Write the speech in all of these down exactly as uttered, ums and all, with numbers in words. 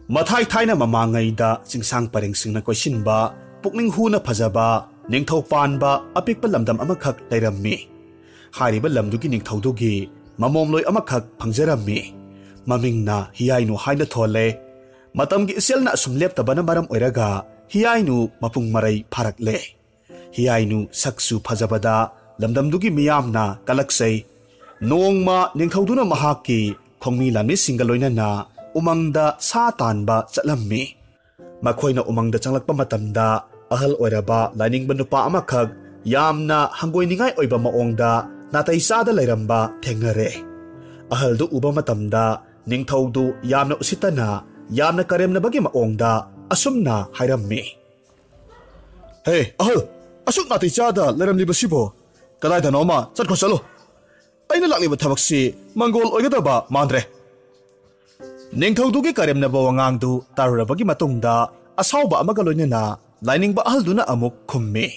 ꯃꯊꯥꯏ ꯊꯥꯏꯅ ꯃꯃꯥꯡꯉꯩꯗ ꯆꯤꯡꯁꯥꯡ ꯄꯔꯦꯡꯁꯤꯡꯅ ꯀꯣꯏꯁꯤꯟꯕ, ꯄꯨꯛꯅꯤꯡ ꯍꯨꯅ ꯐꯖꯕ, ꯅꯤꯡꯊꯧ ꯄꯥꯟꯕ ꯑꯄꯤꯛꯄ ꯂꯝꯗꯝ ꯑꯃꯈꯛ ꯂꯩꯔꯝꯃꯤ꯫ ꯍꯥꯏꯔꯤꯕ ꯂꯝꯗꯨꯒꯤ ꯅꯤꯡꯊꯧꯗꯨꯒꯤ ꯃꯃꯣꯝꯂꯣꯏ ꯑꯃꯈꯛ ꯐꯪꯖꯔꯝꯃꯤ꯫ ꯃꯃꯤꯡꯅ ꯍꯤꯌꯥꯏꯅꯨ ꯍꯥꯏꯅ ꯊꯣꯜꯂꯦ꯫ ꯃꯇꯝꯒꯤ ꯏꯆꯦꯜꯅ ꯑꯁꯨꯝ ꯂꯦꯞꯇꯕꯅ ꯃꯔꯝ ꯑꯣꯏꯔꯒ ꯍꯤꯌꯥꯏꯅꯨ ꯃꯄꯨꯡ ꯃꯔꯩ ꯐꯥꯔꯛꯂꯦ꯫ ꯍꯤꯌꯥꯏꯅꯨ ꯁꯛꯁꯨ ꯐꯖꯕꯗ ꯂꯝꯗꯝꯗꯨꯒꯤ ꯃꯤꯌꯥꯝꯅ ꯀꯂꯛꯆꯩ꯫ ꯅꯣꯡꯃ ꯅꯤꯡꯊꯧꯗꯨꯅ ꯃꯍꯥꯛꯀꯤ ꯈꯣꯡꯃꯤ ꯂꯥꯟꯃꯤꯁꯤꯡꯒ ꯂꯣꯏꯅꯅ ꯎꯃꯪꯗ ꯁꯥ ꯇꯥꯟꯕ ꯆꯠꯂꯝꯃꯤ꯫ ꯃꯈꯣꯏꯅ ꯎꯃꯪꯗ ꯆꯪꯂꯛꯄ ꯃꯇꯝꯗ ꯑꯍꯜ ꯑꯣꯏꯔꯕ ꯂꯥꯏꯅꯤꯡꯕ ꯅꯨꯄꯥ ꯑꯃꯈꯛ ꯌꯥꯝꯅ ꯍꯪꯒꯣꯏꯅꯤꯡꯉꯥꯏ ꯑꯣꯏꯕ ꯃꯑꯣꯡꯗ ꯅꯥꯇꯩ ꯆꯥꯗ ꯂꯩꯔꯝꯕ ꯊꯦꯡꯅꯔꯦ꯫ ꯑꯍꯜꯗꯨ ꯎꯕ ꯃꯇꯝꯗ ꯅꯤꯡꯊꯧꯗꯨ ꯌꯥꯝꯅ ꯎꯁꯤꯠꯇꯅ, ꯌꯥꯝꯅ ꯀꯔꯦꯝꯅꯕꯒꯤ ꯃꯑꯣꯡꯗ ꯑꯁꯨꯝꯅ ꯍꯥꯏꯔꯝꯃꯤ꯫ "ꯍꯦ ꯑꯍꯜ, ꯑꯁꯨꯛ ꯅꯥꯇꯩ ꯆꯥꯗ ꯂꯩꯔꯝꯂꯤꯕꯁꯤꯕꯨ ꯀꯗꯥꯏꯗꯅꯣꯃ ꯆꯠꯈ꯭ꯔꯣ ꯆꯠꯂꯣ꯫ ꯑꯩꯅ ꯂꯥꯛꯂꯤꯕ ꯊꯕꯛꯁꯤ ꯃꯪꯒꯣꯜ ꯑꯣꯏꯒꯗꯕ ꯃꯥꯟꯗ꯭ꯔꯦ꯫" ꯅꯤꯡꯊꯧꯗꯨꯒꯤ ꯀꯔꯦꯝꯅꯕ ꯋꯥꯉꯥꯡꯗꯨ ꯇꯥꯔꯨꯔꯕꯒꯤ ꯃꯇꯨꯡꯗ ꯑꯁꯥꯎꯕ ꯑꯃꯒ ꯂꯣꯏꯅꯅ ꯂꯥꯏꯅꯤꯡꯕ ꯑꯍꯜꯗꯨꯅ ꯑꯃꯨꯛ ꯈꯨꯝꯃꯤ꯫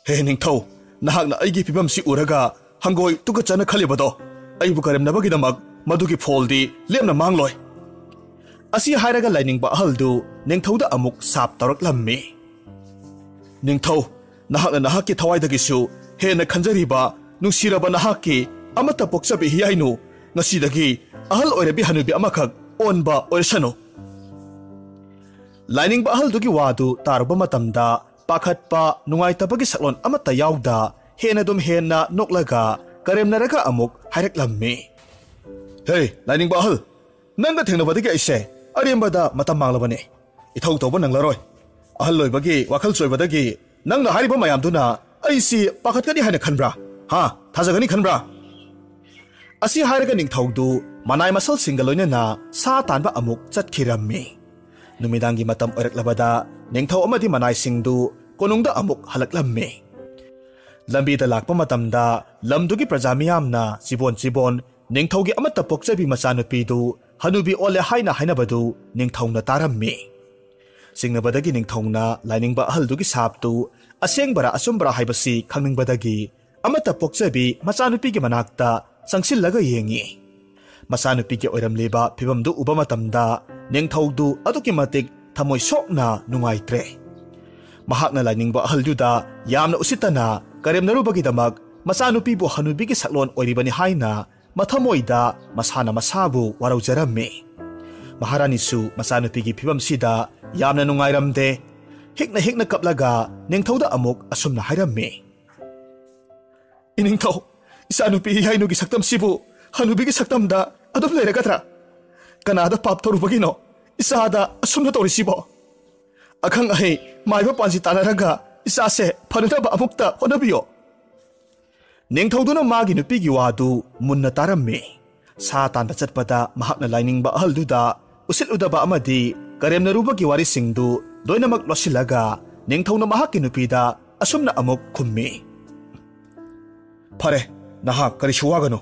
"ꯍꯦ ꯅꯤꯡꯊꯧ, ꯅꯍꯥꯛꯅ ꯑꯩꯒꯤ ꯐꯤꯕꯝꯁꯤ ꯎꯔꯒ ꯍꯪꯒꯣꯏ ꯇꯨꯀꯠꯆꯅ ꯈꯜꯂꯤꯕꯗꯣ, ꯑꯩꯕꯨ ꯀꯔꯦꯝꯅꯕꯒꯤꯗꯃꯛ ꯃꯗꯨꯒꯤ ꯐꯣꯜꯗꯤ ꯂꯦꯝꯅ ꯃꯥꯡꯂꯣꯏ꯫" ꯑꯁꯤ ꯍꯥꯏꯔꯒ ꯂꯥꯏꯅꯤꯡꯕ ꯑꯍꯜꯗꯨ ꯅꯤꯡꯊꯧꯗ ꯑꯃꯨꯛ ꯁꯥꯞ ꯇꯧꯔꯛꯂꯝꯃꯤ꯫ "ꯅꯤꯡꯊꯧ, ꯅꯍꯥꯛꯅ ꯅꯍꯥꯛꯀꯤ ꯊꯋꯥꯏꯗꯒꯤꯁꯨ ꯍꯦꯟꯅ ꯈꯟꯖꯔꯤꯕ ꯅꯨꯡꯁꯤꯔꯕ ꯅꯍꯥꯛꯀꯤ ꯑꯃꯠꯇ ꯄꯣꯛꯆꯕꯤ ꯍꯤꯌꯥꯏꯅꯨ ꯉꯁꯤꯗꯒꯤ ꯑꯍꯜ ꯑꯣꯏꯔꯕꯤ ꯍꯅꯨꯕꯤ ꯑꯃꯈꯛ ꯑꯣꯟꯕ ꯑꯣꯏꯔꯁꯅꯨ꯫" ꯂꯥꯏꯅꯤꯡꯕ ꯑꯍꯜꯗꯨꯒꯤ ꯋꯥꯗꯨ ꯇꯥꯔꯨꯕ ꯃꯇꯝꯗ ꯄꯥꯈꯠꯄ, ꯅꯨꯡꯉꯥꯏꯇꯕꯒꯤ ꯁꯛꯂꯣꯟ ꯑꯃꯠꯇ ꯌꯥꯎꯗ ꯍꯦꯟꯅꯗꯨꯝ ꯍꯦꯟꯅ ꯅꯣꯛꯂꯒ ꯀꯔꯦꯝꯅꯔꯒ ꯑꯃꯨꯛ ꯍꯥꯏꯔꯛꯂꯝꯃꯤ꯫ "ꯍꯦ ꯂꯥꯏꯅꯤꯡꯕ ꯑꯍꯜ, ꯅꯪꯒ ꯊꯦꯡꯅꯕꯗꯒꯤ ꯑꯩꯁꯦ ꯑꯔꯦꯝꯕꯗ ꯃꯇꯝ ꯃꯥꯡꯂꯕꯅꯤ꯫ ꯏꯊꯧ ꯇꯧꯕ ꯅꯪꯂꯔꯣꯏ꯫ ꯑꯍꯜ ꯑꯣꯏꯕꯒꯤ ꯋꯥꯈꯜ ꯆꯣꯏꯕꯗꯒꯤ ꯅꯪꯅ ꯍꯥꯏꯔꯤꯕ ꯃꯌꯥꯝꯗꯨꯅ ꯑꯩꯁꯤ ꯄꯥꯈꯠꯀꯅꯤ ꯍꯥꯏꯅ ꯈꯟꯕ꯭ꯔꯥ? ꯍꯥ? ꯊꯥꯖꯒꯅꯤ ꯈꯟꯕ꯭ꯔꯥ?" ꯑꯁꯤ ꯍꯥꯏꯔꯒ ꯅꯤꯡꯊꯧꯗꯨ ꯃꯅꯥꯏ ꯃꯁꯜꯁꯤꯡꯒ ꯂꯣꯏꯅꯅ ꯁꯥ ꯇꯥꯟꯕ ꯑꯃꯨꯛ ꯆꯠꯈꯤꯔꯝꯃꯤ꯫ ꯅꯨꯃꯤꯗꯥꯡꯒꯤ ꯃꯇꯝ ꯑꯣꯏꯔꯛꯂꯕꯗ ꯅꯤꯡꯊꯧ ꯑꯃꯗꯤ ꯃꯅꯥꯏꯁꯤꯡꯗꯨ ꯀꯣꯅꯨꯡꯗ ꯑꯃꯨꯛ ꯍꯜꯂꯛꯂꯝꯃꯤ꯫ ꯂꯝꯕꯤꯗ ꯂꯥꯛꯄ ꯃꯇꯝꯗ ꯂꯝꯗꯨꯒꯤ ꯄ꯭ꯔꯖꯥ ꯃꯤꯌꯥꯝꯅ ꯆꯤꯕꯣꯟ ꯆꯤꯕꯣꯟ ꯅꯤꯡꯊꯧꯒꯤ ꯑꯃꯠꯇ ꯄꯣꯛꯆꯕꯤ ꯃꯆꯥꯅꯨꯄꯤꯗꯨ ꯍꯅꯨꯕꯤ ꯑꯣꯜꯂꯦ ꯍꯥꯏꯅ ꯍꯥꯏꯅꯕꯗꯨ ꯅꯤꯡꯊꯧꯅ ꯇꯥꯔꯝꯃꯤ꯫ ꯆꯤꯡꯅꯕꯗꯒꯤ ꯅꯤꯡꯊꯧꯅ ꯂꯥꯏꯅꯤꯡꯕ ꯑꯍꯜꯗꯨꯒꯤ ꯁꯥꯞꯇꯨ ꯑꯁꯦꯡꯕꯔꯥ ꯑꯆꯨꯝꯕꯔꯥ ꯍꯥꯏꯕꯁꯤ ꯈꯪꯅꯤꯡꯕꯗꯒꯤ ꯑꯃꯠꯇ ꯄꯣꯛꯆꯕꯤ ꯃꯆꯥꯅꯨꯄꯤꯒꯤ ꯃꯅꯥꯛꯇ ꯆꯪꯁꯤꯜꯂꯒ ꯌꯦꯡꯉꯤ꯫ ꯃꯆꯥꯅꯨꯄꯤꯒꯤ ꯑꯣꯏꯔꯝꯂꯤꯕ ꯐꯤꯕꯝꯗꯨ ꯎꯕ ꯃꯇꯝꯗ ꯅꯤꯡꯊꯧꯗꯨ ꯑꯗꯨꯛꯀꯤ ꯃꯇꯤꯛ ꯊꯃꯣꯏ ꯁꯣꯛꯅ ꯅꯨꯡꯉꯥꯏꯇ꯭ꯔꯦ꯫ ꯃꯍꯥꯛꯅ ꯂꯥꯏꯅꯤꯡꯕ ꯑꯍꯜꯗꯨꯗ ꯌꯥꯝꯅ ꯎꯁꯤꯠꯇꯅ ꯀꯔꯦꯝꯅꯔꯨꯕꯒꯤꯗꯃꯛ ꯃꯆꯥꯅꯨꯄꯤꯕꯨ ꯍꯅꯨꯕꯤꯒꯤ ꯁꯛꯂꯣꯟ ꯑꯣꯏꯔꯤꯕꯅꯤ ꯍꯥꯏꯅ ꯃꯊꯃꯣꯏꯗ ꯃꯁꯥꯅ ꯃꯁꯥꯕꯨ ꯋꯥꯔꯧꯖꯔꯝꯃꯤ꯫ ꯃꯍꯥꯔꯥꯅꯤꯁꯨ ꯃꯆꯥꯅꯨꯄꯤꯒꯤ ꯐꯤꯕꯝꯁꯤꯗ ꯌꯥꯝꯅ ꯅꯨꯡꯉꯥꯏꯔꯝꯗꯦ꯫ ꯍꯤꯛꯅ ꯍꯤꯛꯅ ꯀꯞꯂꯒ ꯅꯤꯡꯊꯧꯗ ꯑꯃꯨꯛ ꯑꯁꯨꯝꯅ ꯍꯥꯏꯔꯝꯃꯤ, "ꯏꯅꯤꯡꯊꯧ, ꯏꯆꯥꯅꯨꯄꯤ ꯏꯌꯥꯏꯅꯨꯒꯤ ꯁꯛꯇꯝꯁꯤꯕꯨ ꯍꯅꯨꯕꯤꯒꯤ ꯁꯛꯇꯝꯗ ꯑꯗꯨꯝ ꯂꯩꯔꯒꯗ꯭ꯔꯥ? ꯀꯅꯥꯗ ꯄꯥꯞ ꯇꯧꯔꯨꯕꯒꯤꯅꯣ ꯏꯆꯥꯗ ꯑꯁꯨꯝꯅ ꯇꯧꯔꯤꯁꯤꯕꯣ? ꯑꯈꯪ ꯑꯍꯩ ꯃꯥꯏꯕ ꯄꯥꯟꯖꯤ ꯇꯥꯟꯅꯔꯒ ꯏꯆꯥꯁꯦ ꯐꯅꯅꯕ ꯑꯃꯨꯛꯇ ꯍꯣꯠꯅꯕꯤꯌꯣ꯫" ꯅꯤꯡꯊꯧꯗꯨꯅ ꯃꯥꯒꯤ ꯅꯨꯄꯤꯒꯤ ꯋꯥꯗꯨ ꯃꯨꯟꯅ ꯇꯥꯔꯝꯃꯤ꯫ ꯁꯥ ꯇꯥꯟꯕ ꯆꯠꯄꯗ ꯃꯍꯥꯛꯅ ꯂꯥꯏꯅꯤꯡꯕ ꯑꯍꯜꯗꯨꯗ ꯎꯁꯤꯠꯂꯨꯗꯕ ꯑꯃꯗꯤ ꯀꯔꯦꯝꯅꯔꯨꯕꯒꯤ ꯋꯥꯔꯤꯁꯤꯡꯗꯨ ꯂꯣꯏꯅꯃꯛ ꯂꯣꯠꯁꯤꯜꯂꯒ ꯅꯤꯡꯊꯧꯅ ꯃꯍꯥꯛꯀꯤ ꯅꯨꯄꯤꯗ ꯑꯁꯨꯝꯅ ꯑꯃꯨꯛ ꯈꯨꯝꯃꯤ, "ꯐꯔꯦ, ꯅꯍꯥꯛ ꯀꯔꯤꯁꯨ ꯋꯥꯒꯅꯨ꯫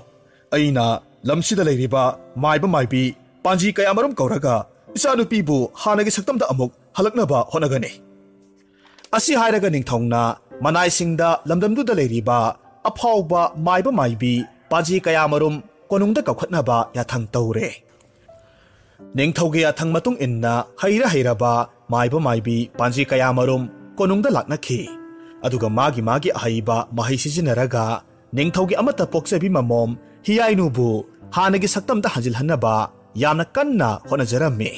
ꯑꯩꯅ ꯂꯝꯁꯤꯗ ꯂꯩꯔꯤꯕ ꯃꯥꯏꯕ ꯃꯥꯏꯕꯤ ꯄꯥꯟꯖꯤ ꯀꯌꯥꯃꯔꯨꯝ ꯀꯧꯔꯒ ꯏꯆꯥꯅꯨꯄꯤꯕꯨ ꯍꯥꯟꯅꯒꯤ ꯁꯛꯇꯝꯗ ꯑꯃꯨꯛ ꯍꯜꯂꯛꯅꯕ ꯍꯣꯠꯅꯒꯅꯤ꯫" ꯑꯁꯤ ꯍꯥꯏꯔꯒ ꯅꯤꯡꯊꯧꯅ ꯃꯅꯥꯏꯁꯤꯡꯗ ꯂꯝꯗꯝꯗꯨꯗ ꯂꯩꯔꯤꯕ ꯑꯐꯥꯎꯕ ꯃꯥꯏꯕ ꯃꯥꯏꯕꯤ ꯄꯥꯟꯖꯤ ꯀꯌꯥꯃꯔꯨꯝ ꯀꯣꯅꯨꯡꯗ ꯀꯧꯈꯠꯅꯕ ꯌꯥꯊꯪ ꯇꯧꯔꯦ꯫ ꯅꯤꯡꯊꯧꯒꯤ ꯌꯥꯊꯪ ꯃꯇꯨꯡ ꯏꯟꯅ ꯍꯩꯔ ꯍꯩꯔꯕ ꯃꯥꯏꯕ ꯃꯥꯏꯕꯤ ꯄꯥꯟꯖꯤ ꯀꯌꯥꯃꯔꯨꯝ ꯀꯣꯅꯨꯡꯗ ꯂꯥꯛꯅꯈꯤ꯫ ꯑꯗꯨꯒ ꯃꯥꯒꯤ ꯃꯥꯒꯤ ꯑꯍꯩꯕ ꯃꯍꯩ ꯁꯤꯖꯤꯟꯅꯔꯒ ꯅꯤꯡꯊꯧꯒꯤ ꯑꯃꯠꯇ ꯄꯣꯛꯆꯕꯤ ꯃꯃꯣꯝ ꯍꯤꯌꯥꯏꯅꯨꯕꯨ ꯍꯥꯟꯅꯒꯤ ꯁꯛꯇꯝꯗ ꯍꯟꯖꯤꯜꯍꯟꯅꯕ ꯌꯥꯝꯅ ꯀꯟꯅ ꯍꯣꯠꯅꯖꯔꯝꯃꯤ꯫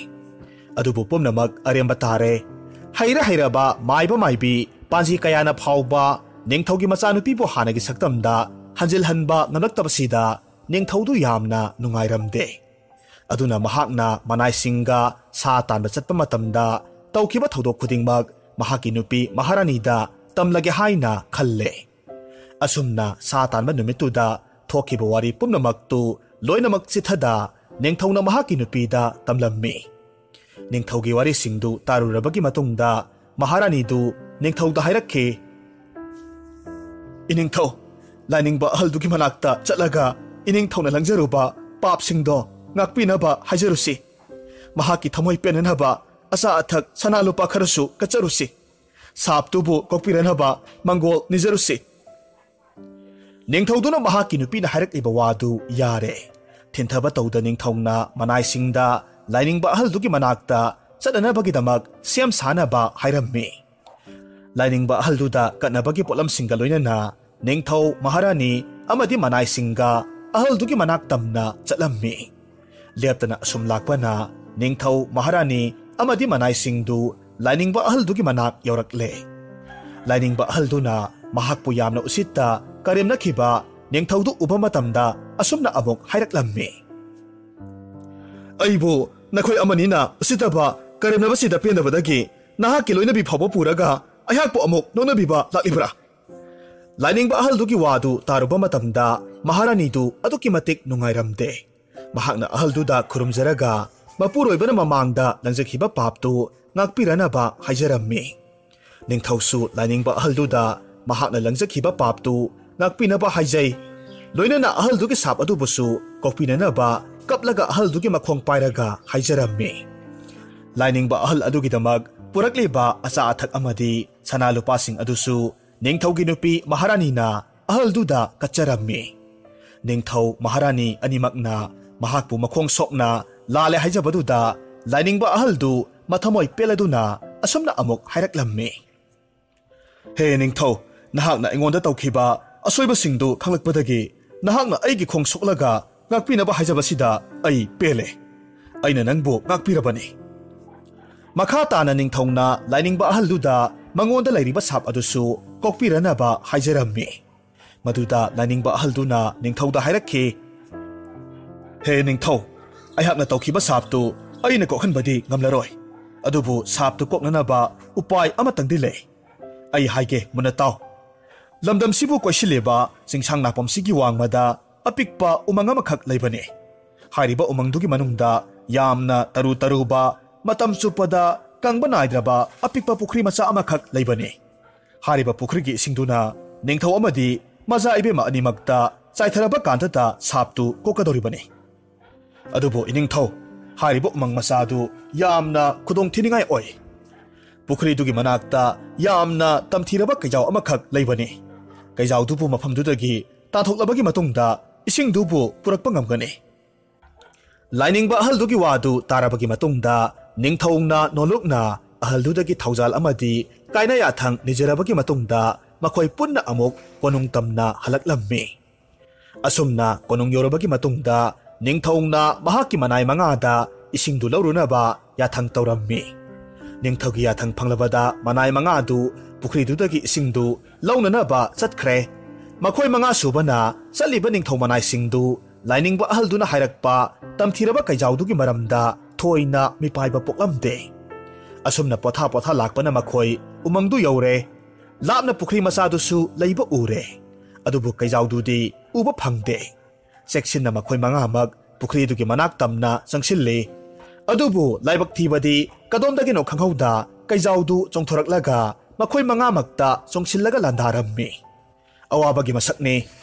ꯑꯗꯨꯕꯨ ꯄꯨꯝꯅꯃꯛ ꯑꯔꯦꯝꯕ ꯇꯥꯔꯦ꯫ ꯍꯩꯔ ꯍꯩꯔꯕ ꯃꯥꯏꯕ ꯃꯥꯏꯕꯤ ꯄꯥꯟꯖꯤ ꯀꯌꯥꯅ ꯐꯥꯎꯕ ꯅꯤꯡꯊꯧꯒꯤ ꯃꯆꯥꯅꯨꯄꯤꯕꯨ ꯍꯥꯟꯅꯒꯤ ꯁꯛꯇꯝꯗ ꯍꯟꯖꯤꯜꯍꯟꯕ ꯉꯝꯂꯛꯇꯕꯁꯤꯗ ꯅꯤꯡꯊꯧꯗꯨ ꯌꯥꯝꯅ ꯅꯨꯡꯉꯥꯏꯔꯝꯗꯦ꯫ ꯑꯗꯨꯅ ꯃꯍꯥꯛꯅ ꯃꯅꯥꯏꯁꯤꯡꯒ ꯁꯥ ꯇꯥꯟꯕ ꯆꯠꯄ ꯃꯇꯝꯗ ꯇꯧꯈꯤꯕ ꯊꯧꯗꯣꯛ ꯈꯨꯗꯤꯡꯃꯛ ꯃꯍꯥꯛꯀꯤ ꯅꯨꯄꯤ ꯃꯍꯥꯔꯥꯅꯤꯗ ꯇꯝꯂꯒꯦ ꯍꯥꯏꯅ ꯈꯜꯂꯦ꯫ ꯑꯁꯨꯝꯅ ꯁꯥ ꯇꯥꯟꯕ ꯅꯨꯃꯤꯠꯇꯨꯗ ꯊꯣꯛꯈꯤꯕ ꯋꯥꯔꯤ ꯄꯨꯝꯅꯃꯛꯇꯨ ꯂꯣꯏꯅꯃꯛ ꯆꯤꯊꯗ ꯅꯤꯡꯊꯧꯅ ꯃꯍꯥꯛꯀꯤ ꯅꯨꯄꯤꯗ ꯇꯝꯂꯝꯃꯤ꯫ ꯅꯤꯡꯊꯧꯒꯤ ꯋꯥꯔꯤꯁꯤꯡꯗꯨ ꯇꯥꯔꯨꯔꯕꯒꯤ ꯃꯇꯨꯡꯗ ꯃꯍꯥꯔꯥꯅꯤꯗꯨ ꯅꯤꯡꯊꯧꯗ ꯍꯥꯏꯔꯛꯈꯤ, "ꯏꯅꯤꯡꯊꯧ, ꯂꯥꯏꯅꯤꯡꯕ ꯑꯍꯜꯗꯨꯒꯤ ꯃꯅꯥꯛꯇ ꯆꯠꯂꯒ ꯏꯅꯤꯡꯊꯧꯅ ꯂꯪꯖꯔꯨꯕ ꯄꯥꯞꯁꯤꯡꯗꯣ ꯉꯥꯛꯄꯤꯅꯕ ꯍꯥꯏꯖꯔꯨꯁꯤ꯫ ꯃꯍꯥꯛꯀꯤ ꯊꯃꯣꯏ ꯄꯦꯟꯅꯅꯕ ꯑꯆꯥ ꯑꯊꯛ ꯁꯅꯥ ꯂꯨꯄꯥ ꯈꯔꯁꯨ ꯀꯠꯆꯔꯨꯁꯤ꯫ ꯁꯥꯞꯇꯨꯕꯨ ꯀꯣꯛꯄꯤꯔꯅꯕ ꯃꯪꯒꯣꯜ ꯅꯤꯖꯔꯨꯁꯤ꯫" ꯅꯤꯡꯊꯧꯗꯨꯅ ꯃꯍꯥꯛꯀꯤ ꯅꯨꯄꯤꯅ ꯍꯥꯏꯔꯛꯂꯤꯕ ꯋꯥꯗꯨ ꯌꯥꯔꯦ꯫ ꯊꯤꯟꯊꯕ ꯇꯧꯗ ꯅꯤꯡꯊꯧꯅ ꯃꯅꯥꯏꯁꯤꯡꯗ ꯂꯥꯏꯅꯤꯡꯕ ꯑꯍꯜꯗꯨꯒꯤ ꯃꯅꯥꯛꯇ ꯆꯠꯅꯅꯕꯒꯤꯗꯃꯛ ꯁꯦꯝ ꯁꯥꯅꯕ ꯍꯥꯏꯔꯝꯃꯤ꯫ ꯂꯥꯏꯅꯤꯡꯕ ꯑꯍꯜꯗꯨꯗ ꯀꯠꯅꯕꯒꯤ ꯄꯣꯠꯂꯝꯁꯤꯡꯒ ꯂꯣꯏꯅꯅ ꯅꯤꯡꯊꯧ, ꯃꯍꯥꯔꯥꯅꯤ ꯑꯃꯗꯤ ꯃꯅꯥꯏꯁꯤꯡꯒ ꯑꯍꯜꯗꯨꯒꯤ ꯃꯅꯥꯛ ꯇꯝꯅ ꯆꯠꯂꯝꯃꯤ꯫ ꯂꯦꯞꯇꯅ ꯑꯁꯨꯝ ꯂꯥꯛꯄꯅ ꯅꯤꯡꯊꯧ, ꯃꯍꯥꯔꯥꯅꯤ ꯑꯃꯗꯤ ꯃꯅꯥꯏꯁꯤꯡꯗꯨ ꯂꯥꯏꯅꯤꯡꯕ ꯑꯍꯜꯗꯨꯒꯤ ꯃꯅꯥꯛ ꯌꯧꯔꯛꯂꯦ꯫ ꯂꯥꯏꯅꯤꯡꯕ ꯑꯍꯜꯗꯨꯅ ꯃꯍꯥꯛꯄꯨ ꯌꯥꯝꯅ ꯎꯁꯤꯠꯇ ꯀꯔꯦꯝꯅꯈꯤꯕ ꯅꯤꯡꯊꯧꯗꯨ ꯎꯕ ꯃꯇꯝꯗ ꯑꯁꯨꯝꯅ ꯑꯃꯨꯛ ꯍꯥꯏꯔꯛꯂꯝꯃꯤ, "ꯑꯩꯕꯨ ꯅꯈꯣꯏ ꯑꯃꯅꯤꯅ ꯎꯁꯤꯠꯇꯕ ꯀꯔꯦꯝꯅꯕꯁꯤꯗ ꯄꯦꯟꯗꯕꯗꯒꯤ ꯅꯍꯥꯛꯀꯤ ꯂꯣꯏꯅꯕꯤ ꯐꯥꯎꯕ ꯄꯨꯔꯒ ꯑꯩꯍꯥꯛꯄꯨ ꯑꯃꯨꯛ ꯅꯣꯛꯅꯕꯤꯕ ꯂꯥꯛꯂꯤꯕ꯭ꯔꯥ?" ꯂꯥꯏꯅꯤꯡꯕ ꯑꯍꯜꯗꯨꯒꯤ ꯋꯥꯗꯨ ꯇꯥꯔꯨꯕ ꯃꯇꯝꯗ ꯃꯍꯥꯔꯥꯅꯤꯗꯨ ꯑꯗꯨꯛꯀꯤ ꯃꯇꯤꯛ ꯅꯨꯡꯉꯥꯏꯔꯝꯗꯦ꯫ ꯃꯍꯥꯛꯅ ꯑꯍꯜꯗꯨꯗ ꯈꯨꯔꯨꯝꯖꯔꯒ ꯃꯄꯨꯔꯣꯏꯕꯅ ꯃꯃꯥꯡꯗ ꯂꯪꯖꯈꯤꯕ ꯄꯥꯞꯇꯨ ꯉꯥꯛꯄꯤꯔꯅꯕ ꯍꯥꯏꯖꯔꯝꯃꯤ꯫ ꯅꯤꯡꯊꯧꯁꯨ ꯂꯥꯏꯅꯤꯡꯕ ꯑꯍꯜꯗꯨꯗ ꯃꯍꯥꯛꯅ ꯂꯪꯖꯈꯤꯕ ꯄꯥꯞꯇꯨ ꯉꯥꯛꯄꯤꯅꯕ ꯍꯥꯏꯖꯩ꯫ ꯂꯣꯏꯅꯅ ꯑꯍꯜꯗꯨꯒꯤ ꯁꯥꯞ ꯑꯗꯨꯕꯨꯁꯨ ꯀꯣꯛꯄꯤꯅꯅꯕ ꯀꯞꯂꯒ ꯑꯍꯜꯗꯨꯒꯤ ꯃꯈꯣꯡ ꯄꯥꯏꯔꯒ ꯍꯥꯏꯖꯔꯝꯃꯤ꯫ ꯂꯥꯏꯅꯤꯡꯕ ꯑꯍꯜ ꯑꯗꯨꯒꯤꯗꯃꯛ ꯄꯨꯔꯛꯂꯤꯕ ꯑꯆꯥ ꯑꯊꯛ ꯑꯃꯗꯤ ꯁꯅꯥ ꯂꯨꯄꯥꯁꯤꯡ ꯑꯗꯨꯁꯨ ꯅꯤꯡꯊꯧꯒꯤ ꯅꯨꯄꯤ ꯃꯍꯥꯔꯥꯅꯤꯅ ꯑꯍꯜꯗꯨꯗ ꯀꯠꯆꯔꯝꯃꯤ꯫ ꯅꯤꯡꯊꯧ ꯃꯍꯥꯔꯥꯅꯤ ꯑꯅꯤꯃꯛꯅ ꯃꯍꯥꯛꯄꯨ ꯃꯈꯣꯡ ꯁꯣꯛꯅ ꯂꯥꯜꯂꯦ ꯍꯥꯏꯖꯕꯗꯨꯗ ꯂꯥꯏꯅꯤꯡꯕ ꯑꯍꯜꯗꯨ ꯃꯊꯃꯣꯏ ꯄꯦꯜꯂꯗꯨꯅ ꯑꯁꯨꯝꯅ ꯑꯃꯨꯛ ꯍꯥꯏꯔꯛꯂꯝꯃꯤ, "ꯍꯦ ꯅꯤꯡꯊꯧ, ꯅꯍꯥꯛꯅ ꯑꯩꯉꯣꯟꯗ ꯇꯧꯈꯤꯕ ꯑꯁꯣꯏꯕꯁꯤꯡꯗꯨ ꯈꯪꯂꯛꯄꯗꯒꯤ ꯅꯍꯥꯛꯅ ꯑꯩꯒꯤ ꯈꯣꯡ ꯁꯣꯛꯂꯒ ꯉꯥꯛꯄꯤꯅꯕ ꯍꯥꯏꯖꯕꯁꯤꯗ ꯑꯩ ꯄꯦꯜꯂꯦ꯫ ꯑꯩꯅ ꯅꯪꯕꯨ ꯉꯥꯛꯄꯤꯔꯕꯅꯤ꯫" ꯃꯈꯥ ꯇꯥꯅ ꯅꯤꯡꯊꯧꯅ ꯂꯥꯏꯅꯤꯡꯕ ꯑꯍꯜꯗꯨꯗ ꯃꯉꯣꯟꯗ ꯂꯩꯔꯤꯕ ꯁꯥꯞ ꯑꯗꯨꯁꯨ ꯀꯣꯛꯄꯤꯔꯅꯕ ꯍꯥꯏꯖꯔꯝꯃꯤ꯫ ꯃꯗꯨꯗ ꯂꯥꯏꯅꯤꯡꯕ ꯑꯍꯜꯗꯨꯅ ꯅꯤꯡꯊꯧꯗ ꯍꯥꯏꯔꯛꯈꯤ, "ꯍꯦ ꯅꯤꯡꯊꯧ, ꯑꯩꯍꯥꯛꯅ ꯇꯧꯈꯤꯕ ꯁꯥꯞꯇꯨ ꯑꯩꯅ ꯀꯣꯛꯍꯟꯕꯗꯤ ꯉꯝꯂꯔꯣꯏ꯫ ꯑꯗꯨꯕꯨ ꯁꯥꯞꯇꯨ ꯀꯣꯛꯅꯅꯕ ꯎꯄꯥꯏ ꯑꯃꯇꯪꯗꯤ ꯂꯩ꯫ ꯑꯩ ꯍꯥꯏꯒꯦ, ꯃꯨꯟꯅ ꯇꯥꯎ꯫ ꯂꯝꯗꯝꯁꯤꯕꯨ ꯀꯣꯏꯁꯤꯜꯂꯤꯕ ꯆꯤꯡꯁꯥꯡ ꯅꯥꯄꯣꯝꯁꯤꯒꯤ ꯋꯥꯡꯃꯗ ꯑꯄꯤꯛꯄ ꯎꯃꯪ ꯑꯃꯈꯛ ꯂꯩꯕꯅꯤ꯫ ꯍꯥꯏꯔꯤꯕ ꯎꯃꯪꯗꯨꯒꯤ ꯃꯅꯨꯡꯗ ꯌꯥꯝꯅ ꯇꯔꯨ ꯇꯔꯨꯕ, ꯃꯇꯝ ꯆꯨꯞꯄꯗ ꯀꯪꯕ ꯅꯥꯏꯗ꯭ꯔꯕ ꯑꯄꯤꯛꯄ ꯄꯨꯈ꯭ꯔꯤ ꯃꯆꯥ ꯑꯃꯈꯛ ꯂꯩꯕꯅꯤ꯫ ꯍꯥꯏꯔꯤꯕ ꯄꯨꯈ꯭ꯔꯤꯒꯤ ꯏꯁꯤꯡꯗꯨꯅ ꯅꯤꯡꯊꯧ ꯑꯃꯗꯤ ꯃꯆꯥ ꯏꯕꯦꯝꯃ ꯑꯅꯤꯃꯛꯇ ꯆꯥꯏꯊꯔꯕ ꯀꯥꯟꯗꯇ ꯁꯥꯞꯇꯨ ꯀꯣꯛꯀꯗꯧꯔꯤꯕꯅꯤ꯫ ꯑꯗꯨꯕꯨ ꯏꯅꯤꯡꯊꯧ, ꯍꯥꯏꯔꯤꯕ ꯎꯃꯪ ꯃꯆꯥꯗꯨ ꯌꯥꯝꯅ ꯈꯨꯗꯣꯡ ꯊꯤꯅꯤꯡꯉꯥꯏ ꯑꯣꯏ꯫ ꯄꯨꯈ꯭ꯔꯤꯗꯨꯒꯤ ꯃꯅꯥꯛꯇ ꯌꯥꯝꯅ ꯇꯝꯊꯤꯔꯕ ꯀꯩꯖꯥꯎ ꯑꯃꯈꯛ ꯂꯩꯕꯅꯤ꯫ ꯀꯩꯖꯥꯎꯗꯨꯕꯨ ꯃꯐꯝꯗꯨꯗꯒꯤ ꯇꯥꯟꯊꯣꯛꯂꯕꯒꯤ ꯃꯇꯨꯡꯗ ꯏꯁꯤꯡꯗꯨꯕꯨ ꯄꯨꯔꯛꯄ ꯉꯝꯒꯅꯤ꯫" ꯂꯥꯏꯅꯤꯡꯕ ꯑꯍꯜꯗꯨꯒꯤ ꯋꯥꯗꯨ ꯇꯥꯔꯕꯒꯤ ꯃꯇꯨꯡꯗ ꯅꯤꯡꯊꯧꯅ ꯅꯣꯂꯨꯛꯅ ꯑꯍꯜꯗꯨꯗꯒꯤ ꯊꯧꯖꯥꯜ ꯑꯃꯗꯤ ꯀꯥꯏꯅ ꯌꯥꯊꯪ ꯅꯤꯖꯔꯕꯒꯤ ꯃꯇꯨꯡꯗ ꯃꯈꯣꯏ ꯄꯨꯟꯅ ꯑꯃꯨꯛ ꯀꯣꯅꯨꯡ ꯇꯝꯅ ꯍꯜꯂꯛꯂꯝꯃꯤ꯫ ꯑꯁꯨꯝꯅ ꯀꯣꯅꯨꯡ ꯌꯧꯔꯕꯒꯤ ꯃꯇꯨꯡꯗ ꯅꯤꯡꯊꯧꯅ ꯃꯍꯥꯛꯀꯤ ꯃꯅꯥꯏ ꯃꯉꯥꯗ ꯏꯁꯤꯡꯗꯨ ꯂꯧꯔꯨꯅꯕ ꯌꯥꯊꯪ ꯇꯧꯔꯝꯃꯤ꯫ ꯅꯤꯡꯊꯧꯒꯤ ꯌꯥꯊꯪ ꯐꯪꯂꯕꯗ ꯃꯅꯥꯏ ꯃꯉꯥꯗꯨ ꯄꯨꯈ꯭ꯔꯤꯗꯨꯗꯒꯤ ꯏꯁꯤꯡꯗꯨ ꯂꯧꯅꯅꯕ ꯆꯠꯈ꯭ꯔꯦ꯫ ꯃꯈꯣꯏ ꯃꯉꯥ ꯁꯨꯕꯅ ꯆꯠꯂꯤꯕ ꯅꯤꯡꯊꯧ ꯃꯅꯥꯏꯁꯤꯡꯗꯨ ꯂꯥꯏꯅꯤꯡꯕ ꯑꯍꯜꯗꯨꯅ ꯍꯥꯏꯔꯛꯄ ꯇꯝꯊꯤꯔꯕ ꯀꯩꯖꯥꯎꯗꯨꯒꯤ ꯃꯔꯝꯗ ꯊꯣꯏꯅ ꯃꯤꯄꯥꯏꯕ ꯄꯣꯛꯂꯝꯗꯦ꯫ ꯑꯁꯨꯝꯅ ꯄꯣꯊꯥ ꯄꯣꯊꯥ ꯂꯥꯛꯄꯅ ꯃꯈꯣꯏ ꯎꯃꯪꯗꯨ ꯌꯧꯔꯦ꯫ ꯂꯥꯞꯅ ꯄꯨꯈ꯭ꯔꯤ ꯃꯆꯥꯗꯨꯁꯨ ꯂꯩꯕ ꯎꯔꯦ꯫ ꯑꯗꯨꯕꯨ ꯀꯩꯖꯥꯎꯗꯨꯗꯤ ꯎꯕ ꯐꯪꯗꯦ꯫ ꯆꯦꯛꯁꯤꯟꯅ ꯃꯈꯣꯏ ꯃꯉꯥꯃꯛ ꯄꯨꯈ꯭ꯔꯤꯗꯨꯒꯤ ꯃꯅꯥꯛ ꯇꯝꯅ ꯆꯪꯁꯤꯜꯂꯤ꯫ ꯑꯗꯨꯕꯨ ꯂꯥꯏꯕꯛ ꯊꯤꯕꯗꯤ ꯀꯗꯣꯝꯗꯒꯤꯅꯣ ꯈꯪꯍꯧꯗ ꯀꯩꯖꯥꯎꯗꯨ ꯆꯣꯡꯊꯣꯔꯛꯂꯒ ꯃꯈꯣꯏ ꯃꯉꯥꯃꯛꯇ ꯆꯣꯡꯁꯤꯜꯂꯒ ꯂꯥꯟꯗꯥꯔꯝꯃꯤ꯫ ꯑꯋꯥꯕꯒꯤ ꯃꯁꯛꯅꯤ꯫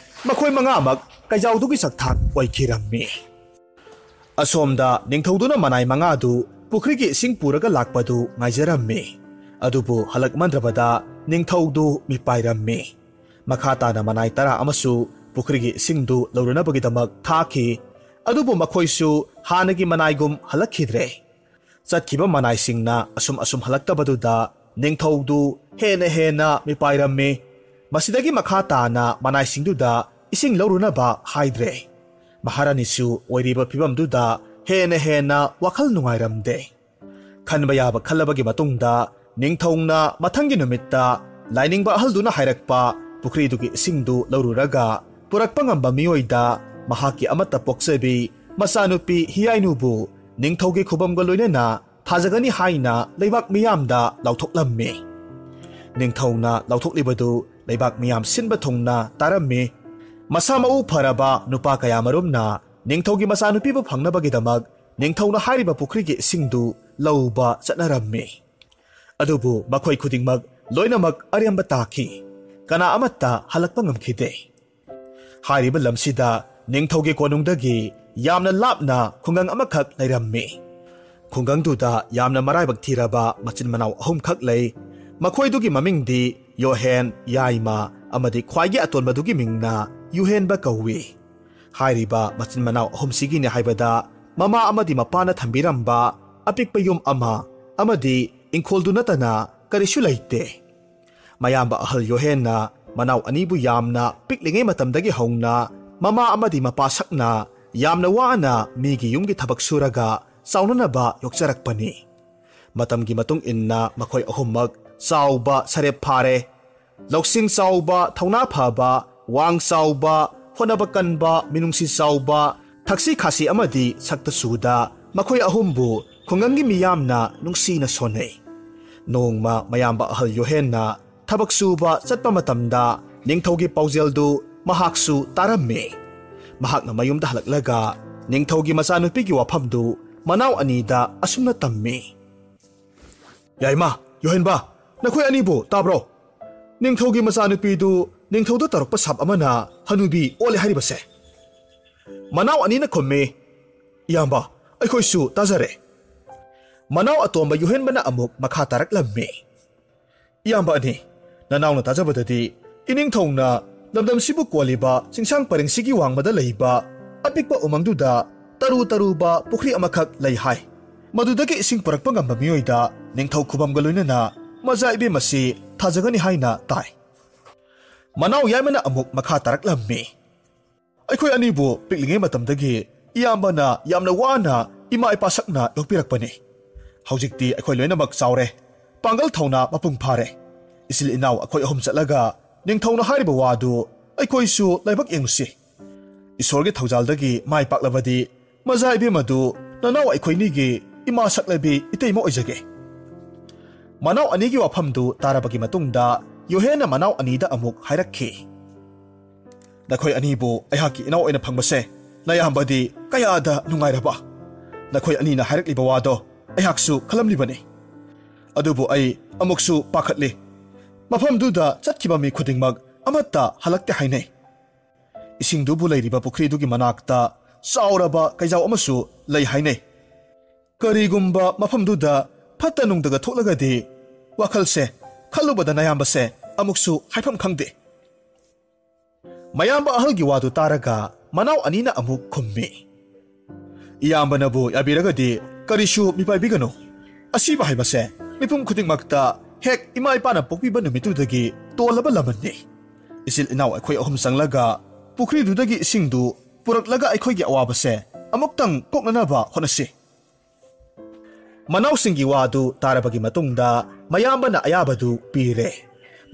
ꯃꯈꯣꯏ ꯃꯉꯥꯃꯛ ꯀꯩꯖꯥꯎꯗꯨꯒꯤ ꯆꯥꯛꯊꯥꯛ ꯑꯣꯏꯈꯤꯔꯝꯃꯤ꯫ ꯑꯁꯣꯝꯗ ꯅꯤꯡꯊꯧꯗꯨꯅ ꯃꯅꯥꯏ ꯃꯉꯥꯗꯨ ꯄꯨꯈ꯭ꯔꯤꯒꯤ ꯏꯁꯤꯡ ꯄꯨꯔꯒ ꯂꯥꯛꯄꯗꯨ ꯉꯥꯏꯖꯔꯝꯃꯤ꯫ ꯑꯗꯨꯕꯨ ꯍꯜꯂꯛꯃꯟꯗ꯭ꯔꯕꯗ ꯅꯤꯡꯊꯧꯗꯨ ꯃꯤꯄꯥꯏꯔꯝꯃꯤ꯫ ꯃꯈꯥ ꯇꯥꯅ ꯃꯅꯥꯏ ꯇꯔꯥ ꯑꯃꯁꯨ ꯄꯨꯈ꯭ꯔꯤꯒꯤ ꯏꯁꯤꯡꯗꯨ ꯂꯧꯔꯨꯅꯕꯒꯤꯗꯃꯛ ꯊꯥꯈꯤ꯫ ꯑꯗꯨꯕꯨ ꯃꯈꯣꯏꯁꯨ ꯍꯥꯟꯅꯒꯤ ꯃꯅꯥꯏꯒꯨꯝ ꯍꯜꯂꯛꯈꯤꯗ꯭ꯔꯦ꯫ ꯆꯠꯈꯤꯕ ꯃꯅꯥꯏꯁꯤꯡꯅ ꯑꯁꯨꯝ ꯑꯁꯨꯝ ꯍꯜꯂꯛꯇꯕꯗꯨꯗ ꯅꯤꯡꯊꯧꯗꯨ ꯍꯦꯟꯅ ꯍꯦꯟꯅ ꯃꯤꯄꯥꯏꯔꯝꯃꯤ꯫ ꯃꯁꯤꯗꯒꯤ ꯃꯈꯥ ꯇꯥꯅ ꯃꯅꯥꯏꯁꯤꯡꯗꯨꯗ ꯏꯁꯤꯡ ꯂꯧꯔꯨꯅꯕ ꯍꯥꯏꯗ꯭ꯔꯦ꯫ ꯃꯍꯥꯔꯥꯅꯤꯁꯨ ꯑꯣꯏꯔꯤꯕ ꯐꯤꯕꯝꯗꯨꯗ ꯍꯦꯟꯅ ꯍꯦꯟꯅ ꯋꯥꯈꯜ ꯅꯨꯡꯉꯥꯏꯔꯝꯗꯦ꯫ ꯈꯟꯕ ꯌꯥꯕ ꯈꯜꯂꯕꯒꯤ ꯃꯇꯨꯡꯗ ꯅꯤꯡꯊꯧꯅ ꯃꯊꯪꯒꯤ ꯅꯨꯃꯤꯠꯇ ꯂꯥꯏꯅꯤꯡꯕ ꯑꯍꯜꯗꯨꯅ ꯍꯥꯏꯔꯛꯄ ꯄꯨꯈ꯭ꯔꯤꯗꯨꯒꯤ ꯏꯁꯤꯡꯗꯨ ꯂꯧꯔꯨꯔꯒ ꯄꯨꯔꯛꯄ ꯉꯝꯕ ꯃꯤꯑꯣꯏꯗ ꯃꯍꯥꯛꯀꯤ ꯑꯃꯠꯇ ꯄꯣꯛꯆꯕꯤ ꯃꯆꯥꯅꯨꯄꯤ ꯍꯤꯌꯥꯏꯅꯨꯕꯨ ꯅꯤꯡꯊꯧꯒꯤ ꯈꯨꯕꯝꯒ ꯂꯣꯏꯅꯅ ꯊꯥꯖꯒꯅꯤ ꯍꯥꯏꯅ ꯂꯩꯕꯥꯛ ꯃꯤꯌꯥꯝꯗ ꯂꯥꯎꯊꯣꯛꯂꯝꯃꯤ꯫ ꯅꯤꯡꯊꯧꯅ ꯂꯥꯎꯊꯣꯛꯂꯤꯕꯗꯨ ꯂꯩꯕꯥꯛ ꯃꯤꯌꯥꯝ ꯁꯤꯟꯕ ꯊꯨꯡꯅ ꯇꯥꯔꯝꯃꯤ꯫ ꯃꯁꯥ ꯃꯎ ꯐꯔꯕ ꯅꯨꯄꯥ ꯀꯌꯥꯃꯔꯨꯝꯅ ꯅꯤꯡꯊꯧꯒꯤ ꯃꯆꯥꯅꯨꯄꯤꯕꯨ ꯐꯪꯅꯕꯒꯤꯗꯃꯛ ꯅꯤꯡꯊꯧꯅ ꯍꯥꯏꯔꯤꯕ ꯄꯨꯈ꯭ꯔꯤꯒꯤ ꯏꯁꯤꯡꯗꯨ ꯂꯧꯕ ꯆꯠꯅꯔꯝꯃꯤ꯫ ꯑꯗꯨꯕꯨ ꯃꯈꯣꯏ ꯈꯨꯗꯤꯡꯃꯛ ꯂꯣꯏꯅꯃꯛ ꯑꯔꯦꯝꯕ ꯇꯥꯈꯤ꯫ ꯀꯅꯥ ꯑꯃꯠꯇ ꯍꯜꯂꯛꯄ ꯉꯝꯈꯤꯗꯦ꯫ ꯍꯥꯏꯔꯤꯕ ꯂꯝꯁꯤꯗ ꯅꯤꯡꯊꯧꯒꯤ ꯀꯣꯅꯨꯡꯗꯒꯤ ꯌꯥꯝꯅ ꯂꯥꯞꯅ ꯈꯨꯡꯒꯪ ꯑꯃꯈꯛ ꯂꯩꯔꯝꯃꯤ꯫ ꯈꯨꯡꯒꯪꯗꯨꯗ ꯌꯥꯝꯅ ꯃꯔꯥꯏꯕꯛ ꯊꯤꯔꯕ ꯃꯆꯤꯟ ꯃꯅꯥꯎ ꯑꯍꯨꯝꯈꯛ ꯂꯩ꯫ ꯃꯈꯣꯏꯗꯨꯒꯤ ꯃꯃꯤꯡꯗꯤ ꯌꯣꯍꯦꯟ, ꯌꯥꯏꯃ ꯑꯃꯗꯤ ꯈ꯭ꯋꯥꯏꯒꯤ ꯑꯇꯣꯟꯕꯗꯨꯒꯤ ꯃꯤꯡꯅ ꯌꯨꯍꯦꯟꯕ ꯀꯧꯏ꯫ ꯍꯥꯏꯔꯤꯕ ꯃꯆꯤꯟ ꯃꯅꯥꯎ ꯑꯍꯨꯝꯁꯤꯒꯤꯅꯤ ꯍꯥꯏꯕꯗ ꯃꯃꯥ ꯑꯃꯗꯤ ꯃꯄꯥꯅ ꯊꯝꯕꯤꯔꯝꯕ ꯑꯄꯤꯛꯄ ꯌꯨꯝ ꯑꯃ ꯑꯃꯗꯤ ꯏꯪꯈꯣꯜꯗꯨ ꯅꯠꯇꯅ ꯀꯔꯤꯁꯨ ꯂꯩꯇꯦ꯫ ꯃꯌꯥꯝꯕ ꯑꯍꯜ ꯌꯣꯍꯦꯟꯅ ꯃꯅꯥꯎ ꯑꯅꯤꯕꯨ ꯌꯥꯝꯅ ꯄꯤꯛꯂꯤꯉꯩ ꯃꯇꯝꯗꯒꯤ ꯍꯧꯅ ꯃꯃꯥ ꯑꯃꯗꯤ ꯃꯄꯥ ꯁꯛꯅ ꯌꯥꯝꯅ ꯋꯥꯅ ꯃꯤꯒꯤ ꯌꯨꯝꯒꯤ ꯊꯕꯛ ꯁꯨꯔꯒ ꯆꯥꯎꯅꯅꯕ ꯌꯣꯛꯆꯔꯛꯄꯅꯤ꯫ ꯃꯇꯝꯒꯤ ꯃꯇꯨꯡ ꯏꯟꯅ ꯃꯈꯣꯏ ꯑꯍꯨꯝꯃꯛ ꯆꯥꯎꯕ ꯁꯔꯦꯞ ꯐꯥꯔꯦ꯫ ꯂꯧꯁꯤꯡ ꯆꯥꯎꯕ, ꯊꯧꯅꯥ ꯐꯕ, ꯋꯥꯡ ꯆꯥꯎꯕ, ꯍꯣꯠꯅꯕ ꯀꯟꯕ, ꯃꯤꯅꯨꯡꯁꯤ ꯆꯥꯎꯕ, ꯊꯛꯁꯤ ꯈꯥꯁꯤ ꯑꯃꯗꯤ ꯁꯛꯇ ꯆꯨꯗ ꯃꯈꯣꯏ ꯑꯍꯨꯝꯕꯨ ꯈꯨꯡꯒꯪꯒꯤ ꯃꯤꯌꯥꯝꯅ ꯅꯨꯡꯁꯤꯅ ꯁꯣꯟꯅꯩ꯫ ꯅꯣꯡꯃ ꯃꯌꯥꯝꯕ ꯑꯍꯜ ꯌꯣꯍꯦꯟꯅ ꯊꯕꯛ ꯁꯨꯕ ꯆꯠꯄ ꯃꯇꯝꯗ ꯅꯤꯡꯊꯧꯒꯤ ꯄꯥꯎꯖꯦꯜꯗꯨ ꯃꯍꯥꯛꯁꯨ ꯇꯥꯔꯝꯃꯤ꯫ ꯃꯍꯥꯛꯅ ꯃꯌꯨꯝꯗ ꯍꯜꯂꯛꯂꯒ ꯅꯤꯡꯊꯧꯒꯤ ꯃꯆꯥꯅꯨꯄꯤꯒꯤ ꯋꯥꯐꯝꯗꯨ ꯃꯅꯥꯎ ꯑꯅꯤꯗ ꯑꯁꯨꯝꯅ ꯇꯝꯃꯤ꯫ "ꯌꯥꯏꯃ, ꯌꯣꯍꯦꯟꯕ, ꯅꯈꯣꯏ ꯑꯅꯤꯕꯨ ꯇꯥꯕ꯭ꯔꯣ? ꯅꯤꯡꯊꯧꯒꯤ ꯃꯆꯥꯅꯨꯄꯤꯗꯨ ꯅꯤꯡꯊꯧꯗ ꯇꯧꯔꯛꯄ ꯁꯥꯞ ꯑꯃꯅ ꯍꯅꯨꯕꯤ ꯑꯣꯜꯂꯦ ꯍꯥꯏꯔꯤꯕꯁꯦ?" ꯃꯅꯥꯎ ꯑꯅꯤꯅ ꯈꯨꯝꯃꯤ, "ꯏꯌꯥꯝꯕ, ꯑꯩꯈꯣꯏꯁꯨ ꯇꯥꯖꯔꯦ꯫" ꯃꯅꯥꯎ ꯑꯇꯣꯝꯕ ꯌꯣꯍꯦꯟꯕꯅ ꯑꯃꯨꯛ ꯃꯈꯥ ꯇꯥꯔꯛꯂꯝꯃꯤ꯫ "ꯏꯌꯥꯝꯕ ꯑꯅꯤ, ꯅꯅꯥꯎꯅ ꯇꯥꯖꯕꯗꯗꯤ ꯏꯅꯤꯡꯊꯧꯅ ꯂꯝꯗꯝꯁꯤꯕꯨ ꯀꯣꯜꯂꯤꯕ ꯆꯤꯡꯁꯥꯡ ꯄꯔꯤꯡꯁꯤꯒꯤ ꯋꯥꯡꯃꯗ ꯂꯩꯕ ꯑꯄꯤꯛꯄ ꯎꯃꯪꯗꯨꯗ ꯇꯔꯨ ꯇꯔꯨꯕ ꯄꯨꯈ꯭ꯔꯤ ꯑꯃꯈꯛ ꯂꯩ ꯍꯥꯏ꯫ ꯃꯗꯨꯗꯒꯤ ꯏꯁꯤꯡ ꯄꯨꯔꯛꯄ ꯉꯝꯕ ꯃꯤꯑꯣꯏꯗ ꯅꯤꯡꯊꯧ ꯈꯨꯕꯝꯒ ꯂꯣꯏꯅꯅ ꯃꯖꯥ ꯏꯕꯦꯝ ꯑꯁꯤ ꯊꯥꯖꯒꯅꯤ ꯍꯥꯏꯅ ꯇꯥꯏ꯫" ꯃꯅꯥꯎ ꯌꯥꯏꯃꯅ ꯑꯃꯨꯛ ꯃꯈꯥ ꯇꯥꯔꯛꯂꯝꯃꯤ꯫ "ꯑꯩꯈꯣꯏ ꯑꯅꯤꯕꯨ ꯄꯤꯛꯂꯤꯉꯩ ꯃꯇꯝꯗꯒꯤ ꯏꯌꯥꯝꯕꯅ ꯌꯥꯝꯅ ꯋꯥꯅ ꯏꯃꯥ ꯏꯄꯥ ꯁꯛꯅ ꯌꯣꯛꯄꯤꯔꯛꯄꯅꯤ꯫ ꯍꯧꯖꯤꯛꯇꯤ ꯑꯩꯈꯣꯏ ꯂꯣꯏꯅꯃꯛ ꯆꯥꯎꯔꯦ, ꯄꯥꯡꯒꯜ ꯊꯧꯅꯥ ꯃꯄꯨꯡ ꯐꯥꯔꯦ꯫ ꯏꯆꯤꯜ ꯏꯅꯥꯎ ꯑꯩꯈꯣꯏ ꯑꯍꯨꯝ ꯆꯠꯂꯒ ꯅꯤꯡꯊꯧꯅ ꯍꯥꯏꯔꯤꯕ ꯋꯥꯗꯨ ꯑꯩꯈꯣꯏꯁꯨ ꯂꯥꯏꯕꯛ ꯌꯦꯡꯉꯨꯁꯤ꯫ ꯏꯁꯣꯔꯒꯤ ꯊꯧꯖꯥꯜꯗꯒꯤ ꯃꯥꯏ ꯄꯥꯛꯂꯕꯗꯤ ꯃꯖꯥ ꯏꯕꯦꯝ ꯑꯗꯨ ꯅꯅꯥꯎ ꯑꯩꯈꯣꯏꯅꯤꯒꯤ ꯏꯃꯥ ꯁꯛꯂꯕꯤ ꯏꯇꯩꯃ ꯑꯣꯏꯖꯒꯦ꯫" ꯃꯅꯥꯎ ꯑꯅꯤꯒꯤ ꯋꯥꯐꯝꯗꯨ ꯇꯥꯔꯕꯒꯤ ꯃꯇꯨꯡꯗ ꯌꯣꯍꯦꯟꯅ ꯃꯅꯥꯎ ꯑꯅꯤꯗ ꯑꯃꯨꯛ ꯍꯥꯏꯔꯛꯈꯤ꯫ "ꯅꯈꯣꯏ ꯑꯅꯤꯕꯨ ꯑꯩꯍꯥꯛꯀꯤ ꯏꯅꯥꯎ ꯑꯣꯏꯅ ꯐꯪꯕꯁꯦ ꯅꯌꯥꯝꯕꯗꯤ ꯀꯌꯥꯗ ꯅꯨꯡꯉꯥꯏꯔꯕ꯫ ꯅꯈꯣꯏ ꯑꯅꯤꯅ ꯍꯥꯏꯔꯛꯂꯤꯕ ꯋꯥꯗꯣ ꯑꯩꯍꯥꯛꯁꯨ ꯈꯜꯂꯝꯂꯤꯕꯅꯤ꯫ ꯑꯗꯨꯕꯨ ꯑꯩ ꯑꯃꯨꯛꯁꯨ ꯄꯥꯈꯠꯂꯤ꯫ ꯃꯐꯝꯗꯨꯗ ꯆꯠꯈꯤꯕ ꯃꯤ ꯈꯨꯗꯤꯡꯃꯛ ꯑꯃꯠꯇ ꯍꯜꯂꯛꯇꯦ ꯍꯥꯏꯅꯩ꯫ ꯏꯁꯤꯡꯗꯨꯕꯨ ꯂꯩꯔꯤꯕ ꯄꯨꯈ꯭ꯔꯤꯗꯨꯒꯤ ꯃꯅꯥꯛꯇ ꯆꯥꯎꯔꯕ ꯀꯩꯖꯥꯎ ꯑꯃꯁꯨ ꯂꯩ ꯍꯥꯏꯅꯩ꯫ ꯀꯔꯤꯒꯨꯝꯕ ꯃꯐꯝꯗꯨꯗ ꯐꯠꯇ ꯅꯨꯡꯗꯒ ꯊꯣꯛꯂꯒꯗꯤ ꯋꯥꯈꯜꯁꯦ ꯈꯜꯂꯨꯕꯗ ꯅꯌꯥꯝꯕꯁꯦ ꯑꯃꯨꯛꯁꯨ ꯍꯥꯏꯐꯝ ꯈꯪꯗꯦ꯫" ꯃꯌꯥꯝꯕ ꯑꯍꯜꯒꯤ ꯋꯥꯗꯨ ꯇꯥꯔꯒ ꯃꯅꯥꯎ ꯑꯅꯤꯅ ꯑꯃꯨꯛ ꯈꯨꯝꯃꯤ꯫ "ꯏꯌꯥꯝꯕꯅꯕꯨ ꯌꯥꯕꯤꯔꯒꯗꯤ ꯀꯔꯤꯁꯨ ꯃꯤꯄꯥꯏꯕꯤꯒꯅꯨ꯫ ꯑꯁꯤꯕ ꯍꯥꯏꯕꯁꯦ ꯃꯤꯄꯨꯝ ꯈꯨꯗꯤꯡꯃꯛꯇ ꯍꯦꯛ ꯏꯃꯥ ꯏꯄꯥꯅ ꯄꯣꯛꯄꯤꯕ ꯅꯨꯃꯤꯠꯇꯨꯗꯒꯤ ꯇꯣꯜꯂꯕ ꯂꯃꯟꯅꯤ꯫ ꯏꯆꯤꯜ ꯏꯅꯥꯎ ꯑꯩꯈꯣꯏ ꯑꯍꯨꯝ ꯆꯪꯂꯒ ꯄꯨꯈ꯭ꯔꯤꯗꯨꯗꯒꯤ ꯏꯁꯤꯡꯗꯨ ꯄꯨꯔꯛꯂꯒ ꯑꯩꯈꯣꯏꯒꯤ ꯑꯋꯥꯕꯁꯦ ꯑꯃꯨꯛꯇꯪ ꯀꯣꯛꯅꯅꯕ ꯍꯣꯠꯅꯁꯤ"꯫ ꯃꯅꯥꯎꯁꯤꯡꯒꯤ ꯋꯥꯗꯨ ꯇꯥꯔꯕꯒꯤ ꯃꯇꯨꯡꯗ ꯃꯌꯥꯝꯕꯅ ꯑꯌꯥꯕꯗꯨ ꯄꯤꯔꯦ꯫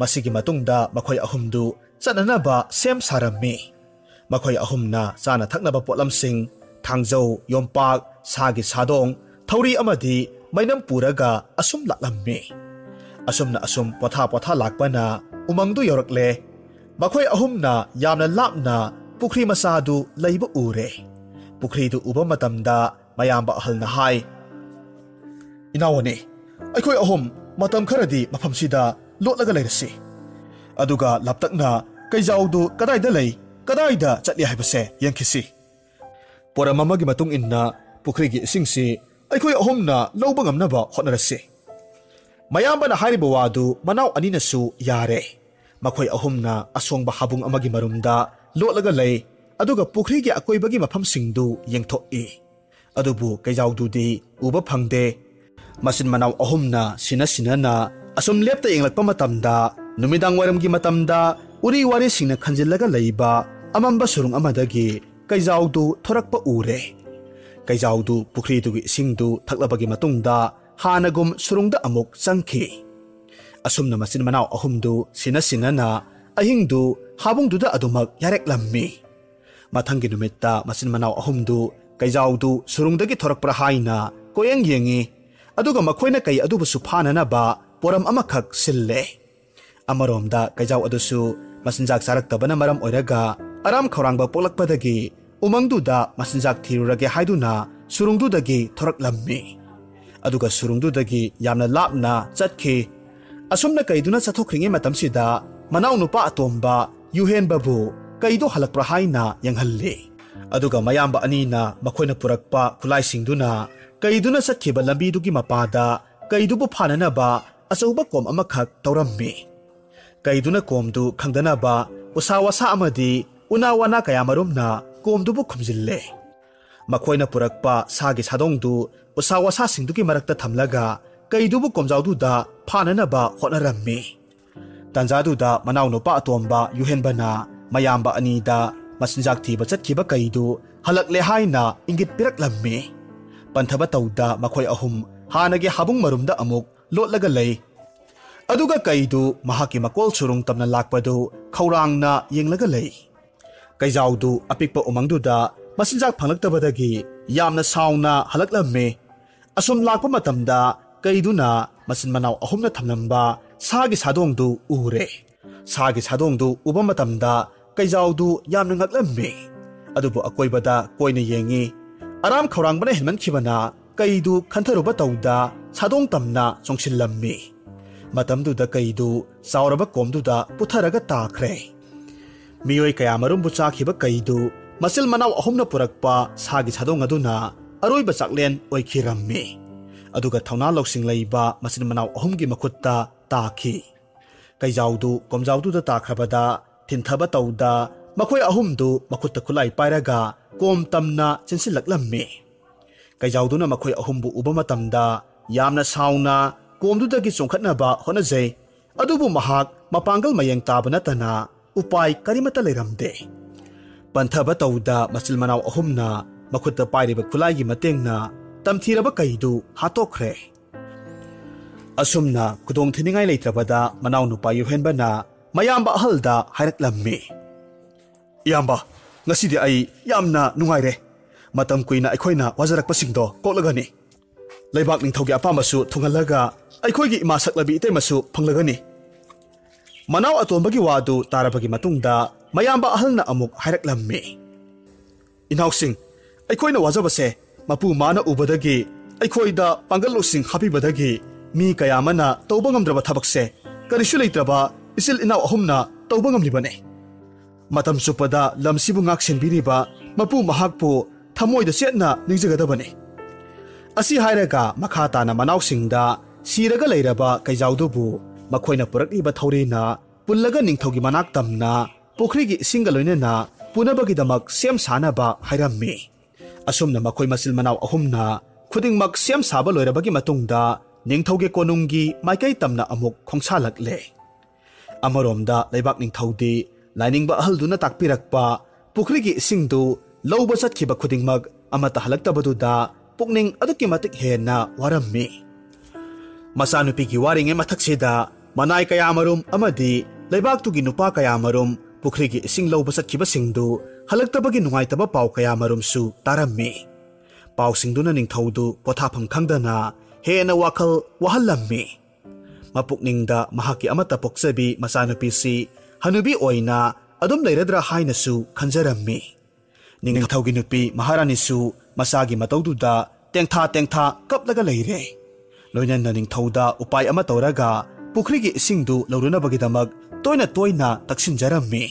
ꯃꯁꯤꯒꯤ ꯃꯇꯨꯡꯗ ꯃꯈꯣꯏ ꯑꯍꯨꯝꯗꯨ ꯆꯠꯅꯅꯕ ꯁꯦꯝ ꯁꯥꯔꯝꯃꯤ꯫ ꯃꯈꯣꯏ ꯑꯍꯨꯝꯅ ꯆꯥꯅ ꯊꯛꯅꯕ ꯄꯣꯠꯂꯝꯁꯤꯡ, ꯊꯥꯡꯖꯧ, ꯌꯣꯝꯄꯥꯛ, ꯁꯥꯒꯤ ꯁꯥꯗꯣꯡ, ꯊꯧꯔꯤ ꯑꯃꯗꯤ ꯃꯩꯅꯝ ꯄꯨꯔꯒ ꯑꯁꯨꯝ ꯂꯥꯛꯂꯝꯃꯤ꯫ ꯑꯁꯨꯝꯅ ꯑꯁꯨꯝ ꯄꯣꯊꯥ ꯄꯣꯊꯥ ꯂꯥꯛꯄꯅ ꯎꯃꯪꯗꯨ ꯌꯧꯔꯛꯂꯦ꯫ ꯃꯈꯣꯏ ꯑꯍꯨꯝꯅ ꯌꯥꯝꯅ ꯂꯥꯞꯅ ꯄꯨꯈ꯭ꯔꯤ ꯃꯆꯥꯗꯨ ꯂꯩꯕ ꯎꯔꯦ꯫ ꯄꯨꯈ꯭ꯔꯤꯗꯨ ꯎꯕ ꯃꯇꯝꯗ ꯃꯌꯥꯝꯕ ꯑꯍꯜꯅ ꯍꯥꯏ, "ꯏꯅꯥꯎ ꯑꯅꯤ, ꯑꯩꯈꯣꯏ ꯑꯍꯨꯝ ꯃꯇꯝ ꯈꯔꯗꯤ ꯃꯐꯝꯁꯤꯗ ꯂꯣꯠꯂꯒ ꯂꯩꯔꯁꯤ꯫ ꯑꯗꯨꯒ ꯂꯥꯞꯇꯛꯅ ꯀꯩꯖꯥꯎꯗꯨ ꯀꯗꯥꯏꯗ ꯂꯩ, ꯀꯗꯥꯏꯗ ꯆꯠꯂꯤ ꯍꯥꯏꯕꯁꯦ ꯌꯦꯡꯈꯤꯁꯤ꯫ ꯄꯣꯔꯝ ꯑꯃꯒꯤ ꯃꯇꯨꯡ ꯏꯟꯅ ꯄꯨꯈ꯭ꯔꯤꯒꯤ ꯏꯁꯤꯡꯁꯤ ꯑꯩꯈꯣꯏ ꯑꯍꯨꯝꯅ ꯂꯧꯕ ꯉꯝꯅꯕ ꯍꯣꯠꯅꯔꯁꯤ"꯫ ꯃꯌꯥꯝꯕꯅ ꯍꯥꯏꯔꯤꯕ ꯋꯥꯗꯨ ꯃꯅꯥꯎ ꯑꯅꯤꯅꯁꯨ ꯌꯥꯔꯦ꯫ ꯃꯈꯣꯏ ꯑꯍꯨꯝꯅ ꯑꯁꯣꯡꯕ ꯍꯥꯕꯨꯡ ꯑꯃꯒꯤ ꯃꯔꯨꯝꯗ ꯂꯣꯠꯂꯒ ꯂꯩ, ꯑꯗꯨꯒ ꯄꯨꯈ꯭ꯔꯤꯒꯤ ꯑꯀꯣꯏꯕꯒꯤ ꯃꯐꯝꯁꯤꯡꯗꯨ ꯌꯦꯡꯊꯣꯛꯏ꯫ ꯑꯗꯨꯕꯨ ꯀꯩꯖꯥꯎꯗꯨꯗꯤ ꯎꯕ ꯐꯪꯗꯦ꯫ ꯃꯆꯤꯟ ꯃꯅꯥꯎ ꯑꯍꯨꯝꯅ ꯁꯤꯟꯅ ꯁꯤꯟꯅꯅ ꯑꯁꯨꯝ ꯂꯦꯞꯇ ꯌꯦꯡꯂꯛꯄ ꯃꯇꯝꯗ, ꯅꯨꯃꯤꯗꯥꯡ ꯋꯥꯏꯔꯝꯒꯤ ꯃꯇꯝꯗ ꯎꯔꯤ ꯋꯥꯔꯤꯁꯤꯡꯅ ꯈꯟꯖꯤꯜꯂꯒ ꯂꯩꯕ ꯑꯃꯝꯕ ꯁꯨꯔꯨꯡ ꯑꯃꯗꯒꯤ ꯀꯩꯖꯥꯎꯗꯨ ꯊꯣꯔꯛꯄ ꯎꯔꯦ꯫ ꯀꯩꯖꯥꯎꯗꯨ ꯄꯨꯈ꯭ꯔꯤꯗꯨꯒꯤ ꯏꯁꯤꯡꯗꯨ ꯊꯛꯂꯕꯒꯤ ꯃꯇꯨꯡꯗ ꯍꯥꯟꯅꯒꯨꯝ ꯁꯨꯔꯨꯡꯗ ꯑꯃꯨꯛ ꯆꯪꯈꯤ꯫ ꯑꯁꯨꯝꯅ ꯃꯆꯤꯟ ꯃꯅꯥꯎ ꯑꯍꯨꯝꯗꯨ ꯁꯤꯟꯅ ꯁꯤꯟꯅꯅ ꯑꯍꯤꯡꯗꯨ ꯍꯥꯕꯨꯡꯗꯨꯗ ꯑꯗꯨꯃꯛ ꯌꯥꯔꯦꯛꯂꯝꯃꯤ꯫ ꯃꯊꯪꯒꯤ ꯅꯨꯃꯤꯠꯇ ꯃꯆꯤꯟ ꯃꯅꯥꯎ ꯑꯍꯨꯝꯗꯨ ꯀꯩꯖꯥꯎꯗꯨ ꯁꯨꯔꯨꯡꯗꯒꯤ ꯊꯣꯔꯛꯄ꯭ꯔꯥ ꯍꯥꯏꯅ ꯀꯣꯌꯦꯡ ꯌꯦꯡꯉꯤ, ꯑꯗꯨꯒ ꯃꯈꯣꯏꯅ ꯀꯩ ꯑꯗꯨꯕꯨꯁꯨ ꯐꯥꯅꯅꯕ ꯄꯣꯔꯝ ꯑꯃꯈꯛ ꯁꯤꯜꯂꯦ꯫ ꯑꯃꯔꯣꯝꯗ ꯀꯩꯖꯥꯎ ꯑꯗꯨꯁꯨ ꯃꯆꯤꯟꯖꯥꯛ ꯆꯥꯔꯛꯇꯕꯅ ꯃꯔꯝ ꯑꯣꯏꯔꯒ ꯑꯔꯥꯝ ꯈꯧꯔꯥꯡꯕ ꯄꯣꯛꯂꯛꯄꯗꯒꯤ ꯎꯃꯪꯗꯨꯗ ꯃꯆꯤꯟꯖꯥꯛ ꯊꯤꯔꯨꯔꯒꯦ ꯍꯥꯏꯗꯨꯅ ꯁꯨꯔꯨꯡꯗꯨꯗꯒꯤ ꯊꯣꯔꯛꯂꯝꯃꯤ꯫ ꯑꯗꯨꯒ ꯁꯨꯔꯨꯡꯗꯨꯗꯒꯤ ꯌꯥꯝꯅ ꯂꯥꯞꯅ ꯆꯠꯈꯤ꯫ ꯑꯁꯨꯝꯅ ꯀꯩꯗꯨꯅ ꯆꯠꯊꯣꯛꯈ꯭ꯔꯤꯉꯩ ꯃꯇꯝꯁꯤꯗ ꯃꯅꯥꯎꯅꯨꯄꯥ ꯑꯇꯣꯝꯕ ꯌꯨꯍꯦꯟꯕꯕꯨ ꯀꯩꯗꯣ ꯍꯜꯂꯛꯄ꯭ꯔꯥ ꯍꯥꯏꯅ ꯌꯦꯡꯍꯜꯂꯤ꯫ ꯑꯗꯨꯒ ꯃꯌꯥꯝꯕ ꯑꯅꯤꯅ ꯃꯈꯣꯏꯅ ꯄꯨꯔꯛꯄ ꯈꯨꯠꯂꯥꯏꯁꯤꯡꯗꯨꯅ ꯀꯩꯗꯨꯅ ꯆꯠꯈꯤꯕ ꯂꯝꯕꯤꯗꯨꯒꯤ ꯃꯄꯥꯗ ꯀꯩꯗꯨꯕꯨ ꯐꯥꯅꯅꯕ ꯑꯆꯧꯕ ꯀꯣꯝ ꯑꯃꯈꯛ ꯇꯧꯔꯝꯃꯤ꯫ ꯀꯩꯗꯨꯅ ꯀꯣꯝꯗꯨ ꯈꯪꯗꯅꯕ ꯎꯁꯥ ꯋꯥꯁꯥ ꯑꯃꯗꯤ ꯎꯅꯥ ꯋꯥꯅꯥ ꯀꯌꯥꯃꯔꯨꯝꯅ ꯀꯣꯝꯗꯨꯕꯨ ꯈꯨꯝꯖꯤꯜꯂꯦ꯫ ꯃꯈꯣꯏꯅ ꯄꯨꯔꯛꯄ ꯁꯥꯒꯤ ꯁꯥꯗꯣꯡꯗꯨ ꯎꯁꯥ ꯋꯥꯁꯥꯁꯤꯡꯗꯨꯒꯤ ꯃꯔꯛꯇ ꯊꯝꯂꯒ ꯀꯩꯗꯨꯕꯨ ꯀꯣꯝꯖꯥꯎꯗꯨꯗ ꯐꯥꯅꯅꯕ ꯍꯣꯠꯅꯔꯝꯃꯤ꯫ ꯇꯥꯟꯖꯥꯗꯨꯗ ꯃꯅꯥꯎꯅꯨꯄꯥ ꯑꯇꯣꯝꯕ ꯌꯨꯍꯦꯟꯕꯅ ꯃꯌꯥꯝꯕ ꯑꯅꯤꯗ ꯃꯆꯤꯟꯖꯥꯛ ꯊꯤꯕ ꯆꯠꯈꯤꯕ ꯀꯩꯗꯨ ꯍꯜꯂꯛꯂꯦ ꯍꯥꯏꯅ ꯏꯪꯒꯤꯠ ꯄꯤꯔꯛꯂꯝꯃꯤ꯫ ꯄꯟꯊꯕ ꯇꯧꯗ ꯃꯈꯣꯏ ꯑꯍꯨꯝ ꯍꯥꯟꯅꯒꯤ ꯍꯥꯕꯨꯡ ꯃꯔꯨꯝꯗ ꯑꯃꯨꯛ ꯂꯣꯠꯂꯒ ꯂꯩ꯫ ꯑꯗꯨꯒ ꯀꯩꯗꯨ ꯃꯍꯥꯛꯀꯤ ꯃꯀꯣꯜ ꯁꯨꯔꯨꯡ ꯇꯝꯅ ꯂꯥꯛꯄꯗꯨ ꯈꯧꯔꯥꯡꯅ ꯌꯦꯡꯂꯒ ꯂꯩ꯫ ꯀꯩꯖꯥꯎꯗꯨ ꯑꯄꯤꯛꯄ ꯎꯃꯪꯗꯨꯗ ꯃꯆꯤꯟꯖꯥꯛ ꯐꯪꯂꯛꯇꯕꯗꯒꯤ ꯌꯥꯝꯅ ꯁꯥꯎꯅ ꯍꯜꯂꯛꯂꯝꯃꯤ꯫ ꯑꯁꯨꯝ ꯂꯥꯛꯄ ꯃꯇꯝꯗ ꯀꯩꯗꯨꯅ ꯃꯆꯤꯟ ꯃꯅꯥꯎ ꯑꯍꯨꯝꯅ ꯊꯝꯂꯝꯕ ꯁꯥꯒꯤ ꯁꯥꯗꯣꯡꯗꯨ ꯎꯔꯦ꯫ ꯁꯥꯒꯤ ꯁꯥꯗꯣꯡꯗꯨ ꯎꯕ ꯃꯇꯝꯗ ꯀꯩꯖꯥꯎꯗꯨ ꯌꯥꯝꯅ ꯉꯛꯂꯝꯃꯤ꯫ ꯑꯗꯨꯕꯨ ꯑꯀꯣꯏꯕꯗ ꯀꯣꯏꯅ ꯌꯦꯡꯉꯤ꯫ ꯑꯔꯥꯝ ꯈꯧꯔꯥꯡꯕꯅ ꯍꯦꯟꯃꯟꯈꯤꯕꯅ ꯀꯩꯗꯨ ꯈꯟꯊꯔꯨꯕ ꯇꯧꯗ ꯁꯥꯗꯣꯡ ꯇꯝꯅ ꯆꯣꯡꯁꯤꯜꯂꯝꯃꯤ꯫ ꯃꯇꯝꯗꯨꯗ ꯀꯩꯗꯨ ꯆꯥꯎꯔꯕ ꯀꯣꯝꯗꯨꯗ ꯄꯨꯊꯔꯒ ꯇꯥꯈ꯭ꯔꯦ꯫ ꯃꯤꯑꯣꯏ ꯀꯌꯥꯃꯔꯨꯝꯕꯨ ꯆꯥꯈꯤꯕ ꯀꯩꯗꯨ ꯃꯆꯤꯜ ꯃꯅꯥꯎ ꯑꯍꯨꯝꯅ ꯄꯨꯔꯛꯄ ꯁꯥꯒꯤ ꯁꯥꯗꯣꯡ ꯑꯗꯨꯅ ꯑꯔꯣꯏꯕ ꯆꯥꯛꯂꯦꯟ ꯑꯣꯏꯈꯤꯔꯝꯃꯤ꯫ ꯑꯗꯨꯒ ꯊꯧꯅꯥ ꯂꯧꯁꯤꯡ ꯂꯩꯕ ꯃꯆꯤꯟ ꯃꯅꯥꯎ ꯑꯍꯨꯝꯒꯤ ꯃꯈꯨꯠꯇ ꯇꯥꯈꯤ꯫ ꯀꯩꯖꯥꯎꯗꯨ ꯀꯣꯝꯖꯥꯎꯗꯨꯗ ꯇꯥꯈ꯭ꯔꯕꯗ ꯊꯤꯟꯊꯕ ꯇꯧꯗ ꯃꯈꯣꯏ ꯑꯍꯨꯝꯗꯨ ꯃꯈꯨꯠꯇ ꯈꯨꯠꯂꯥꯏ ꯄꯥꯏꯔꯒ ꯀꯣꯝ ꯇꯝꯅ ꯆꯦꯟꯁꯤꯜꯂꯛꯂꯝꯃꯤ꯫ ꯀꯩꯖꯥꯎꯗꯨꯅ ꯃꯈꯣꯏ ꯑꯍꯨꯝꯕꯨ ꯎꯕ ꯃꯇꯝꯗ ꯌꯥꯝꯅ ꯁꯥꯎꯅ ꯀꯣꯝꯗꯨꯗꯒꯤ ꯆꯣꯡꯈꯠꯅꯕ ꯍꯣꯠꯅꯖꯩ꯫ ꯑꯗꯨꯕꯨ ꯃꯍꯥꯛ ꯃꯄꯥꯡꯒꯜ ꯃꯌꯦꯡ ꯇꯥꯕ ꯅꯠꯇꯅ ꯎꯄꯥꯏ ꯀꯔꯤꯃꯠꯇ ꯂꯩꯔꯝꯗꯦ꯫ ꯄꯟꯊꯕ ꯇꯧꯗ ꯃꯆꯤꯜ ꯃꯅꯥꯎ ꯑꯍꯨꯝꯅ ꯃꯈꯨꯠꯇ ꯄꯥꯏꯔꯤꯕ ꯈꯨꯠꯂꯥꯏꯒꯤ ꯃꯇꯦꯡꯅ ꯇꯝꯊꯤꯔꯕ ꯀꯩꯗꯨ ꯍꯥꯠꯇꯣꯛꯈ꯭ꯔꯦ꯫ ꯑꯁꯨꯝꯅ ꯈꯨꯗꯣꯡ ꯊꯤꯅꯤꯡꯉꯥꯏ ꯂꯩꯇ꯭ꯔꯕꯗ ꯃꯅꯥꯎꯅꯨꯄꯥ ꯌꯨꯍꯦꯟꯕꯅ ꯃꯌꯥꯝꯕ ꯑꯍꯜꯗ ꯍꯥꯏꯔꯛꯂꯝꯃꯤ꯫ "ꯏꯌꯥꯝꯕ, ꯉꯁꯤꯗꯤ ꯑꯩ ꯌꯥꯝꯅ ꯅꯨꯡꯉꯥꯏꯔꯦ꯫ ꯃꯇꯝ ꯀꯨꯏꯅ ꯑꯩꯈꯣꯏꯅ ꯋꯥꯖꯔꯛꯄꯁꯤꯡꯗꯣ ꯀꯣꯛꯂꯒꯅꯤ꯫ ꯂꯩꯕꯥꯛ ꯅꯤꯡꯊꯧꯒꯤ ꯑꯄꯥꯝꯕꯁꯨ ꯊꯨꯡꯍꯜꯂꯒ ꯑꯩꯈꯣꯏꯒꯤ ꯏꯃꯥ ꯁꯛꯂꯕꯤ ꯏꯇꯩꯃꯁꯨ ꯐꯪꯂꯒꯅꯤ꯫" ꯃꯅꯥꯎ ꯑꯇꯣꯝꯕꯒꯤ ꯋꯥꯗꯨ ꯇꯥꯔꯕꯒꯤ ꯃꯇꯨꯡꯗ ꯃꯌꯥꯝꯕ ꯑꯍꯜꯅ ꯑꯃꯨꯛ ꯍꯥꯏꯔꯛꯂꯝꯃꯤ꯫ "ꯏꯅꯥꯎꯁꯤꯡ, ꯑꯩꯈꯣꯏꯅ ꯋꯥꯖꯕꯁꯦ ꯃꯄꯨ ꯃꯥꯅ ꯎꯕꯗꯒꯤ, ꯑꯩꯈꯣꯏꯗ ꯄꯥꯡꯒꯜ ꯂꯧꯁꯤꯡ ꯍꯥꯞꯄꯤꯕꯗꯒꯤ ꯃꯤ ꯀꯌꯥ ꯑꯃꯅ ꯇꯧꯕ ꯉꯝꯗ꯭ꯔꯕ ꯊꯕꯛꯁꯦ ꯀꯔꯤꯁꯨ ꯂꯩꯇ꯭ꯔꯕ ꯏꯆꯤꯜ ꯏꯅꯥꯎ ꯑꯍꯨꯝꯅ ꯇꯧꯕ ꯉꯝꯂꯤꯕꯅꯤ꯫ ꯃꯇꯝ ꯆꯨꯞꯄꯗ ꯂꯝꯁꯤꯕꯨ ꯉꯥꯛ ꯁꯦꯟꯕꯤꯔꯤꯕ ꯃꯄꯨ ꯃꯍꯥꯛꯄꯨ ꯊꯃꯣꯏꯗ ꯆꯦꯠꯅ ꯅꯤꯡꯖꯒꯗꯕꯅꯤ꯫" ꯑꯁꯤ ꯍꯥꯏꯔꯒ ꯃꯈꯥ ꯇꯥꯅ ꯃꯅꯥꯎꯁꯤꯡꯗ ꯁꯤꯔꯒ ꯂꯩꯔꯕ ꯀꯩꯖꯥꯎꯗꯨꯕꯨ ꯃꯈꯣꯏꯅ ꯄꯨꯔꯛꯂꯤꯕ ꯊꯧꯔꯤꯅ ꯄꯨꯜꯂꯒ ꯅꯤꯡꯊꯧꯒꯤ ꯃꯅꯥꯛ ꯇꯝꯅ ꯄꯨꯈ꯭ꯔꯤꯒꯤ ꯏꯁꯤꯡꯒ ꯂꯣꯏꯅꯅ ꯄꯨꯅꯕꯒꯤꯗꯃꯛ ꯁꯦꯝ ꯁꯥꯅꯕ ꯍꯥꯏꯔꯝꯃꯤ꯫ ꯑꯁꯨꯝꯅ ꯃꯈꯣꯏ ꯃꯆꯤꯜ ꯃꯅꯥꯎ ꯑꯍꯨꯝꯅ ꯈꯨꯗꯤꯡꯃꯛ ꯁꯦꯝ ꯁꯥꯕ ꯂꯣꯏꯔꯕꯒꯤ ꯃꯇꯨꯡꯗ ꯅꯤꯡꯊꯧꯒꯤ ꯀꯣꯅꯨꯡꯒꯤ ꯃꯥꯏꯀꯩ ꯇꯝꯅ ꯑꯃꯨꯛ ꯈꯣꯡꯁꯥꯜꯂꯛꯂꯦ꯫ ꯑꯃꯔꯣꯝꯗ ꯂꯩꯕꯥꯛ ꯅꯤꯡꯊꯧꯗꯤ ꯂꯥꯏꯅꯤꯡꯕ ꯑꯍꯜꯗꯨꯅ ꯇꯥꯛꯄꯤꯔꯛꯄ ꯄꯨꯈ꯭ꯔꯤꯒꯤ ꯏꯁꯤꯡꯗꯨ ꯂꯧꯕ ꯆꯠꯈꯤꯕ ꯈꯨꯗꯤꯡꯃꯛ ꯑꯃꯠꯇ ꯍꯜꯂꯛꯇꯕꯗꯨꯗ ꯄꯨꯛꯅꯤꯡ ꯑꯗꯨꯛꯀꯤ ꯃꯇꯤꯛ ꯍꯦꯟꯅ ꯋꯥꯔꯝꯃꯤ꯫ ꯃꯆꯥꯅꯨꯄꯤꯒꯤ ꯋꯥꯔꯤꯉꯩ ꯃꯊꯛꯁꯤꯗ ꯃꯅꯥꯏ ꯀꯌꯥꯃꯔꯨꯝ ꯑꯃꯗꯤ ꯂꯩꯕꯥꯛꯇꯨꯒꯤ ꯅꯨꯄꯥ ꯀꯌꯥꯃꯔꯨꯝ ꯄꯨꯈ꯭ꯔꯤꯒꯤ ꯏꯁꯤꯡ ꯂꯧꯕ ꯆꯠꯈꯤꯕꯁꯤꯡꯗꯨ ꯍꯜꯂꯛꯇꯕꯒꯤ ꯅꯨꯡꯉꯥꯏꯇꯕ ꯄꯥꯎ ꯀꯌꯥꯃꯔꯨꯝꯁꯨ ꯇꯥꯔꯝꯃꯤ꯫ ꯄꯥꯎꯁꯤꯡꯗꯨꯅ ꯅꯤꯡꯊꯧꯗꯨ ꯄꯣꯊꯥꯐꯝ ꯈꯪꯗꯅ ꯍꯦꯟꯅ ꯋꯥꯈꯜ ꯋꯥꯍꯜꯂꯝꯃꯤ꯫ ꯃꯄꯨꯛꯅꯤꯡꯗ ꯃꯍꯥꯛꯀꯤ ꯑꯃꯠꯇ ꯄꯣꯛꯆꯕꯤ ꯃꯆꯥꯅꯨꯄꯤꯁꯤ ꯍꯅꯨꯕꯤ ꯑꯣꯏꯅ ꯑꯗꯨꯝ ꯂꯩꯔꯗ꯭ꯔꯥ ꯍꯥꯏꯅꯁꯨ ꯈꯟꯖꯔꯝꯃꯤ꯫ ꯅꯤꯡꯊꯧꯒꯤ ꯅꯨꯄꯤ ꯃꯍꯥꯔꯥꯅꯤꯁꯨ ꯃꯆꯥꯒꯤ ꯃꯇꯧꯗꯨꯗ ꯇꯦꯡꯊꯥ ꯇꯦꯡꯊꯥ ꯀꯞꯂꯒ ꯂꯩꯔꯦ꯫ ꯂꯣꯏꯅꯅ ꯅꯤꯡꯊꯧꯗ ꯎꯄꯥꯏ ꯑꯃ ꯇꯧꯔꯒ ꯄꯨꯈ꯭ꯔꯤꯒꯤ ꯏꯁꯤꯡꯗꯨ ꯂꯧꯔꯨꯅꯕꯒꯤꯗꯃꯛ ꯇꯣꯏꯅ ꯇꯣꯏꯅ ꯇꯛꯁꯤꯟꯖꯔꯝꯃꯤ꯫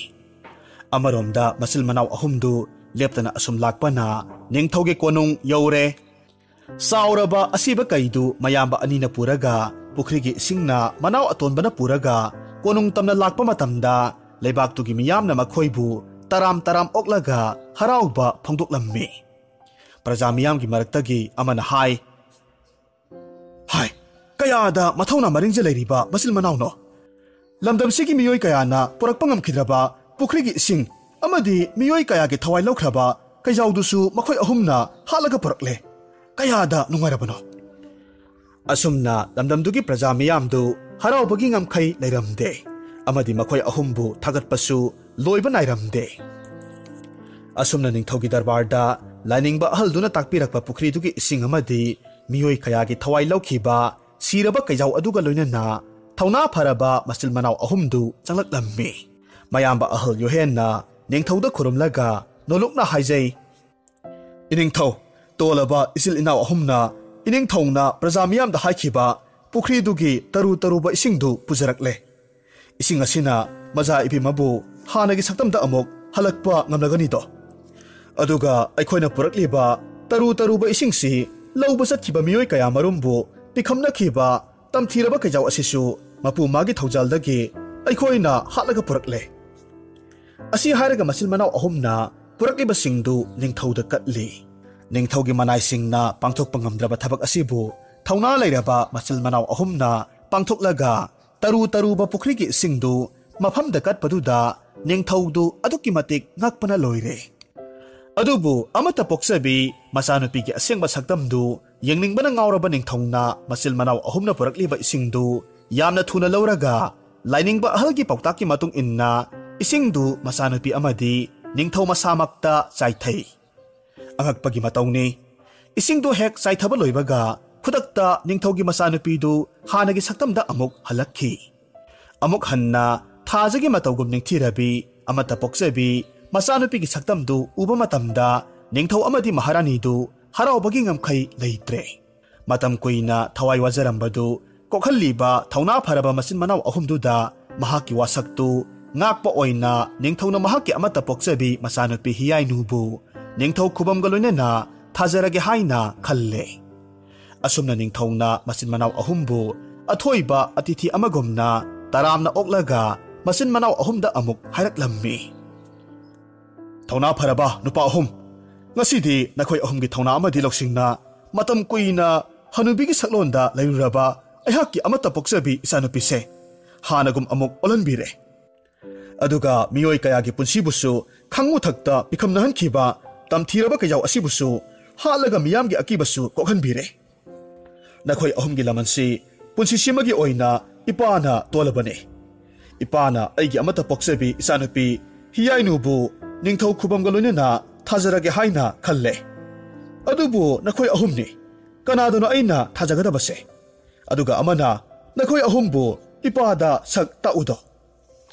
ꯑꯃꯔꯣꯝꯗ ꯃꯆꯤꯜ ꯃꯅꯥꯎ ꯑꯍꯨꯝꯗꯨ ꯂꯦꯞꯇꯅ ꯑꯁꯨꯝ ꯂꯥꯛꯄꯅ ꯅꯤꯡꯊꯧꯒꯤ ꯀꯣꯅꯨꯡ ꯌꯧꯔꯦ꯫ ꯆꯥꯎꯔꯕ ꯑꯁꯤꯕ ꯀꯩꯗꯨ ꯃꯌꯥꯝꯕ ꯑꯅꯤꯅ ꯄꯨꯔꯒ ꯄꯨꯈ꯭ꯔꯤꯒꯤ ꯏꯁꯤꯡꯅ ꯃꯅꯥꯎ ꯑꯇꯣꯟꯕꯅ ꯄꯨꯔꯒ ꯀꯣꯅꯨꯡ ꯇꯝꯅ ꯂꯥꯛꯄ ꯃꯇꯝꯗ ꯂꯩꯕꯥꯛꯇꯨꯒꯤ ꯃꯤꯌꯥꯝꯅ ꯃꯈꯣꯏꯕꯨ ꯇꯔꯥꯝ ꯇꯔꯥꯝ ꯑꯣꯛꯂꯒ ꯍꯔꯥꯎꯕ ꯐꯣꯡꯗꯣꯛꯂꯝꯃꯤ꯫ ꯄ꯭ꯔꯖꯥ ꯃꯤꯌꯥꯝꯒꯤ ꯃꯔꯛꯇꯒꯤ ꯑꯃꯅ ꯍꯥꯏ, ꯍꯥꯏ, ꯀꯌꯥꯗ ꯃꯊꯧꯅꯥ ꯃꯔꯤꯡꯖ ꯂꯩꯔꯤꯕ ꯃꯆꯤꯜ ꯃꯅꯥꯎꯅꯣ! ꯂꯝꯗꯝꯁꯤꯒꯤ ꯃꯤꯑꯣꯏ ꯀꯌꯥꯅ ꯄꯨꯔꯛꯄ ꯉꯝꯈꯤꯗ꯭ꯔꯕ ꯄꯨꯈ꯭ꯔꯤꯒꯤ ꯏꯁꯤꯡ ꯑꯃꯗꯤ ꯃꯤꯑꯣꯏ ꯀꯌꯥꯒꯤ ꯊꯋꯥꯏ ꯂꯧꯈ꯭ꯔꯕ ꯀꯩꯖꯥꯎꯗꯨꯁꯨ ꯃꯈꯣꯏ ꯑꯍꯨꯝꯅ ꯍꯥꯠꯂꯒ ꯄꯨꯔꯛꯂꯦ꯫ ꯀꯌꯥꯗ ꯅꯨꯡꯉꯥꯏꯔꯕꯅꯣ! ꯑꯁꯨꯝꯅ ꯂꯝꯗꯝꯗꯨꯒꯤ ꯄ꯭ꯔꯖꯥ ꯃꯤꯌꯥꯝꯗꯨ ꯍꯔꯥꯎꯕꯒꯤ ꯉꯝꯈꯩ ꯂꯩꯔꯝꯗꯦ ꯑꯃꯗꯤ ꯃꯈꯣꯏ ꯑꯍꯨꯝꯕꯨ ꯊꯥꯒꯠꯄꯁꯨ ꯂꯣꯏꯕ ꯅꯥꯏꯔꯝꯗꯦ꯫ ꯑꯁꯨꯝꯅ ꯅꯤꯡꯊꯧꯒꯤ ꯗꯔꯕꯥꯔꯗ ꯂꯥꯏꯅꯤꯡꯕ ꯑꯍꯜꯗꯨꯅ ꯇꯥꯛꯄꯤꯔꯛꯄ ꯄꯨꯈ꯭ꯔꯤꯗꯨꯒꯤ ꯏꯁꯤꯡ ꯑꯃꯗꯤ ꯃꯤꯑꯣꯏ ꯀꯌꯥꯒꯤ ꯊꯋꯥꯏ ꯂꯧꯈꯤꯕ ꯁꯤꯔꯕ ꯀꯩꯖꯥꯎ ꯑꯗꯨꯒ ꯂꯣꯏꯅꯅ ꯊꯧꯅꯥ ꯐꯔꯕ ꯃꯆꯤꯜ ꯃꯅꯥꯎ ꯑꯍꯨꯝꯗꯨ ꯆꯪꯂꯛꯂꯝꯃꯤ꯫ ꯃꯌꯥꯝꯕ ꯑꯍꯜ ꯌꯣꯍꯦꯟꯅ ꯅꯤꯡꯊꯧꯗ ꯈꯨꯔꯨꯝꯂꯒ ꯅꯣꯂꯨꯛꯅ ꯍꯥꯏꯖꯩ, "ꯏꯅꯤꯡꯊꯧ, ꯇꯣꯜꯂꯕ ꯏꯆꯤꯜ ꯏꯅꯥꯎ ꯑꯍꯨꯝꯅ ꯏꯅꯤꯡꯊꯧꯅ ꯄ꯭ꯔꯖꯥ ꯃꯤꯌꯥꯝꯗ ꯍꯥꯏꯈꯤꯕ ꯄꯨꯈ꯭ꯔꯤꯗꯨꯒꯤ ꯇꯔꯨ ꯇꯔꯨꯕ ꯏꯁꯤꯡꯗꯨ ꯄꯨꯖꯔꯛꯂꯦ꯫ ꯏꯁꯤꯡ ꯑꯁꯤꯅ ꯃꯆꯥ ꯏꯕꯦꯝꯃꯕꯨ ꯍꯥꯟꯅꯒꯤ ꯁꯛꯇꯝꯗ ꯑꯃꯨꯛ ꯍꯜꯂꯛꯄ ꯉꯝꯂꯒꯅꯤꯗꯣ꯫ ꯑꯗꯨꯒ ꯑꯩꯈꯣꯏꯅ ꯄꯨꯔꯛꯂꯤꯕ ꯇꯔꯨ ꯇꯔꯨꯕ ꯏꯁꯤꯡꯁꯤ ꯂꯧꯕ ꯆꯠꯈꯤꯕ ꯃꯤꯑꯣꯏ ꯀꯌꯥ ꯃꯔꯨꯝꯕꯨ ꯄꯤꯈꯝꯅꯈꯤꯕ ꯇꯝꯊꯤꯔꯕ ꯀꯩꯖꯥꯎ ꯑꯁꯤꯁꯨ ꯃꯄꯨ ꯃꯥꯒꯤ ꯊꯧꯖꯥꯜꯗꯒꯤ ꯑꯩꯈꯣꯏꯅ ꯍꯥꯠꯂꯒ ꯄꯨꯔꯛꯂꯦ꯫" ꯑꯁꯤ ꯍꯥꯏꯔꯒ ꯃꯆꯤꯟ ꯃꯅꯥꯎ ꯑꯍꯨꯝꯅ ꯄꯨꯔꯛꯂꯤꯕꯁꯤꯡꯗꯨ ꯅꯤꯡꯊꯧꯗ ꯀꯠꯂꯤ꯫ ꯅꯤꯡꯊꯧꯒꯤ ꯃꯅꯥꯏꯁꯤꯡꯅ ꯄꯥꯡꯊꯣꯛꯄ ꯉꯝꯗ꯭ꯔꯕ ꯊꯕꯛ ꯑꯁꯤꯕꯨ ꯊꯧꯅꯥ ꯂꯩꯔꯕ ꯃꯆꯤꯜ ꯃꯅꯥꯎ ꯑꯍꯨꯝꯅ ꯄꯥꯡꯊꯣꯛꯂꯒ, ꯇꯔꯨ ꯇꯔꯨꯕ ꯄꯨꯈ꯭ꯔꯤꯒꯤ ꯏꯁꯤꯡꯗꯨ ꯃꯐꯝꯗ ꯀꯠꯄꯗꯨꯗ ꯅꯤꯡꯊꯧꯗꯨ ꯑꯗꯨꯛꯀꯤ ꯃꯇꯤꯛ ꯉꯛꯄꯅ ꯂꯣꯏꯔꯦ꯫ ꯑꯗꯨꯕꯨ ꯑꯃꯠꯇ ꯄꯣꯛꯆꯕꯤ ꯃꯆꯥꯅꯨꯄꯤꯒꯤ ꯑꯁꯦꯡꯕ ꯁꯛꯇꯝꯗꯨ ꯌꯦꯡꯅꯤꯡꯕꯅ ꯉꯥꯎꯔꯕ ꯅꯤꯡꯊꯧꯅ ꯃꯆꯤꯜ ꯃꯅꯥꯎ ꯑꯍꯨꯝꯅ ꯄꯨꯔꯛꯂꯤꯕ ꯏꯁꯤꯡꯗꯨ ꯌꯥꯝꯅ ꯊꯨꯅ ꯂꯧꯔꯒ, ꯂꯥꯏꯅꯤꯡꯕ ꯑꯍꯜꯒꯤ ꯄꯥꯎꯇꯥꯛꯀꯤ ꯃꯇꯨꯡ ꯏꯟꯅ ꯏꯁꯤꯡꯗꯨ ꯃꯆꯥꯅꯨꯄꯤ ꯑꯃꯗꯤ ꯅꯤꯡꯊꯧ ꯃꯁꯥꯃꯛꯇ ꯆꯥꯏꯊꯩ꯫ ꯑꯉꯛꯄꯒꯤ ꯃꯇꯧꯅꯤ꯫ ꯏꯁꯤꯡꯗꯨ ꯍꯦꯛ ꯆꯥꯏꯊꯕ ꯂꯣꯏꯕꯒ, ꯈꯨꯗꯛꯇ ꯅꯤꯡꯊꯧꯒꯤ ꯃꯆꯥꯅꯨꯄꯤꯗꯨ ꯍꯥꯟꯅꯒꯤ ꯁꯛꯇꯝꯗ ꯑꯃꯨꯛ ꯍꯜꯂꯛꯈꯤ꯫ ꯑꯃꯨꯛ ꯍꯟꯅ ꯊꯥꯖꯒꯤ ꯃꯇꯧꯒꯨꯝ ꯅꯤꯡꯊꯤꯔꯕꯤ, ꯑꯃꯠꯇ ꯄꯣꯛꯆꯕꯤ ꯃꯆꯥꯅꯨꯄꯤꯒꯤ ꯁꯛꯇꯝꯗꯨ ꯎꯕ ꯃꯇꯝꯗ, ꯅꯤꯡꯊꯧ ꯑꯃꯗꯤ ꯃꯍꯥꯔꯥꯅꯤꯗꯨ ꯍꯔꯥꯎꯕꯒꯤ ꯉꯝꯈꯩ ꯂꯩꯇ꯭ꯔꯦ꯫ ꯃꯇꯝ ꯀꯨꯏꯅ ꯊꯋꯥꯏ ꯋꯥꯖꯔꯝꯕꯗꯨ ꯀꯣꯛꯍꯜꯂꯤꯕ ꯊꯧꯅꯥ ꯐꯔꯕ ꯃꯆꯤꯟ ꯃꯅꯥꯎ ꯑꯍꯨꯝꯗꯨꯗ ꯃꯍꯥꯛꯀꯤ ꯋꯥꯁꯛꯇꯨ ꯉꯥꯛꯄ ꯑꯣꯏꯅ ꯅꯤꯡꯊꯧꯅ ꯃꯍꯥꯛꯀꯤ ꯑꯃꯠꯇ ꯄꯣꯛꯆꯕꯤ ꯃꯆꯥꯅꯨꯄꯤ ꯍꯤꯌꯥꯏꯅꯨꯕꯨ ꯅꯤꯡꯊꯧ ꯈꯨꯕꯝꯒ ꯂꯣꯏꯅꯅ ꯊꯥꯖꯔꯒꯦ ꯍꯥꯏꯅ ꯈꯜꯂꯦ꯫ ꯑꯁꯨꯝꯅ ꯅꯤꯡꯊꯧꯅ ꯃꯆꯤꯟ ꯃꯅꯥꯎ ꯑꯍꯨꯝꯕꯨ ꯑꯊꯣꯏꯕ ꯑꯇꯤꯊꯤ ꯑꯃꯒꯨꯝꯅ ꯇꯔꯥꯝꯅ ꯑꯣꯛꯂꯒ, ꯃꯆꯤꯟ ꯃꯅꯥꯎ ꯑꯍꯨꯝꯗ ꯑꯃꯨꯛ ꯍꯥꯏꯔꯛꯂꯝꯃꯤ, "ꯊꯧꯅꯥ ꯐꯔꯕ ꯅꯨꯄꯥ ꯑꯍꯨꯝ, ꯉꯁꯤꯗꯤ ꯅꯈꯣꯏ ꯑꯍꯨꯝꯒꯤ ꯊꯧꯅꯥ ꯑꯃꯗꯤ ꯂꯧꯁꯤꯡꯅ ꯃꯇꯝ ꯀꯨꯏꯅ ꯍꯅꯨꯕꯤꯒꯤ ꯁꯛꯂꯣꯟꯗ ꯂꯩꯔꯨꯔꯕ ꯑꯩꯍꯥꯛꯀꯤ ꯑꯃꯠꯇ ꯄꯣꯛꯆꯕꯤ ꯏꯆꯥꯅꯨꯄꯤꯁꯦ ꯍꯥꯟꯅꯒꯨꯝ ꯑꯃꯨꯛ ꯑꯣꯜꯍꯟꯕꯤꯔꯦ꯫ ꯑꯗꯨꯒ ꯃꯤꯑꯣꯏ ꯀꯌꯥꯒꯤ ꯄꯨꯟꯁꯤꯕꯨꯁꯨ ꯈꯪꯉꯨ ꯊꯛꯇ ꯄꯤꯈꯝꯅꯍꯟꯈꯤꯕ ꯇꯝꯊꯤꯔꯕ ꯀꯩꯖꯥꯎ ꯑꯁꯤꯕꯨꯁꯨ ꯍꯥꯠꯂꯒ ꯃꯤꯌꯥꯝꯒꯤ ꯑꯀꯤꯕꯁꯨ ꯀꯣꯛꯍꯟꯕꯤꯔꯦ꯫ ꯅꯈꯣꯏ ꯑꯍꯨꯝꯒꯤ ꯂꯃꯟꯁꯤ ꯄꯨꯟꯁꯤꯁꯤꯃꯒꯤ ꯑꯣꯏꯅ ꯏꯄꯥꯅ ꯇꯣꯜꯂꯕꯅꯤ꯫ ꯏꯄꯥꯅ ꯑꯩꯒꯤ ꯑꯃꯠꯇ ꯄꯣꯛꯆꯕꯤ ꯏꯆꯥꯅꯨꯄꯤ ꯍꯤꯌꯥꯏꯅꯨꯕꯨ ꯅꯤꯡꯊꯧ ꯈꯨꯕꯝꯒ ꯂꯣꯏꯅꯅ ꯊꯥꯖꯔꯒꯦ ꯍꯥꯏꯅ ꯈꯜꯂꯦ꯫ ꯑꯗꯨꯕꯨ ꯅꯈꯣꯏ ꯑꯍꯨꯝꯅꯤ ꯀꯅꯥꯗꯅꯣ ꯑꯩꯅ ꯊꯥꯖꯒꯗꯕꯁꯦ? ꯑꯗꯨꯒ ꯑꯃꯅ ꯅꯈꯣꯏ ꯑꯍꯨꯝꯕꯨ ꯏꯄꯥꯗ ꯁꯛ ꯇꯥꯛꯎꯗꯣ?"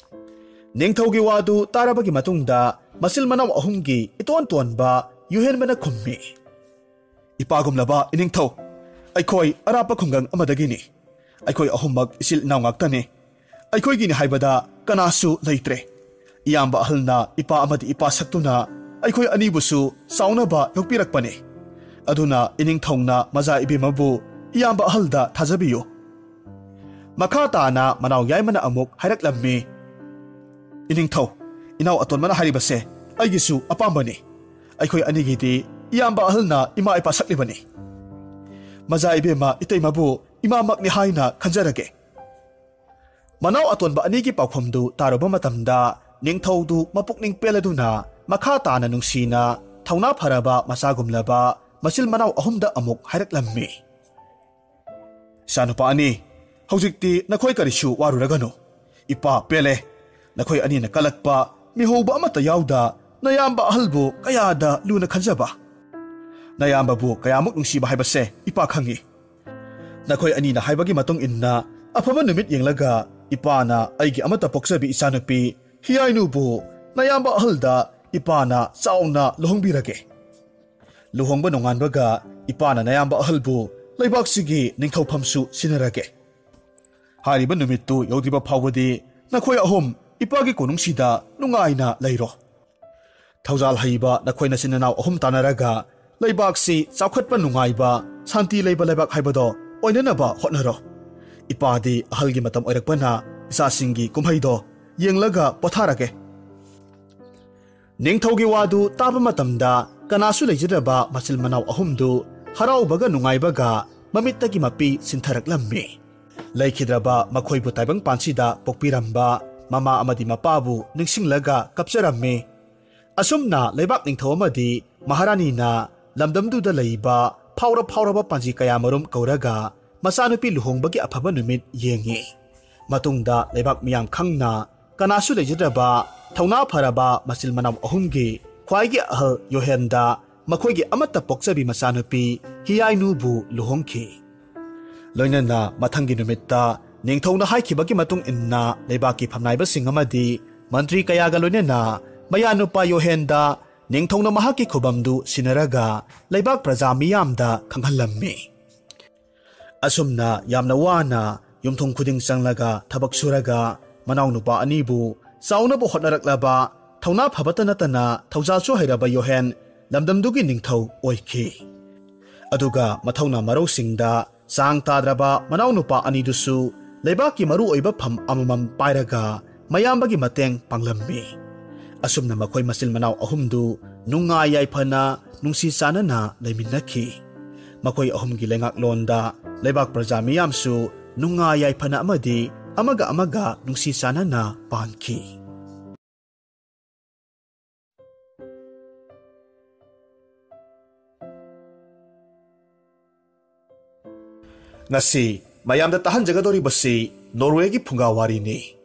ꯅꯤꯡꯊꯧꯒꯤ ꯋꯥꯗꯨ ꯇꯥꯔꯕꯒꯤ ꯃꯇꯨꯡꯗ ꯃꯆꯤꯜ ꯃꯅꯥꯎ ꯑꯍꯨꯝꯒꯤ ꯏꯇꯣꯟ ꯇꯣꯟꯕ ꯌꯨꯍꯦꯟꯕꯅ ꯈꯨꯝꯃꯤ, "ꯏꯄꯥꯒꯨꯝꯂꯕ ꯏꯅꯤꯡꯊꯧ, ꯑꯩꯈꯣꯏ ꯑꯔꯥꯞꯄ ꯈꯨꯡꯒꯪ ꯑꯃꯗꯒꯤꯅꯤ꯫ ꯑꯩꯈꯣꯏ ꯑꯍꯨꯝꯃꯛ ꯏꯆꯤꯜ ꯏꯅꯥꯎ ꯉꯥꯛꯇꯅꯤ꯫ ꯑꯩꯈꯣꯏꯒꯤꯅꯤ ꯍꯥꯏꯕꯗ ꯀꯅꯥꯁꯨ ꯂꯩꯇ꯭ꯔꯦ꯫ ꯏꯌꯥꯝꯕ ꯑꯍꯜꯅ ꯏꯄꯥ ꯑꯃꯗꯤ ꯏꯄꯥ ꯁꯛꯇꯨꯅ ꯑꯩꯈꯣꯏ ꯑꯅꯤꯕꯨꯁꯨ ꯆꯥꯎꯅꯕ ꯌꯣꯛꯄꯤꯔꯛꯄꯅꯤ꯫ ꯑꯗꯨꯅ ꯏꯅꯤꯡꯊꯧꯅ ꯃꯖꯥ ꯏꯕꯦꯝꯃꯕꯨ ꯏꯌꯥꯝꯕ ꯑꯍꯜꯗ ꯊꯥꯖꯕꯤꯌꯨ꯫" ꯃꯈꯥ ꯇꯥꯅ ꯃꯅꯥꯎ ꯌꯥꯏꯃꯅ ꯑꯃꯨꯛ ꯍꯥꯏꯔꯛꯂꯝꯃꯤ, "ꯏꯅꯤꯡꯊꯧ, ꯏꯅꯥꯎ ꯑꯇꯣꯟꯕꯅ ꯍꯥꯏꯔꯤꯕꯁꯦ ꯑꯩꯒꯤꯁꯨ ꯑꯄꯥꯝꯕꯅꯤ꯫ ꯑꯩꯈꯣꯏ ꯑꯅꯤꯒꯤꯗꯤ ꯏꯌꯥꯝꯕ ꯑꯍꯜꯅ ꯏꯃꯥ ꯏꯄꯥ ꯁꯛꯂꯤꯕꯅꯤ꯫ ꯃꯖꯥ ꯏꯕꯦꯝꯃ ꯏꯇꯩꯃꯕꯨ ꯏꯃꯥꯃꯛꯅꯤ ꯍꯥꯏꯅ ꯈꯟꯖꯔꯒꯦ꯫ ꯃꯅꯥꯎ ꯑꯇꯣꯟꯕ ꯑꯅꯤꯒꯤ ꯄꯥꯎꯈꯨꯝꯗꯨ ꯇꯥꯔꯨꯕ ꯃꯇꯝꯗ ꯅꯤꯡꯊꯧꯗꯨ ꯃꯄꯨꯛꯅꯤꯡ ꯄꯦꯜꯂꯗꯨꯅ ꯃꯈꯥ ꯇꯥꯅ ꯅꯨꯡꯁꯤꯅ ꯊꯧꯅꯥ ꯐꯔꯕ ꯃꯆꯥꯒꯨꯝꯂꯕ ꯃꯆꯤꯜ ꯃꯅꯥꯎ ꯑꯍꯨꯝꯗ ꯑꯃꯨꯛ ꯍꯥꯏꯔꯛꯂꯝꯃꯤ꯫ "ꯏꯆꯥꯅꯨꯄꯥ ꯑꯅꯤ, ꯍꯧꯖꯤꯛꯇꯤ ꯅꯈꯣꯏ ꯀꯔꯤꯁꯨ ꯋꯥꯔꯨꯔꯒꯅꯨ꯫ ꯏꯄꯥ ꯄꯦꯜꯂꯦ꯫ ꯅꯈꯣꯏ ꯑꯅꯤꯅ ꯀꯜꯂꯛꯄ ꯃꯤꯍꯧꯕ ꯑꯃꯠꯇ ꯌꯥꯎꯗ ꯅꯌꯥꯝꯕ ꯑꯍꯜꯕꯨ ꯀꯌꯥꯗ ꯂꯨꯅ ꯈꯟꯖꯕ꯫ ꯅꯌꯥꯝꯕꯕꯨ ꯀꯌꯥꯃꯨꯛ ꯅꯨꯡꯁꯤꯕ ꯍꯥꯏꯕꯁꯦ ꯏꯄꯥ ꯈꯪꯏ꯫ ꯅꯈꯣꯏ ꯑꯅꯤꯅ ꯍꯥꯏꯕꯒꯤ ꯃꯇꯨꯡ ꯏꯟꯅ ꯑꯐꯕ ꯅꯨꯃꯤꯠ ꯌꯦꯡꯂꯒ ꯏꯄꯥꯅ ꯑꯩꯒꯤ ꯑꯃꯠꯇ ꯄꯣꯛꯆꯕꯤ ꯏꯆꯥꯅꯨꯄꯤ ꯍꯤꯌꯥꯏꯅꯨꯕꯨ ꯅꯌꯥꯝꯕ ꯑꯍꯜꯗ ꯏꯄꯥꯅ ꯆꯥꯎꯅ ꯂꯨꯍꯣꯡꯕꯤꯔꯒꯦ꯫ ꯂꯨꯍꯣꯡꯕ ꯅꯣꯡꯉꯥꯟꯕꯒ ꯏꯄꯥꯅ ꯅꯌꯥꯝꯕ ꯑꯍꯜꯕꯨ ꯂꯩꯕꯥꯛꯁꯤꯒꯤ ꯅꯤꯡꯊꯧꯐꯝꯁꯨ ꯁꯤꯟꯅꯔꯒꯦ꯫ ꯍꯥꯏꯔꯤꯕ ꯅꯨꯃꯤꯠꯇꯨ ꯌꯧꯗ꯭ꯔꯤꯕ ꯐꯥꯎꯕꯗꯤ ꯅꯈꯣꯏ ꯑꯍꯨꯝ ꯏꯄꯥꯒꯤ ꯀꯣꯅꯨꯡꯁꯤꯗ ꯅꯨꯡꯉꯥꯏꯅ ꯂꯩꯔꯣ꯫ ꯊꯧꯖꯥꯜ ꯍꯩꯕ ꯅꯈꯣꯏ ꯅꯆꯤꯟ ꯅꯅꯥꯎ ꯑꯍꯨꯝ ꯇꯥꯟꯅꯔꯒ ꯂꯩꯕꯥꯛꯁꯤ ꯆꯥꯎꯈꯠꯄ ꯅꯨꯡꯉꯥꯏꯕ, ꯁꯥꯟꯇꯤ ꯂꯩꯕ ꯂꯩꯕꯥꯛ ꯍꯥꯏꯕꯗꯣ ꯑꯣꯏꯅꯅꯕ ꯍꯣꯠꯅꯔꯣ꯫ ꯏꯄꯥꯗꯤ ꯑꯍꯜꯒꯤ ꯃꯇꯝ ꯑꯣꯏꯔꯛꯄꯅ ꯏꯆꯥꯁꯤꯡꯒꯤ ꯀꯨꯝꯍꯩꯗꯣ ꯌꯦꯡꯂꯒ ꯄꯣꯊꯥꯔꯒꯦ꯫" ꯅꯤꯡꯊꯧꯒꯤ ꯋꯥꯗꯨ ꯇꯥꯕ ꯃꯇꯝꯗ ꯀꯅꯥꯁꯨ ꯂꯩꯖꯗꯕ ꯃꯆꯤꯜ ꯃꯅꯥꯎ ꯑꯍꯨꯝꯗꯨ ꯍꯔꯥꯎꯕꯒ ꯅꯨꯡꯉꯥꯏꯕꯒ ꯃꯃꯤꯠꯇꯒꯤ ꯃꯄꯤ ꯁꯤꯟꯊꯔꯛꯂꯝꯃꯤ꯫ ꯂꯩꯈꯤꯗ꯭ꯔꯕ ꯃꯈꯣꯏꯕꯨ ꯇꯥꯏꯕꯪ ꯄꯥꯟꯁꯤꯗ ꯄꯣꯛꯄꯤꯔꯝꯕ ꯃꯃꯥ ꯑꯃꯗꯤ ꯃꯄꯥꯕꯨ ꯅꯤꯡꯁꯤꯡꯂꯒ ꯀꯞꯆꯔꯝꯃꯤ꯫ ꯑꯁꯨꯝꯅ ꯂꯩꯕꯥꯛ ꯅꯤꯡꯊꯧ ꯑꯃꯗꯤ ꯃꯍꯥꯔꯥꯅꯤꯅ ꯂꯝꯗꯝꯗꯨꯗ ꯂꯩꯕ ꯐꯥꯎꯔ ꯐꯥꯎꯔꯕ ꯄꯥꯟꯖꯤ ꯀꯌꯥꯃꯔꯨꯝ ꯀꯧꯔꯒ ꯃꯆꯥꯅꯨꯄꯤ ꯂꯨꯍꯣꯡꯕꯒꯤ ꯑꯐꯕ ꯅꯨꯃꯤꯠ ꯌꯦꯡꯉꯤ꯫ ꯃꯇꯨꯡꯗ ꯂꯩꯕꯥꯛ ꯃꯤꯌꯥꯝ ꯈꯪꯅ ꯀꯅꯥꯁꯨ ꯂꯩꯖꯗ꯭ꯔꯕ ꯊꯧꯅꯥ ꯐꯔꯕ ꯃꯆꯤꯜ ꯃꯅꯥꯎ ꯑꯍꯨꯝꯒꯤ ꯈ꯭ꯋꯥꯏꯒꯤ ꯑꯍꯜ ꯌꯣꯍꯦꯟꯗ ꯃꯈꯣꯏꯒꯤ ꯑꯃꯠꯇ ꯄꯣꯛꯆꯕꯤ ꯃꯆꯥꯅꯨꯄꯤ ꯍꯤꯌꯥꯏꯅꯨꯕꯨ ꯂꯨꯍꯣꯡꯈꯤ꯫ ꯂꯣꯏꯅꯅ ꯃꯊꯪꯒꯤ ꯅꯨꯃꯤꯠꯇ ꯅꯤꯡꯊꯧꯅ ꯍꯥꯏꯈꯤꯕꯒꯤ ꯃꯇꯨꯡ ꯏꯟꯅ ꯂꯩꯕꯥꯛꯀꯤ ꯐꯝꯅꯥꯏꯕꯁꯤꯡ ꯑꯃꯗꯤ ꯃꯟꯇ꯭ꯔꯤ ꯀꯌꯥꯒ ꯂꯣꯏꯅꯅ ꯃꯌꯥꯅꯨꯄꯥ ꯌꯣꯍꯦꯟꯗ ꯅꯤꯡꯊꯧꯅ ꯃꯍꯥꯛꯀꯤ ꯈꯨꯕꯝꯗꯨ ꯁꯤꯟꯅꯔꯒ ꯂꯩꯕꯥꯛ ꯄ꯭ꯔꯖꯥ ꯃꯤꯌꯥꯝꯗ ꯈꯪꯍꯜꯂꯝꯃꯤ꯫ ꯑꯁꯨꯝꯅ ꯌꯥꯝꯅ ꯋꯥꯅ ꯌꯨꯝꯊꯣꯡ ꯈꯨꯗꯤꯡ ꯆꯪꯂꯒ ꯊꯕꯛ ꯁꯨꯔꯒ ꯃꯅꯥꯎꯅꯨꯄꯥ ꯑꯅꯤꯕꯨ ꯆꯥꯎꯅꯕ ꯍꯣꯠꯅꯔꯛꯂꯕ ꯊꯧꯅꯥ ꯐꯕꯇ ꯅꯠꯇꯅ ꯊꯧꯖꯥꯜꯁꯨ ꯍꯩꯔꯕ ꯌꯣꯍꯦꯟ ꯂꯝꯗꯝꯗꯨꯒꯤ ꯅꯤꯡꯊꯧ ꯑꯣꯏꯈꯤ꯫ ꯑꯗꯨꯒ ꯃꯊꯧꯅꯥ ꯃꯔꯧꯁꯤꯡꯗ ꯆꯥꯡ ꯇꯥꯗ꯭ꯔꯕ ꯃꯅꯥꯎꯅꯨꯄꯥ ꯑꯅꯤꯗꯨꯁꯨ ꯂꯩꯕꯥꯛꯀꯤ ꯃꯔꯨꯑꯣꯏꯕ ꯐꯝ ꯑꯃꯃꯝ ꯄꯥꯏꯔꯒ ꯃꯌꯥꯝꯕꯒꯤ ꯃꯇꯦꯡ ꯄꯥꯡꯂꯝꯃꯤ꯫ ꯑꯁꯨꯝꯅ ꯃꯈꯣꯏ ꯃꯆꯤꯟ ꯃꯅꯥꯎ ꯑꯍꯨꯝꯗꯨ ꯅꯨꯡꯉꯥꯏ ꯌꯥꯏꯐꯅ ꯅꯨꯡꯁꯤ ꯆꯥꯟꯅꯅ ꯂꯩꯃꯤꯟꯅꯈꯤ꯫ ꯃꯈꯣꯏ ꯑꯍꯨꯝꯒꯤ ꯂꯩꯉꯥꯛꯂꯣꯟꯗ ꯂꯩꯕꯥꯛ ꯄ꯭ꯔꯖꯥ ꯃꯤꯌꯥꯝꯁꯨ ꯅꯨꯡꯉꯥꯏ ꯌꯥꯏꯐꯅ ꯑꯃꯗꯤ ꯑꯃꯒ ꯑꯃꯒ ꯅꯨꯡꯁꯤ ꯆꯥꯟꯅꯅ ꯄꯥꯟꯈꯤ꯫ ꯉꯁꯤ ꯃꯌꯥꯝꯗ ꯇꯥꯍꯟꯖꯒꯗꯧꯔꯤꯕꯁꯤ ꯅꯣꯔꯋꯦꯒꯤ ꯐꯨꯡꯒꯥ ꯋꯥꯔꯤꯅꯤ꯫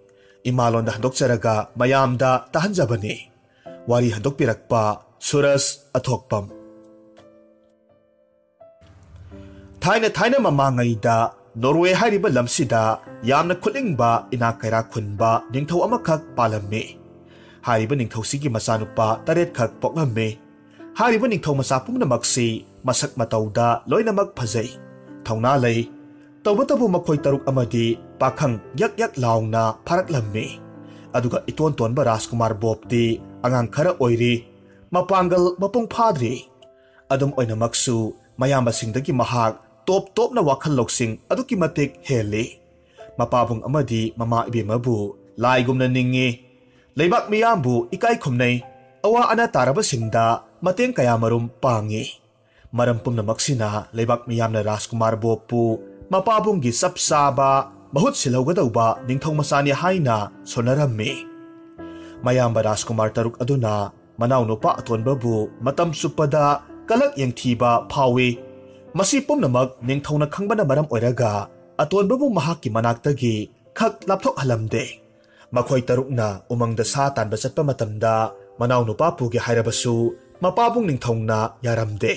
ꯏꯃꯥꯂꯣꯟꯗ ꯍꯟꯗꯣꯛꯆꯔꯒ ꯃꯌꯥꯝꯗ ꯇꯥꯍꯟꯖꯕꯅꯤ꯫ ꯋꯥꯔꯤ ꯍꯟꯗꯣꯛꯄꯤꯔꯛꯄ ꯁꯨꯔꯖ ꯑꯊꯣꯛꯄꯝ꯫ ꯊꯥꯏꯅ ꯊꯥꯏꯅ ꯃꯃꯥꯡꯉꯩꯗ ꯅꯣꯔꯋꯦ ꯍꯥꯏꯔꯤꯕ ꯂꯝꯁꯤꯗ ꯌꯥꯝꯅ ꯈꯨꯠꯂꯤꯡꯕ, ꯏꯅꯥꯛ ꯀꯩꯔꯥꯛ ꯈꯨꯟꯕ ꯅꯤꯡꯊꯧ ꯑꯃꯈꯛ ꯄꯥꯜꯂꯝꯃꯤ꯫ ꯍꯥꯏꯔꯤꯕ ꯅꯤꯡꯊꯧꯁꯤꯒꯤ ꯃꯆꯥꯅꯨꯄꯥ ꯇꯔꯦꯠꯈꯛ ꯄꯣꯛꯂꯝꯃꯤ꯫ ꯍꯥꯏꯔꯤꯕ ꯅꯤꯡꯊꯧ ꯃꯆꯥ ꯄꯨꯝꯅꯃꯛꯁꯤ ꯃꯁꯛ ꯃꯇꯧꯗ ꯂꯣꯏꯅꯃꯛ ꯐꯖꯩ, ꯊꯧꯅꯥ ꯂꯩ꯫ ꯇꯧꯕꯇꯕꯨ ꯃꯈꯣꯏ ꯇꯔꯨꯛ ꯑꯃꯗꯤ ꯄꯥꯈꯪ ꯌꯛ ꯌꯛ ꯂꯥꯎꯅ ꯐꯥꯔꯛꯂꯝꯃꯤ꯫ ꯑꯗꯨꯒ ꯏꯇꯣꯟ ꯇꯣꯟꯕ ꯔꯥꯖꯀꯨꯃꯥꯔ ꯕꯣꯕꯇꯤ ꯑꯉꯥꯡ ꯈꯔ ꯑꯣꯏꯔꯤ, ꯃꯄꯥꯡꯒꯜ ꯃꯄꯨꯡ ꯐꯥꯗ꯭ꯔꯤ꯫ ꯑꯗꯨꯝ ꯑꯣꯏꯅꯃꯛꯁꯨ, ꯃꯌꯥꯝꯕꯁꯤꯡꯗꯒꯤ ꯃꯍꯥꯛ ꯇꯣꯞ ꯇꯣꯞꯅ ꯋꯥꯈꯜ ꯂꯧꯁꯤꯡ ꯑꯗꯨꯛꯀꯤ ꯃꯇꯤꯛ ꯍꯦꯜꯂꯤ꯫ ꯃꯄꯥꯕꯨꯡ ꯑꯃꯗꯤ ꯃꯃꯥ ꯏꯕꯦꯝꯃꯕꯨ ꯂꯥꯏꯒꯨꯝꯅ ꯅꯤꯡꯉꯤ꯫ ꯂꯩꯕꯥꯛ ꯃꯤꯌꯥꯝꯕꯨ ꯏꯀꯥꯏ ꯈꯨꯝꯅꯩ꯫ ꯑꯋꯥ ꯑꯅꯥ ꯇꯥꯔꯕꯁꯤꯡꯗ ꯃꯇꯦꯡ ꯀꯌꯥꯃꯔꯨꯝ ꯄꯥꯡꯉꯤ꯫ ꯃꯔꯝ ꯄꯨꯝꯅꯃꯛꯁꯤꯅ ꯂꯩꯕꯥꯛ ꯃꯤꯌꯥꯝꯅ ꯔꯥꯖꯀꯨꯃꯥꯔ ꯕꯣꯕꯄꯨ ꯃꯄꯥꯕꯨꯡꯒꯤ ꯆꯞ ꯆꯥꯕ ꯃꯍꯨꯠ ꯁꯤꯜꯍꯧꯒꯗꯧꯕ ꯅꯤꯡꯊꯧ ꯃꯆꯥꯅꯤ ꯍꯥꯏꯅ ꯁꯣꯟꯅꯔꯝꯃꯤ꯫ ꯃꯌꯥꯝꯕ ꯔꯥꯖꯀꯨꯃꯥꯔ ꯇꯔꯨꯛ ꯑꯗꯨꯅ ꯃꯅꯥꯎꯅꯨꯄꯥ ꯑꯇꯣꯟꯕꯕꯨ ꯃꯇꯝ ꯆꯨꯞꯄꯗ ꯀꯂꯛ ꯌꯦꯡꯊꯤꯕ ꯐꯥꯎꯏ꯫ ꯃꯁꯤ ꯄꯨꯝꯅꯃꯛ ꯅꯤꯡꯊꯧꯅ ꯈꯪꯕꯅ ꯃꯔꯝ ꯑꯣꯏꯔꯒ ꯑꯇꯣꯟꯕꯕꯨ ꯃꯍꯥꯛꯀꯤ ꯃꯅꯥꯛꯇꯒꯤ ꯈꯛ ꯂꯥꯞꯊꯣꯛꯍꯜꯂꯝꯗꯦ꯫ ꯃꯈꯣꯏ ꯇꯔꯨꯛꯅ ꯎꯃꯪꯗ ꯁꯥ ꯇꯥꯟꯕ ꯆꯠꯄ ꯃꯇꯝꯗ ꯃꯅꯥꯎꯅꯨꯄꯥ ꯄꯨꯒꯦ ꯍꯥꯏꯔꯕꯁꯨ ꯃꯄꯥꯕꯨꯡ ꯅꯤꯡꯊꯧꯅ ꯌꯥꯔꯝꯗꯦ꯫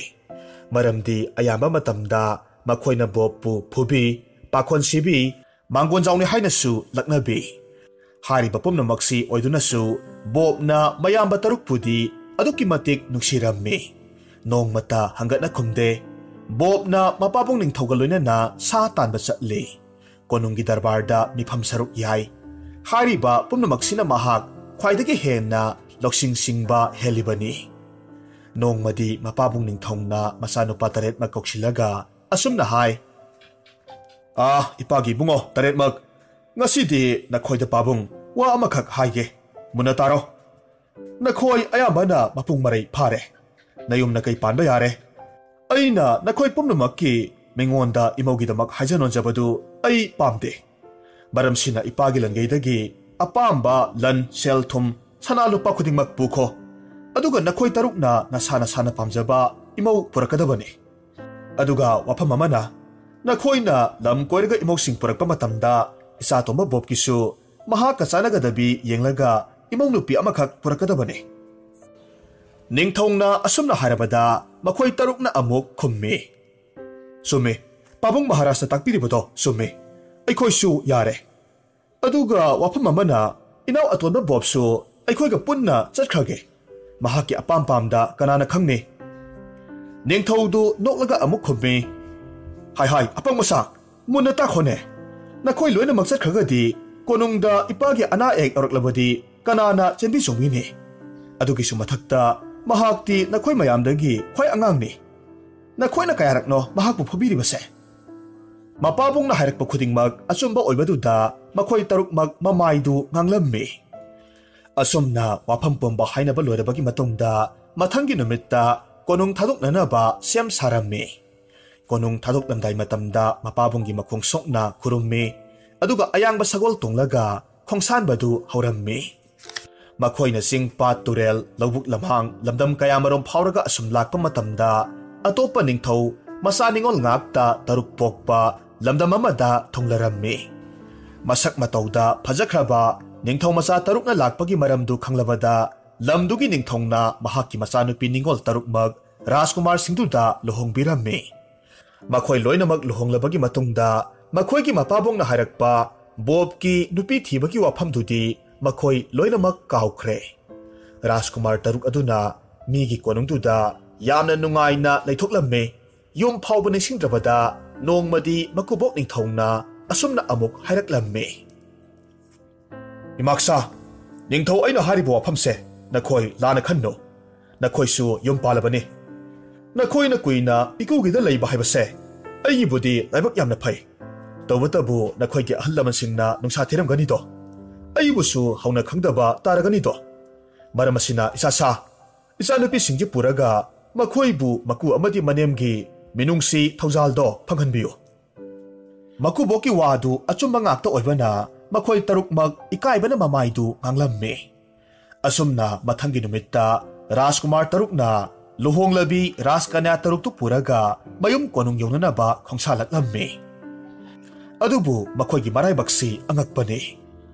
ꯃꯔꯝꯗꯤ ꯑꯌꯥꯝꯕ ꯃꯇꯝꯗ ꯃꯈꯣꯏꯅ ꯕꯣꯕꯄꯨ ꯐꯨꯕꯤ, ꯄꯥꯈꯣꯟ ꯁꯤꯕꯤ, ꯃꯥꯡꯒꯣꯟꯖꯥꯎꯅꯤ ꯍꯥꯏꯅꯁꯨ ꯂꯛꯅꯕꯤ꯫ ꯍꯥꯏꯔꯤꯕ ꯄꯨꯝꯅꯃꯛꯁꯤ ꯑꯣꯏꯗꯨꯅꯁꯨ ꯕꯣꯕꯅ ꯃꯌꯥꯝꯕ ꯇꯔꯨꯛꯄꯨꯗꯤ ꯑꯗꯨꯛꯀꯤ ꯃꯇꯤꯛ ꯅꯨꯡꯁꯤꯔꯝꯃꯤ꯫ ꯅꯣꯡꯃꯇ ꯍꯪꯒꯠꯅ ꯈꯨꯝꯗꯦ꯫ ꯕꯣꯕꯅ ꯃꯄꯥꯕꯨꯡ ꯅꯤꯡꯊꯧꯒ ꯂꯣꯏꯅꯅ ꯁꯥ ꯇꯥꯟꯕ ꯆꯠꯂꯤ꯫ ꯀꯣꯅꯨꯡꯒꯤ ꯗꯔꯕꯥꯔꯗ ꯃꯤꯐꯝ ꯁꯔꯨꯛ ꯌꯥꯏ꯫ ꯍꯥꯏꯔꯤꯕ ꯄꯨꯝꯅꯃꯛꯁꯤꯅ ꯃꯍꯥꯛ ꯈ꯭ꯋꯥꯏꯗꯒꯤ ꯍꯦꯟꯅ ꯂꯧꯁꯤꯡ ꯁꯤꯡꯕ ꯍꯦꯜꯂꯤꯕꯅꯤ꯫ ꯅꯣꯡꯃꯗꯤ ꯃꯄꯥꯕꯨꯡ ꯅꯤꯡꯊꯧꯅ ꯃꯆꯥꯅꯨꯄꯥ ꯇꯔꯦꯠꯃꯛ ꯀꯧꯁꯤꯜꯂꯒ ꯑꯁꯨꯝꯅ ꯍꯥꯏ, "ꯑꯥ, ꯏꯄꯥꯒꯤ ꯏꯕꯨꯡꯉꯣ ꯇꯔꯦꯠꯃꯛ, ꯉꯁꯤꯗꯤ ꯅꯈꯣꯏꯗ ꯄꯥꯕꯨꯡ ꯋꯥ ꯑꯃꯈꯛ ꯍꯥꯏꯒꯦ꯫ ꯃꯨꯟꯅ ꯇꯥꯔꯣ꯫ ꯅꯈꯣꯏ ꯑꯌꯥꯝꯕꯅ ꯃꯄꯨꯡ ꯃꯔꯩ ꯐꯥꯔꯦ꯫ ꯅꯌꯨꯝ ꯅꯀꯩ ꯄꯥꯟꯕ ꯌꯥꯔꯦ꯫ ꯑꯩꯅ ꯅꯈꯣꯏ ꯄꯨꯝꯅꯃꯛꯀꯤ ꯃꯤꯉꯣꯟꯗ ꯏꯃꯧꯒꯤꯗꯃꯛ ꯍꯥꯏꯖꯅꯣꯟꯖꯕꯗꯨ ꯑꯩ ꯄꯥꯝꯗꯦ꯫ ꯃꯔꯝꯁꯤꯅ ꯏꯄꯥꯒꯤ ꯂꯪꯒꯩꯗꯒꯤ ꯑꯄꯥꯝꯕ ꯂꯟ, ꯁꯦꯜ ꯊꯨꯝ, ꯁꯅꯥ ꯂꯨꯄꯥ ꯈꯨꯗꯤꯡꯃꯛ ꯄꯨꯈꯣ꯫ ꯑꯗꯨꯒ ꯅꯈꯣꯏ ꯇꯔꯨꯛꯅ ꯅꯁꯥ ꯅꯁꯥꯅ ꯄꯥꯝꯖꯕ ꯏꯃꯧ ꯄꯨꯔꯛꯀꯗꯕꯅꯤ꯫ ꯑꯗꯨꯒ ꯋꯥꯐꯝ ꯑꯃꯅ, ꯅꯈꯣꯏꯅ ꯂꯝ ꯀꯣꯏꯔꯒ ꯏꯃꯧꯁꯤꯡ ꯄꯨꯔꯛꯄ ꯃꯇꯝꯗ ꯏꯆꯥ ꯇꯣꯝꯕ ꯕꯣꯕꯀꯤꯁꯨ ꯃꯍꯥꯛꯀ ꯆꯥꯟꯅꯒꯗꯕꯤ ꯌꯦꯡꯂꯒ ꯏꯃꯧ ꯅꯨꯄꯤ ꯑꯃꯈꯛ ꯄꯨꯔꯛꯀꯗꯕꯅꯤ꯫ ꯅꯤꯡꯊꯧꯅ ꯑꯁꯨꯝꯅ ꯍꯥꯏꯔꯕꯗ ꯃꯈꯣꯏ ꯇꯔꯨꯛꯅ ꯑꯃꯨꯛ ꯈꯨꯝꯃꯤ, "ꯆꯨꯝꯃꯤ, ꯄꯥꯕꯨꯡ ꯃꯍꯥꯔꯥꯖꯅ ꯇꯥꯛꯄꯤꯔꯤꯕꯗꯣ ꯆꯨꯝꯃꯤ꯫ ꯑꯩꯈꯣꯏꯁꯨ ꯌꯥꯔꯦ꯫ ꯑꯗꯨꯒ ꯋꯥꯐꯝ ꯑꯃꯅ, ꯏꯅꯥꯎ ꯑꯇꯣꯟꯕ ꯕꯣꯕꯁꯨ ꯑꯩꯈꯣꯏꯒ ꯄꯨꯟꯅ ꯆꯠꯈ꯭ꯔꯒꯦ꯫ ꯃꯍꯥꯛꯀꯤ ꯑꯄꯥꯝ ꯄꯥꯝꯗ ꯀꯅꯥꯅ ꯈꯪꯅꯤ?" ꯅꯤꯡꯊꯧꯗꯨ ꯅꯣꯛꯂꯒ ꯑꯃꯨꯛ ꯈꯨꯝꯃꯤ, "ꯍꯥꯏ ꯍꯥꯏ, ꯑꯄꯪ ꯃꯆꯥ, ꯃꯨꯟꯅ ꯇꯥꯈꯣꯅꯦ꯫ ꯅꯈꯣꯏ ꯂꯣꯏꯅꯃꯛ ꯆꯠꯈ꯭ꯔꯒꯗꯤ ꯀꯣꯅꯨꯡꯗ ꯏꯄꯥꯒꯤ ꯑꯅꯥ ꯑꯌꯦꯛ ꯌꯥꯎꯔꯛꯂꯕꯗꯤ ꯀꯅꯥꯅ ꯆꯦꯟꯕꯤ ꯆꯣꯡꯕꯤꯅꯤ? ꯑꯗꯨꯒꯤꯁꯨ ꯃꯊꯛꯇ ꯃꯍꯥꯛꯇꯤ ꯅꯈꯣꯏ ꯃꯌꯥꯝꯗꯒꯤ ꯈ꯭ꯋꯥꯏ ꯑꯉꯥꯡꯅꯤ꯫ ꯅꯈꯣꯏꯅ ꯀꯌꯥꯔꯛꯅꯣ ꯃꯍꯥꯛꯄꯨ ꯐꯨꯕꯤꯔꯤꯕꯁꯦ?" ꯃꯄꯥꯕꯨꯡꯅ ꯍꯥꯏꯔꯛꯄ ꯈꯨꯗꯤꯡꯃꯛ ꯑꯆꯨꯝꯕ ꯑꯣꯏꯕꯗꯨꯗ ꯃꯈꯣꯏ ꯇꯔꯨꯛꯃꯛ ꯃꯃꯥꯏꯗꯨ ꯉꯥꯡꯂꯝꯃꯤ꯫ ꯑꯁꯨꯝꯅ ꯋꯥꯐꯝ ꯄꯨꯝꯕ ꯍꯥꯏꯅꯕ ꯂꯣꯏꯔꯕꯒꯤ ꯃꯇꯨꯡꯗ ꯃꯊꯪꯒꯤ ꯅꯨꯃꯤꯠꯇ ꯀꯣꯅꯨꯡ ꯊꯥꯗꯣꯛꯅꯅꯕ ꯁꯦꯝ ꯁꯥꯔꯝꯃꯤ꯫ ꯀꯣꯅꯨꯡ ꯊꯥꯗꯣꯛꯂꯝꯗꯥꯏ ꯃꯇꯝꯗ ꯃꯄꯥꯕꯨꯡꯒꯤ ꯃꯈꯣꯡ ꯁꯣꯛꯅ ꯈꯨꯔꯨꯝꯃꯤ, ꯑꯗꯨꯒ ꯑꯌꯥꯡꯕ ꯁꯒꯣꯜ ꯇꯣꯡꯂꯒ ꯈꯣꯡꯁꯥꯟꯕꯗꯨ ꯍꯧꯔꯝꯃꯤ꯫ ꯃꯈꯣꯏꯅ ꯆꯤꯡ, ꯄꯥꯠ, ꯇꯨꯔꯦꯜ, ꯂꯧꯕꯨꯛ, ꯂꯝꯍꯥꯡ, ꯂꯝꯗꯝ ꯀꯌꯥꯃꯔꯨꯝ ꯐꯥꯎꯔꯒ ꯑꯁꯨꯝ ꯂꯥꯛꯄ ꯃꯇꯝꯗ, ꯑꯇꯣꯞꯄ ꯅꯤꯡꯊꯧ ꯃꯆꯥ ꯅꯤꯉꯣꯜ ꯉꯥꯛꯇ ꯇꯔꯨꯛ ꯄꯣꯛꯄ ꯂꯝꯗꯝ ꯑꯃꯗ ꯊꯨꯡꯂꯔꯝꯃꯤ꯫ ꯃꯁꯛ ꯃꯇꯧꯗ ꯐꯖꯈ꯭ꯔꯕ ꯅꯤꯡꯊꯧ ꯃꯆꯥ ꯇꯔꯨꯛꯅ ꯂꯥꯛꯄꯒꯤ ꯃꯔꯝꯗꯨ ꯈꯪꯂꯕꯗ, ꯂꯝꯗꯨꯒꯤ ꯅꯤꯡꯊꯧꯅ ꯃꯍꯥꯛꯀꯤ ꯃꯆꯥꯅꯨꯄꯤ ꯅꯤꯉꯣꯜ ꯇꯔꯨꯛꯃꯛ ꯔꯥꯖꯀꯨꯃꯥꯔꯁꯤꯡꯗꯨꯗ ꯂꯨꯍꯣꯡꯕꯤꯔꯝꯃꯤ꯫ ꯃꯈꯣꯏ ꯂꯣꯏꯅꯃꯛ ꯂꯨꯍꯣꯡꯂꯕꯒꯤ ꯃꯇꯨꯡꯗ, ꯃꯈꯣꯏꯒꯤ ꯃꯄꯥꯕꯨꯡꯅ ꯍꯥꯏꯔꯛꯄ ꯕꯣꯕꯀꯤ ꯅꯨꯄꯤ ꯊꯤꯕꯒꯤ ꯋꯥꯐꯝꯗꯨꯗꯤ ꯃꯈꯣꯏ ꯂꯣꯏꯅꯃꯛ ꯀꯥꯎꯈ꯭ꯔꯦ꯫ ꯔꯥꯖꯀꯨꯃꯥꯔ ꯇꯔꯨꯛ ꯑꯗꯨꯅ ꯃꯤꯒꯤ ꯀꯣꯅꯨꯡꯗꯨꯗ ꯌꯥꯝꯅ ꯅꯨꯡꯉꯥꯏꯅ ꯂꯩꯊꯣꯛꯂꯝꯃꯤ꯫ ꯌꯨꯝ ꯐꯥꯎꯕ ꯅꯤꯡꯁꯤꯡꯗ꯭ꯔꯕꯗ, ꯅꯣꯡꯃꯗꯤ ꯃꯀꯨꯕꯣꯛ ꯅꯤꯡꯊꯧꯅ ꯑꯁꯨꯝꯅ ꯑꯃꯨꯛ ꯍꯥꯏꯔꯛꯂꯝꯃꯤ, "ꯏꯃꯥꯛꯁꯥ, ꯅꯤꯡꯊꯧ ꯑꯩꯅ ꯍꯥꯏꯔꯤꯕ ꯋꯥꯐꯝꯁꯦ ꯅꯈꯣꯏ ꯂꯥꯟꯅ ꯈꯟꯅꯨ꯫ ꯅꯈꯣꯏꯁꯨ ꯌꯨꯝ ꯄꯥꯜꯂꯕꯅꯤ꯫ ꯅꯈꯣꯏꯅ ꯀꯨꯏꯅ ꯏꯀꯨꯒꯤꯗ ꯂꯩꯕ ꯍꯥꯏꯕꯁꯦ ꯑꯩꯒꯤꯕꯨꯗꯤ ꯂꯥꯏꯕꯛ ꯌꯥꯝꯅ ꯐꯩ꯫ ꯇꯧꯕꯇꯕꯨ ꯅꯈꯣꯏꯒꯤ ꯑꯍꯜ ꯂꯃꯟꯁꯤꯡꯅ ꯅꯨꯡꯁꯥ ꯊꯤꯔꯝꯒꯅꯤꯗꯣ꯫ ꯑꯩꯕꯨꯁꯨ ꯍꯧꯅ ꯈꯪꯗꯕ ꯇꯥꯔꯒꯅꯤꯗꯣ꯫ ꯃꯔꯝ ꯑꯁꯤꯅ, ꯏꯆꯥꯁꯥ, ꯏꯆꯥꯅꯨꯄꯤꯁꯤꯡꯁꯤ ꯄꯨꯔꯒ ꯃꯈꯣꯏꯕꯨ ꯃꯀꯨ ꯑꯃꯗꯤ ꯃꯅꯦꯝꯒꯤ ꯃꯤꯅꯨꯡꯁꯤ ꯊꯧꯖꯥꯜꯗꯣ ꯐꯪꯍꯟꯕꯤꯌꯨ꯫ ꯃꯀꯨꯕꯣꯛꯀꯤ ꯋꯥꯗꯨ ꯑꯆꯨꯝꯕ ꯉꯥꯛꯇ ꯑꯣꯏꯕꯅ ꯃꯈꯣꯏ ꯇꯔꯨꯛꯃꯛ ꯏꯀꯥꯏꯕꯅ ꯃꯃꯥꯏꯗꯨ ꯉꯥꯡꯂꯝꯃꯤ꯫ ꯑꯁꯨꯝꯅ ꯃꯊꯪꯒꯤ ꯅꯨꯃꯤꯠꯇ ꯔꯥꯖꯀꯨꯃꯥꯔ ꯇꯔꯨꯛꯅ ꯂꯨꯍꯣꯡꯂꯕꯤ ꯔꯥꯖꯀꯟꯌꯥ ꯇꯔꯨꯛꯇꯨ ꯄꯨꯔꯒ ꯃꯌꯨꯝ ꯀꯣꯅꯨꯡ ꯌꯧꯅꯅꯕ ꯈꯣꯡꯁꯥꯜꯂꯛꯂꯝꯃꯤ꯫ ꯑꯗꯨꯕꯨ ꯃꯈꯣꯏꯒꯤ ꯃꯔꯥꯏꯕꯛꯁꯤ ꯑꯉꯛꯄꯅꯤ꯫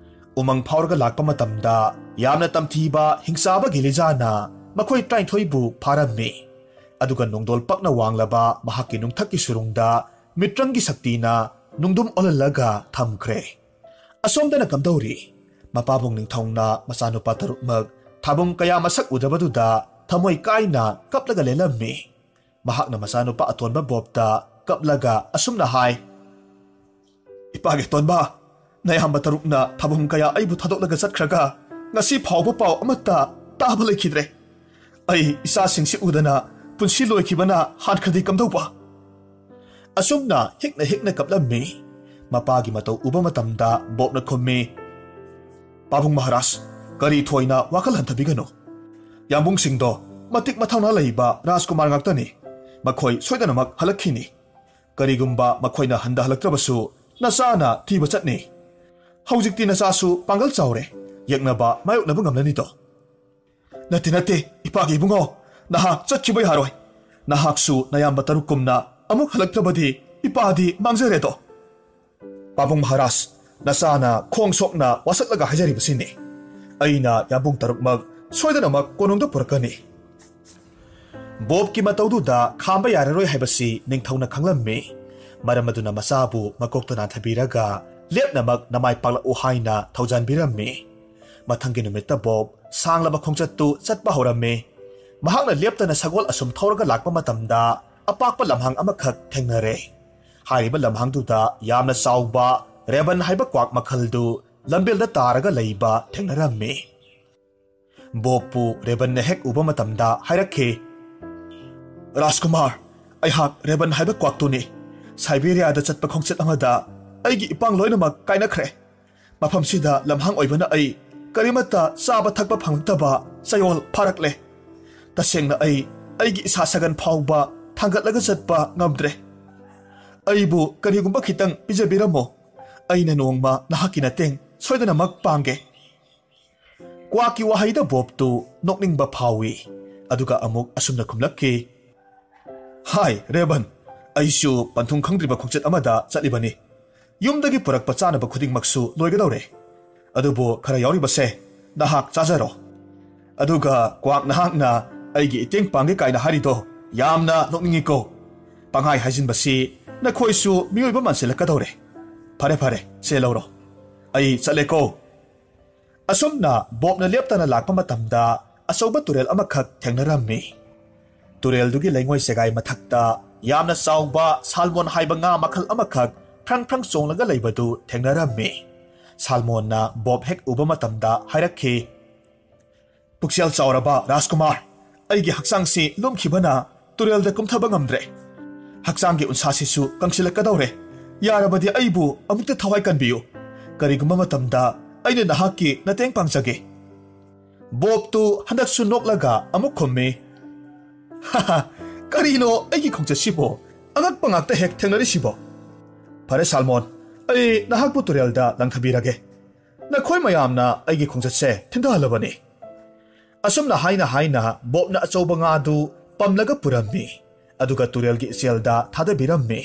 ꯎꯃꯪ ꯐꯥꯎꯔꯒ ꯂꯥꯛꯄ ꯃꯇꯝꯗ ꯌꯥꯝꯅ ꯇꯝꯊꯤꯕ ꯍꯤꯡꯆꯥꯕ ꯒꯤꯂꯤꯖꯥꯅ ꯃꯈꯣꯏ ꯇꯔꯥꯅꯤꯊꯣꯏꯕꯨ ꯐꯥꯔꯝꯃꯤ꯫ ꯑꯗꯨꯒ ꯅꯣꯡꯗꯣꯜ ꯄꯛꯅ ꯋꯥꯡꯂꯕ ꯃꯍꯥꯛꯀꯤ ꯅꯨꯡꯊꯛꯀꯤ ꯁꯨꯔꯨꯡꯗ ꯃꯤꯇ꯭ꯔꯪꯒꯤ ꯁꯛꯇꯤꯅ ꯅꯨꯡꯗꯨꯝ ꯑꯣꯜꯍꯜꯂꯒ ꯊꯝꯈ꯭ꯔꯦ꯫ ꯑꯁꯣꯝꯗꯅ ꯀꯝꯗꯧꯔꯤ? ꯃꯄꯥꯕꯨꯡ ꯅꯤꯡꯊꯧꯅ ꯃꯆꯥꯅꯨꯄꯥ ꯇꯔꯨꯛꯃꯛ ꯊꯥꯕꯨꯡ ꯀꯌꯥ ꯃꯁꯛ ꯎꯗꯕꯗꯨꯗ ꯊꯃꯣꯏ ꯀꯥꯏꯅ ꯀꯞꯂꯒ ꯂꯦꯜꯂꯝꯃꯤ꯫ ꯃꯍꯥꯛꯅ ꯃꯆꯥꯅꯨꯄꯥ ꯑꯇꯣꯟꯕ ꯕꯣꯕꯇ ꯀꯞꯂꯒ ꯑꯁꯨꯝꯅ ꯍꯥꯏ, "ꯏꯄꯥꯒꯤ ꯑꯇꯣꯟꯕ, ꯅꯌꯥꯝꯕ ꯇꯔꯨꯛꯅ ꯊꯥꯕꯨꯡ ꯀꯌꯥ ꯑꯩꯕꯨ ꯊꯥꯗꯣꯛꯂꯒ ꯆꯠꯈ꯭ꯔꯒ ꯉꯁꯤ ꯐꯥꯎꯕ ꯄꯥꯎ ꯑꯃꯠꯇ ꯇꯥꯕ ꯂꯩꯈꯤꯗ꯭ꯔꯦ꯫ ꯑꯩ ꯏꯆꯥꯁꯤꯡꯁꯤ ꯎꯗꯅ ꯄꯨꯟꯁꯤ ꯂꯣꯏꯈꯤꯕꯅ ꯍꯥꯟꯈ꯭ꯔꯗꯤ ꯀꯝꯗꯧꯕ?" ꯑꯁꯨꯝꯅ ꯍꯤꯛꯅ ꯍꯤꯛꯅ ꯀꯞꯂꯝꯃꯤ꯫ ꯃꯄꯥꯒꯤ ꯃꯇꯧ ꯎꯕ ꯃꯇꯝꯗ ꯕꯣꯕꯅ ꯈꯨꯝꯃꯤ, "ꯄꯥꯕꯨꯡ ꯃꯍꯥꯔꯥꯖ, ꯀꯔꯤ ꯊꯣꯏꯅ ꯋꯥꯈꯜ ꯍꯟꯊꯕꯤꯒꯅꯨ꯫ ꯌꯥꯝꯕꯨꯡꯁꯤꯡꯗꯣ ꯃꯇꯤꯛ ꯃꯊꯧꯅꯥ ꯂꯩꯕ ꯔꯥꯖꯀꯨꯃꯥꯔ ꯉꯥꯛꯇꯅꯤ꯫ ꯃꯈꯣꯏ ꯁꯣꯏꯗꯅꯃꯛ ꯍꯜꯂꯛꯈꯤꯅꯤ꯫ ꯀꯔꯤꯒꯨꯝꯕ ꯃꯈꯣꯏꯅ ꯍꯟꯊꯍꯜꯂꯛꯇ꯭ꯔꯕꯁꯨ ꯅꯆꯥꯅ ꯊꯤꯕ ꯆꯠꯅꯤ꯫ ꯍꯧꯖꯤꯛꯇꯤ ꯅꯆꯥꯁꯨ ꯄꯥꯡꯒꯜ ꯆꯥꯎꯔꯦ, ꯌꯦꯛꯅꯕ ꯃꯥꯌꯣꯛꯅꯕ ꯉꯝꯂꯅꯤꯗꯣ꯫" "ꯅꯠꯇꯦ, ꯅꯠꯇꯦ, ꯏꯄꯥꯒꯤ ꯏꯕꯨꯡꯉꯣ, ꯅꯍꯥꯛ ꯆꯠꯈꯤꯕ ꯌꯥꯔꯣꯏ꯫ ꯅꯍꯥꯛꯁꯨ ꯅꯌꯥꯝꯕ ꯇꯔꯨꯛ ꯀꯨꯝꯅ ꯑꯃꯨꯛ ꯍꯜꯂꯛꯇ꯭ꯔꯕꯗꯤ ꯏꯄꯥꯗꯤ ꯃꯥꯡꯖꯔꯦꯗꯣ꯫" "ꯄꯥꯕꯨꯡ ꯃꯍꯥꯔꯥꯖ, ꯅꯆꯥꯅ ꯈꯣꯡ ꯁꯣꯛꯅ ꯋꯥꯁꯛꯂꯒ ꯍꯥꯏꯖꯔꯤꯕꯁꯤꯅꯤ꯫ ꯑꯩꯅ ꯌꯥꯝꯕꯨꯡ ꯇꯔꯨꯛꯃꯛ ꯁꯣꯏꯗꯅꯃꯛ ꯀꯣꯅꯨꯡꯗ ꯄꯨꯔꯛꯀꯅꯤ꯫" ꯕꯣꯕꯀꯤ ꯃꯇꯧꯗꯨꯗ ꯈꯥꯝꯕ ꯌꯥꯔꯔꯣꯏ ꯍꯥꯏꯕꯁꯤ ꯅꯤꯡꯊꯧꯅ ꯈꯪꯂꯝꯃꯤ꯫ ꯃꯔꯝ ꯑꯗꯨꯅ ꯃꯆꯥꯕꯨ ꯃꯀꯣꯛꯇ ꯅꯥꯟꯊꯕꯤꯔꯒ ꯂꯦꯞꯅꯃꯛ ꯅꯃꯥꯏ ꯄꯥꯛꯂꯛꯎ ꯍꯥꯏꯅ ꯊꯧꯖꯥꯟꯕꯤꯔꯝꯃꯤ꯫ ꯃꯊꯪꯒꯤ ꯅꯨꯃꯤꯠꯇ ꯕꯣꯕ ꯁꯥꯡꯂꯕ ꯈꯣꯡꯆꯠꯇꯨ ꯆꯠꯄ ꯍꯧꯔꯝꯃꯤ꯫ ꯃꯍꯥꯛꯅ ꯂꯦꯞꯇꯅ ꯁꯒꯣꯜ ꯑꯁꯨꯝ ꯊꯧꯔꯒ ꯂꯥꯛꯄ ꯃꯇꯝꯗ ꯑꯄꯥꯛꯄ ꯂꯝꯍꯥꯡ ꯑꯃꯈꯛ ꯊꯦꯡꯅꯔꯦ꯫ ꯍꯥꯏꯔꯤꯕ ꯂꯝꯍꯥꯡꯗꯨꯗ ꯌꯥꯝꯅ ꯆꯥꯎꯕ ꯔꯦꯕꯟ ꯍꯥꯏꯕ ꯀ꯭ꯋꯥꯛ ꯃꯈꯜꯗꯨ ꯂꯝꯕꯦꯜꯗ ꯇꯥꯔꯒ ꯂꯩꯕ ꯊꯦꯡꯅꯔꯝꯃꯤ꯫ ꯕꯣꯕꯄꯨ ꯔꯦꯕꯟꯅ ꯍꯦꯛ ꯎꯕ ꯃꯇꯝꯗ ꯍꯥꯏꯔꯛꯈꯤ, "ꯔꯥꯖꯀꯨꯃꯥꯔ, ꯑꯩꯍꯥꯛ ꯔꯦꯕꯟ ꯍꯥꯏꯕ ꯀ꯭ꯋꯥꯛꯇꯨꯅꯤ꯫ ꯁꯥꯏꯕꯦꯔꯤꯌꯥꯗ ꯆꯠꯄ ꯈꯣꯡꯆꯠ ꯑꯃꯗ ꯑꯩꯒꯤ ꯏꯄꯥꯡ ꯂꯣꯏꯅꯃꯛ ꯀꯥꯏꯅꯈ꯭ꯔꯦ꯫ ꯃꯐꯝꯁꯤꯗ ꯂꯝꯍꯥꯡ ꯑꯣꯏꯕꯅ ꯑꯩ ꯀꯔꯤꯃꯠꯇ ꯆꯥꯕ ꯊꯛꯄ ꯐꯪꯂꯛꯇꯕ ꯆꯌꯣꯜ ꯐꯥꯔꯛꯂꯦ꯫ ꯇꯁꯦꯡꯅ ꯑꯩ ꯑꯩꯒꯤ ꯏꯁꯥ ꯁꯒꯟ ꯐꯥꯎꯕ ꯊꯥꯡꯒꯠꯂꯒ ꯆꯠꯄ ꯉꯝꯗ꯭ꯔꯦ꯫ ꯑꯩꯕꯨ ꯀꯔꯤꯒꯨꯝꯕ ꯈꯤꯇꯪ ꯄꯤꯖꯕꯤꯔꯝꯃꯣ꯫ ꯑꯩꯅ ꯅꯣꯡꯃ ꯅꯍꯥꯛꯀꯤ ꯃꯇꯦꯡ ꯁꯣꯏꯗꯅꯃꯛ ꯄꯥꯡꯒꯦ꯫ ꯀ꯭ꯋꯥꯛꯀꯤ ꯋꯥꯍꯩꯗ ꯕꯣꯕꯇꯨ ꯅꯣꯛꯅꯤꯡꯕ ꯐꯥꯎꯏ꯫ ꯑꯗꯨꯒ ꯑꯃꯨꯛ ꯑꯁꯨꯝꯅ ꯈꯨꯝꯂꯛꯈꯤ, "ꯍꯥꯏ, ꯔꯦꯕꯟ, ꯑꯩꯁꯨ ꯄꯟꯊꯨꯡ ꯈꯪꯗ꯭ꯔꯤꯕ ꯈꯣꯡꯆꯠ ꯑꯃꯗ ꯆꯠꯂꯤꯕꯅꯤ꯫ ꯌꯨꯝꯗꯒꯤ ꯄꯨꯔꯛꯄ ꯆꯥꯅꯕ ꯈꯨꯗꯤꯡꯃꯛꯁꯨ ꯂꯣꯏꯒꯗꯧꯔꯦ꯫ ꯑꯗꯨꯕꯨ ꯈꯔ ꯌꯥꯎꯔꯤꯕꯁꯦ ꯅꯍꯥꯛ ꯆꯥꯖꯔꯣ꯫ ꯑꯗꯨꯒ ꯀ꯭ꯋꯥꯛ ꯅꯍꯥꯛꯅ ꯑꯩꯒꯤ ꯏꯇꯦꯡ ꯄꯥꯡꯒꯦ ꯀꯥꯏꯅ ꯍꯥꯏꯔꯤꯗꯣ ꯌꯥꯝꯅ ꯅꯣꯛꯅꯤꯡꯉꯤꯀꯣ꯫ ꯄꯪꯍꯥꯏ ꯍꯥꯏꯖꯤꯟꯕꯁꯤ ꯅꯈꯣꯏꯁꯨ ꯃꯤꯑꯣꯏꯕ ꯃꯥꯟꯁꯤꯜꯂꯛꯀꯗꯧꯔꯦ꯫ ꯐꯔꯦ, ꯐꯔꯦ, ꯁꯦ ꯂꯧꯔꯣ꯫ ꯑꯩ ꯆꯠꯂꯦꯀꯣ꯫" ꯑꯁꯨꯝꯅ ꯕꯣꯕꯅ ꯂꯦꯞꯇꯅ ꯂꯥꯛꯄ ꯃꯇꯝꯗ ꯑꯆꯧꯕ ꯇꯨꯔꯦꯜ ꯑꯃꯈꯛ ꯊꯦꯡꯅꯔꯝꯃꯤ꯫ ꯇꯨꯔꯦꯜꯗꯨꯒꯤ ꯂꯩꯉꯣꯏ ꯆꯦꯒꯥꯏ ꯃꯊꯛꯇ ꯌꯥꯝꯅ ꯆꯥꯎꯕ ꯁꯥꯜꯃꯣꯟ ꯍꯥꯏꯕ ꯉꯥ ꯃꯈꯜ ꯑꯃꯈꯛ ꯐ꯭ꯔꯪ ꯐ꯭ꯔꯪ ꯆꯣꯡꯂꯒ ꯂꯩꯕꯗꯨ ꯊꯦꯡꯅꯔꯝꯃꯤ꯫ ꯁꯥꯜꯃꯣꯟꯅ ꯕꯣꯕ ꯍꯦꯛ ꯎꯕ ꯃꯇꯝꯗ ꯍꯥꯏꯔꯛꯈꯤ, "ꯄꯨꯛꯆꯦꯜ ꯆꯥꯎꯔꯕ ꯔꯥꯖꯀꯨꯃꯥꯔ, ꯑꯩꯒꯤ ꯍꯛꯆꯥꯡꯁꯤ ꯂꯨꯝꯈꯤꯕꯅ ꯇꯨꯔꯦꯜꯗ ꯀꯨꯝꯊꯕ ꯉꯝꯗ꯭ꯔꯦ꯫ ꯍꯛꯆꯥꯡꯒꯤ ꯎꯟꯁꯥꯁꯤꯁꯨ ꯀꯪꯁꯤꯜꯂꯛꯀꯗꯧꯔꯦ꯫ ꯌꯥꯔꯕꯗꯤ ꯑꯩꯕꯨ ꯑꯃꯨꯛꯇ ꯊꯋꯥꯏ ꯀꯟꯕꯤꯌꯨ꯫ ꯀꯔꯤꯒꯨꯝꯕ ꯃꯇꯝꯗ ꯑꯩꯅ ꯅꯍꯥꯛꯀꯤ ꯃꯇꯦꯡ ꯄꯥꯡꯖꯒꯦ꯫" ꯕꯣꯕꯇꯨ ꯍꯟꯗꯛꯁꯨ ꯅꯣꯛꯂꯒ ꯑꯃꯨꯛ ꯈꯨꯝꯃꯤ, "ꯍꯥꯍꯥ, ꯀꯔꯤꯅꯣ ꯑꯩꯒꯤ ꯈꯣꯡꯆꯠꯁꯤꯕꯣ? ꯑꯉꯛꯄ ꯉꯥꯛꯇ ꯍꯦꯛ ꯊꯦꯡꯅꯔꯤꯁꯤꯕꯣ? ꯐꯔꯦ ꯁꯥꯜꯃꯣꯟ, ꯑꯩ ꯅꯍꯥꯛꯄꯨ ꯇꯨꯔꯦꯜꯗ ꯂꯪꯊꯕꯤꯔꯒꯦ꯫ ꯅꯈꯣꯏ ꯃꯌꯥꯝꯅ ꯑꯩꯒꯤ ꯈꯣꯡꯆꯠꯁꯦ ꯊꯤꯟꯊꯍꯜꯂꯕꯅꯤ꯫" ꯑꯁꯨꯝꯅ ꯍꯥꯏꯅ ꯍꯥꯏꯅ ꯕꯣꯕꯅ ꯑꯆꯧꯕ ꯉꯥꯗꯨ ꯄꯝꯂꯒ ꯄꯨꯔꯝꯃꯤ, ꯑꯗꯨꯒ ꯇꯨꯔꯦꯜꯒꯤ ꯏꯆꯦꯜꯗ ꯊꯥꯗꯕꯤꯔꯝꯃꯤ꯫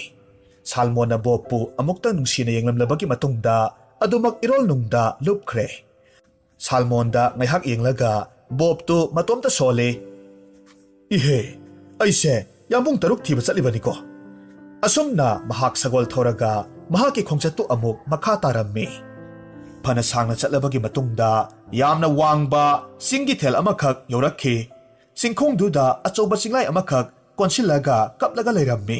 ꯁꯥꯜꯃꯣꯟꯅ ꯕꯣꯕꯄꯨ ꯑꯃꯨꯛꯇ ꯅꯨꯡꯁꯤꯅ ꯌꯦꯡꯂꯝꯂꯕꯒꯤ ꯃꯇꯨꯡꯗ ꯑꯗꯨꯃꯛ ꯏꯔꯣꯜ ꯅꯨꯡꯗ ꯂꯨꯞꯈ꯭ꯔꯦ꯫ ꯁꯥꯜꯃꯣꯟꯗ ꯉꯥꯏꯍꯥꯛ ꯌꯦꯡꯂꯒ ꯕꯣꯕꯇꯨ ꯃꯇꯣꯝꯇ ꯁꯣꯜꯂꯤ꯫ "ꯏꯍꯦ, ꯑꯩꯁꯦ ꯌꯥꯝꯕꯨꯡ ꯇꯔꯨꯛ ꯊꯤꯕ ꯆꯠꯂꯤꯕꯅꯤꯀꯣ꯫" ꯑꯁꯨꯝꯅ ꯃꯍꯥꯛ ꯁꯒꯣꯜ ꯊꯧꯔꯒ ꯃꯍꯥꯛꯀꯤ ꯈꯣꯡꯆꯠꯇꯨ ꯑꯃꯨꯛ ꯃꯈꯥ ꯇꯥꯔꯝꯃꯤ꯫ ꯐꯅ ꯁꯥꯡꯅ ꯆꯠꯂꯕꯒꯤ ꯃꯇꯨꯡꯗ ꯌꯥꯝꯅ ꯋꯥꯡꯕ ꯆꯤꯡꯒꯤ ꯊꯦꯜ ꯑꯃꯈꯛ ꯌꯧꯔꯛꯈꯤ꯫ ꯆꯤꯡꯈꯣꯡꯗꯨꯗ ꯑꯆꯧꯕ ꯆꯤꯡꯂꯥꯏ ꯑꯃꯈꯛ ꯀꯣꯟꯁꯤꯜꯂꯒ ꯀꯞꯂꯒ ꯂꯩꯔꯝꯃꯤ꯫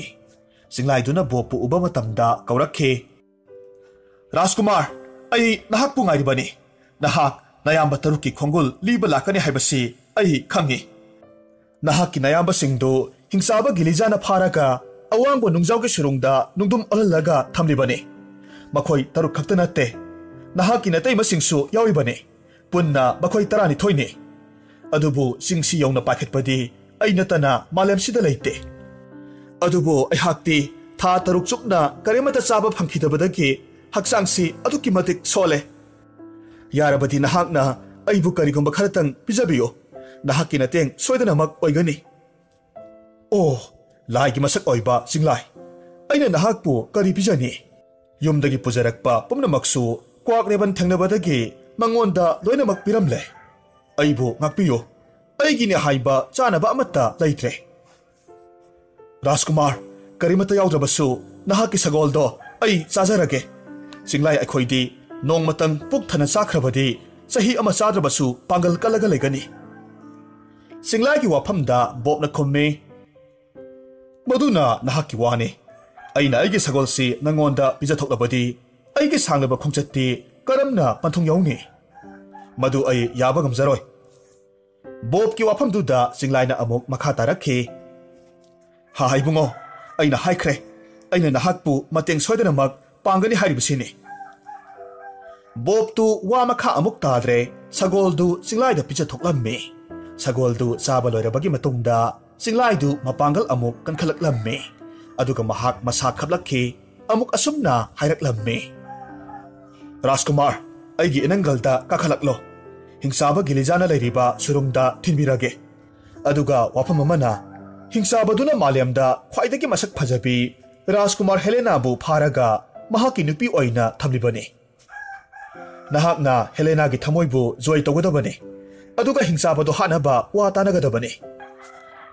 ꯆꯤꯡꯂꯥꯏꯗꯨꯅ ꯕꯣꯕꯄꯨ ꯎꯕ ꯃꯇꯝꯗ ꯀꯧꯔꯛꯈꯤ, "ꯔꯥꯖꯀꯨꯃꯥꯔ, ꯑꯩ ꯅꯍꯥꯛꯄꯨ ꯉꯥꯏꯔꯤꯕꯅꯤ꯫ ꯅꯍꯥꯛ ꯅꯌꯥꯝꯕ ꯇꯔꯨꯛꯀꯤ ꯈꯣꯡꯒꯨꯜ ꯂꯤꯕ ꯂꯥꯛꯀꯅꯤ ꯍꯥꯏꯕꯁꯤ ꯑꯩ ꯈꯪꯏ꯫ ꯅꯍꯥꯛꯀꯤ ꯅꯌꯥꯝꯕꯁꯤꯡꯗꯨ ꯍꯤꯡꯆꯥꯕ ꯒꯤꯂꯤꯖꯥꯅ ꯐꯥꯔꯒ ꯑꯋꯥꯡꯕ ꯅꯨꯡꯖꯥꯎꯒꯤ ꯁꯨꯔꯨꯡꯗ ꯅꯨꯡꯗꯨꯝ ꯑꯣꯜꯍꯜꯂꯒ ꯊꯝꯂꯤꯕꯅꯤ꯫ ꯃꯈꯣꯏ ꯇꯔꯨꯛ ꯈꯛꯇ ꯅꯠꯇꯦ, ꯅꯍꯥꯛꯀꯤ ꯅꯇꯩꯃꯁꯤꯡꯁꯨ ꯌꯥꯎꯔꯤꯕꯅꯤ꯫ ꯄꯨꯟꯅ ꯃꯈꯣꯏ ꯇꯔꯥꯅꯤꯊꯣꯏꯅꯤ꯫ ꯑꯗꯨꯕꯨ ꯆꯤꯡꯁꯤ ꯌꯧꯅ ꯄꯥꯏꯈꯠꯄꯗꯤ ꯑꯩ ꯅꯠꯇꯅ ꯃꯥꯂꯦꯝꯁꯤꯗ ꯂꯩꯇꯦ꯫ ꯑꯗꯨꯕꯨ ꯑꯩꯍꯥꯛꯇꯤ ꯊꯥ ꯇꯔꯨꯛ ꯆꯨꯞꯅ ꯀꯔꯤꯃꯠꯇ ꯆꯥꯕ ꯐꯪꯈꯤꯗꯕꯗꯒꯤ ꯍꯛꯆꯥꯡꯁꯤ ꯑꯗꯨꯛꯀꯤ ꯃꯇꯤꯛ ꯁꯣꯜꯂꯦ꯫ ꯌꯥꯔꯕꯗꯤ ꯅꯍꯥꯛꯅ ꯑꯩꯕꯨ ꯀꯔꯤꯒꯨꯝꯕ ꯈꯔꯇꯪ ꯄꯤꯖꯕꯤꯌꯨ꯫ ꯅꯍꯥꯛꯀꯤ ꯃꯇꯦꯡ ꯁꯣꯏꯗꯅꯃꯛ ꯑꯣꯏꯒꯅꯤ꯫ ꯑꯣ, ꯂꯥꯏꯒꯤ ꯃꯁꯛ ꯑꯣꯏꯕ ꯆꯤꯡꯂꯥꯏ, ꯑꯩꯅ ꯅꯍꯥꯛꯄꯨ ꯀꯔꯤ ꯄꯤꯖꯅꯤ? ꯌꯨꯝꯗꯒꯤ ꯄꯨꯖꯔꯛꯄ ꯄꯨꯝꯅꯃꯛꯁꯨ ꯀ꯭ꯋꯥꯛ ꯔꯦꯕꯟ ꯊꯦꯡꯅꯕꯗꯒꯤ ꯃꯉꯣꯟꯗ ꯂꯣꯏꯅꯃꯛ ꯄꯤꯔꯝꯂꯦ꯫ ꯑꯩꯕꯨ ꯉꯥꯛꯄꯤꯌꯨ꯫ ꯑꯩꯒꯤꯅꯤ ꯍꯥꯏꯕ ꯆꯥꯅꯕ ꯑꯃꯠꯇ ꯂꯩꯇ꯭ꯔꯦ꯫ ꯔꯥꯖꯀꯨꯃꯥꯔ, ꯀꯔꯤꯃꯠꯇ ꯌꯥꯎꯗ꯭ꯔꯕꯁꯨ ꯅꯍꯥꯛꯀꯤ ꯁꯒꯣꯜꯗꯣ ꯑꯩ ꯆꯥꯖꯔꯒꯦ꯫ ꯆꯤꯡꯂꯥꯏ ꯑꯩꯈꯣꯏꯗꯤ ꯅꯣꯡꯃꯇꯪ ꯄꯨꯛ ꯊꯟꯅ ꯆꯥꯈ꯭ꯔꯕꯗꯤ ꯆꯍꯤ ꯑꯃ ꯆꯥꯗ꯭ꯔꯕꯁꯨ ꯄꯥꯡꯒꯜ ꯀꯜꯂꯒ ꯂꯩꯒꯅꯤ꯫ ꯆꯤꯡꯂꯥꯏꯒꯤ ꯋꯥꯐꯝꯗ ꯕꯣꯕꯅ ꯈꯨꯝꯃꯤ, "ꯃꯗꯨꯅ ꯅꯍꯥꯛꯀꯤ ꯋꯥꯅꯤ꯫ ꯑꯩꯅ ꯑꯩꯒꯤ ꯁꯒꯣꯜꯁꯤ ꯅꯉꯣꯟꯗ ꯄꯤꯖꯊꯣꯛꯂꯕꯗꯤ ꯑꯩꯒꯤ ꯁꯥꯡꯂꯕ ꯈꯣꯡꯆꯠꯇꯤ ꯀꯔꯝꯅ ꯄꯟꯊꯨꯡ ꯌꯧꯅꯤ? ꯃꯗꯨ ꯑꯩ ꯌꯥꯕ ꯉꯝꯖꯔꯣꯏ꯫" ꯕꯣꯕꯀꯤ ꯋꯥꯐꯝꯗꯨꯗ ꯆꯤꯡꯂꯥꯏꯅ ꯑꯃꯨꯛ ꯃꯈꯥ ꯇꯥꯔꯛꯈꯤ, "ꯍꯥ, ꯏꯕꯨꯡꯉꯣ, ꯑꯩꯅ ꯍꯥꯏꯈ꯭ꯔꯦ, ꯑꯩꯅ ꯅꯍꯥꯛꯄꯨ ꯃꯇꯦꯡ ꯁꯣꯏꯗꯅꯃꯛ ꯄꯥꯡꯒꯅꯤ ꯍꯥꯏꯔꯤꯕꯁꯤꯅꯤ꯫" ꯕꯣꯕꯇꯨ ꯋꯥ ꯃꯈꯥ ꯑꯃꯨꯛ ꯇꯥꯗ꯭ꯔꯦ꯫ ꯁꯒꯣꯜꯗꯨ ꯆꯤꯡꯂꯥꯏꯗ ꯄꯤꯖꯊꯣꯛꯂꯝꯃꯤ꯫ ꯁꯒꯣꯜꯗꯨ ꯆꯥꯕ ꯂꯣꯏꯔꯕꯒꯤ ꯃꯇꯨꯡꯗ ꯆꯤꯡꯂꯥꯏꯗꯨ ꯃꯄꯥꯡꯒꯜ ꯑꯃꯨꯛ ꯀꯟꯈꯠꯂꯛꯂꯝꯃꯤ꯫ ꯑꯗꯨꯒ ꯃꯍꯥꯛ ꯃꯁꯥ ꯈꯞꯂꯛꯈꯤ꯫ ꯑꯃꯨꯛ ꯑꯁꯨꯝꯅ ꯍꯥꯏꯔꯛꯂꯝꯃꯤ, "ꯔꯥꯖꯀꯨꯃꯥꯔ, ꯑꯩꯒꯤ ꯏꯅꯪꯒꯜꯗ ꯀꯥꯈꯠꯂꯛꯂꯣ꯫ ꯍꯤꯡꯆꯥꯕ ꯒꯤꯂꯤꯖꯥꯅ ꯂꯩꯔꯤꯕ ꯁꯨꯔꯨꯡꯗ ꯊꯤꯟꯕꯤꯔꯒꯦ꯫ ꯑꯗꯨꯒ ꯋꯥꯐꯝ ꯑꯃꯅ, ꯍꯤꯡꯆꯥꯕꯗꯨꯅ ꯃꯥꯂꯦꯝꯗ ꯈ꯭ꯋꯥꯏꯗꯒꯤ ꯃꯁꯛ ꯐꯖꯕꯤ ꯔꯥꯖꯀꯨꯃꯥꯔ ꯍꯦꯂꯦꯅꯥꯕꯨ ꯐꯥꯔꯒ ꯃꯍꯥꯛꯀꯤ ꯅꯨꯄꯤ ꯑꯣꯏꯅ ꯊꯝꯂꯤꯕꯅꯤ꯫ ꯅꯍꯥꯛꯅ ꯍꯦꯂꯦꯅꯥꯒꯤ ꯊꯃꯣꯏꯕꯨ ꯖꯣꯏ ꯇꯧꯒꯗꯕꯅꯤ꯫ ꯑꯗꯨꯒ ꯍꯤꯡꯆꯥꯕꯗꯨ ꯍꯥꯠꯅꯕ ꯋꯥ ꯇꯥꯅꯒꯗꯕꯅꯤ꯫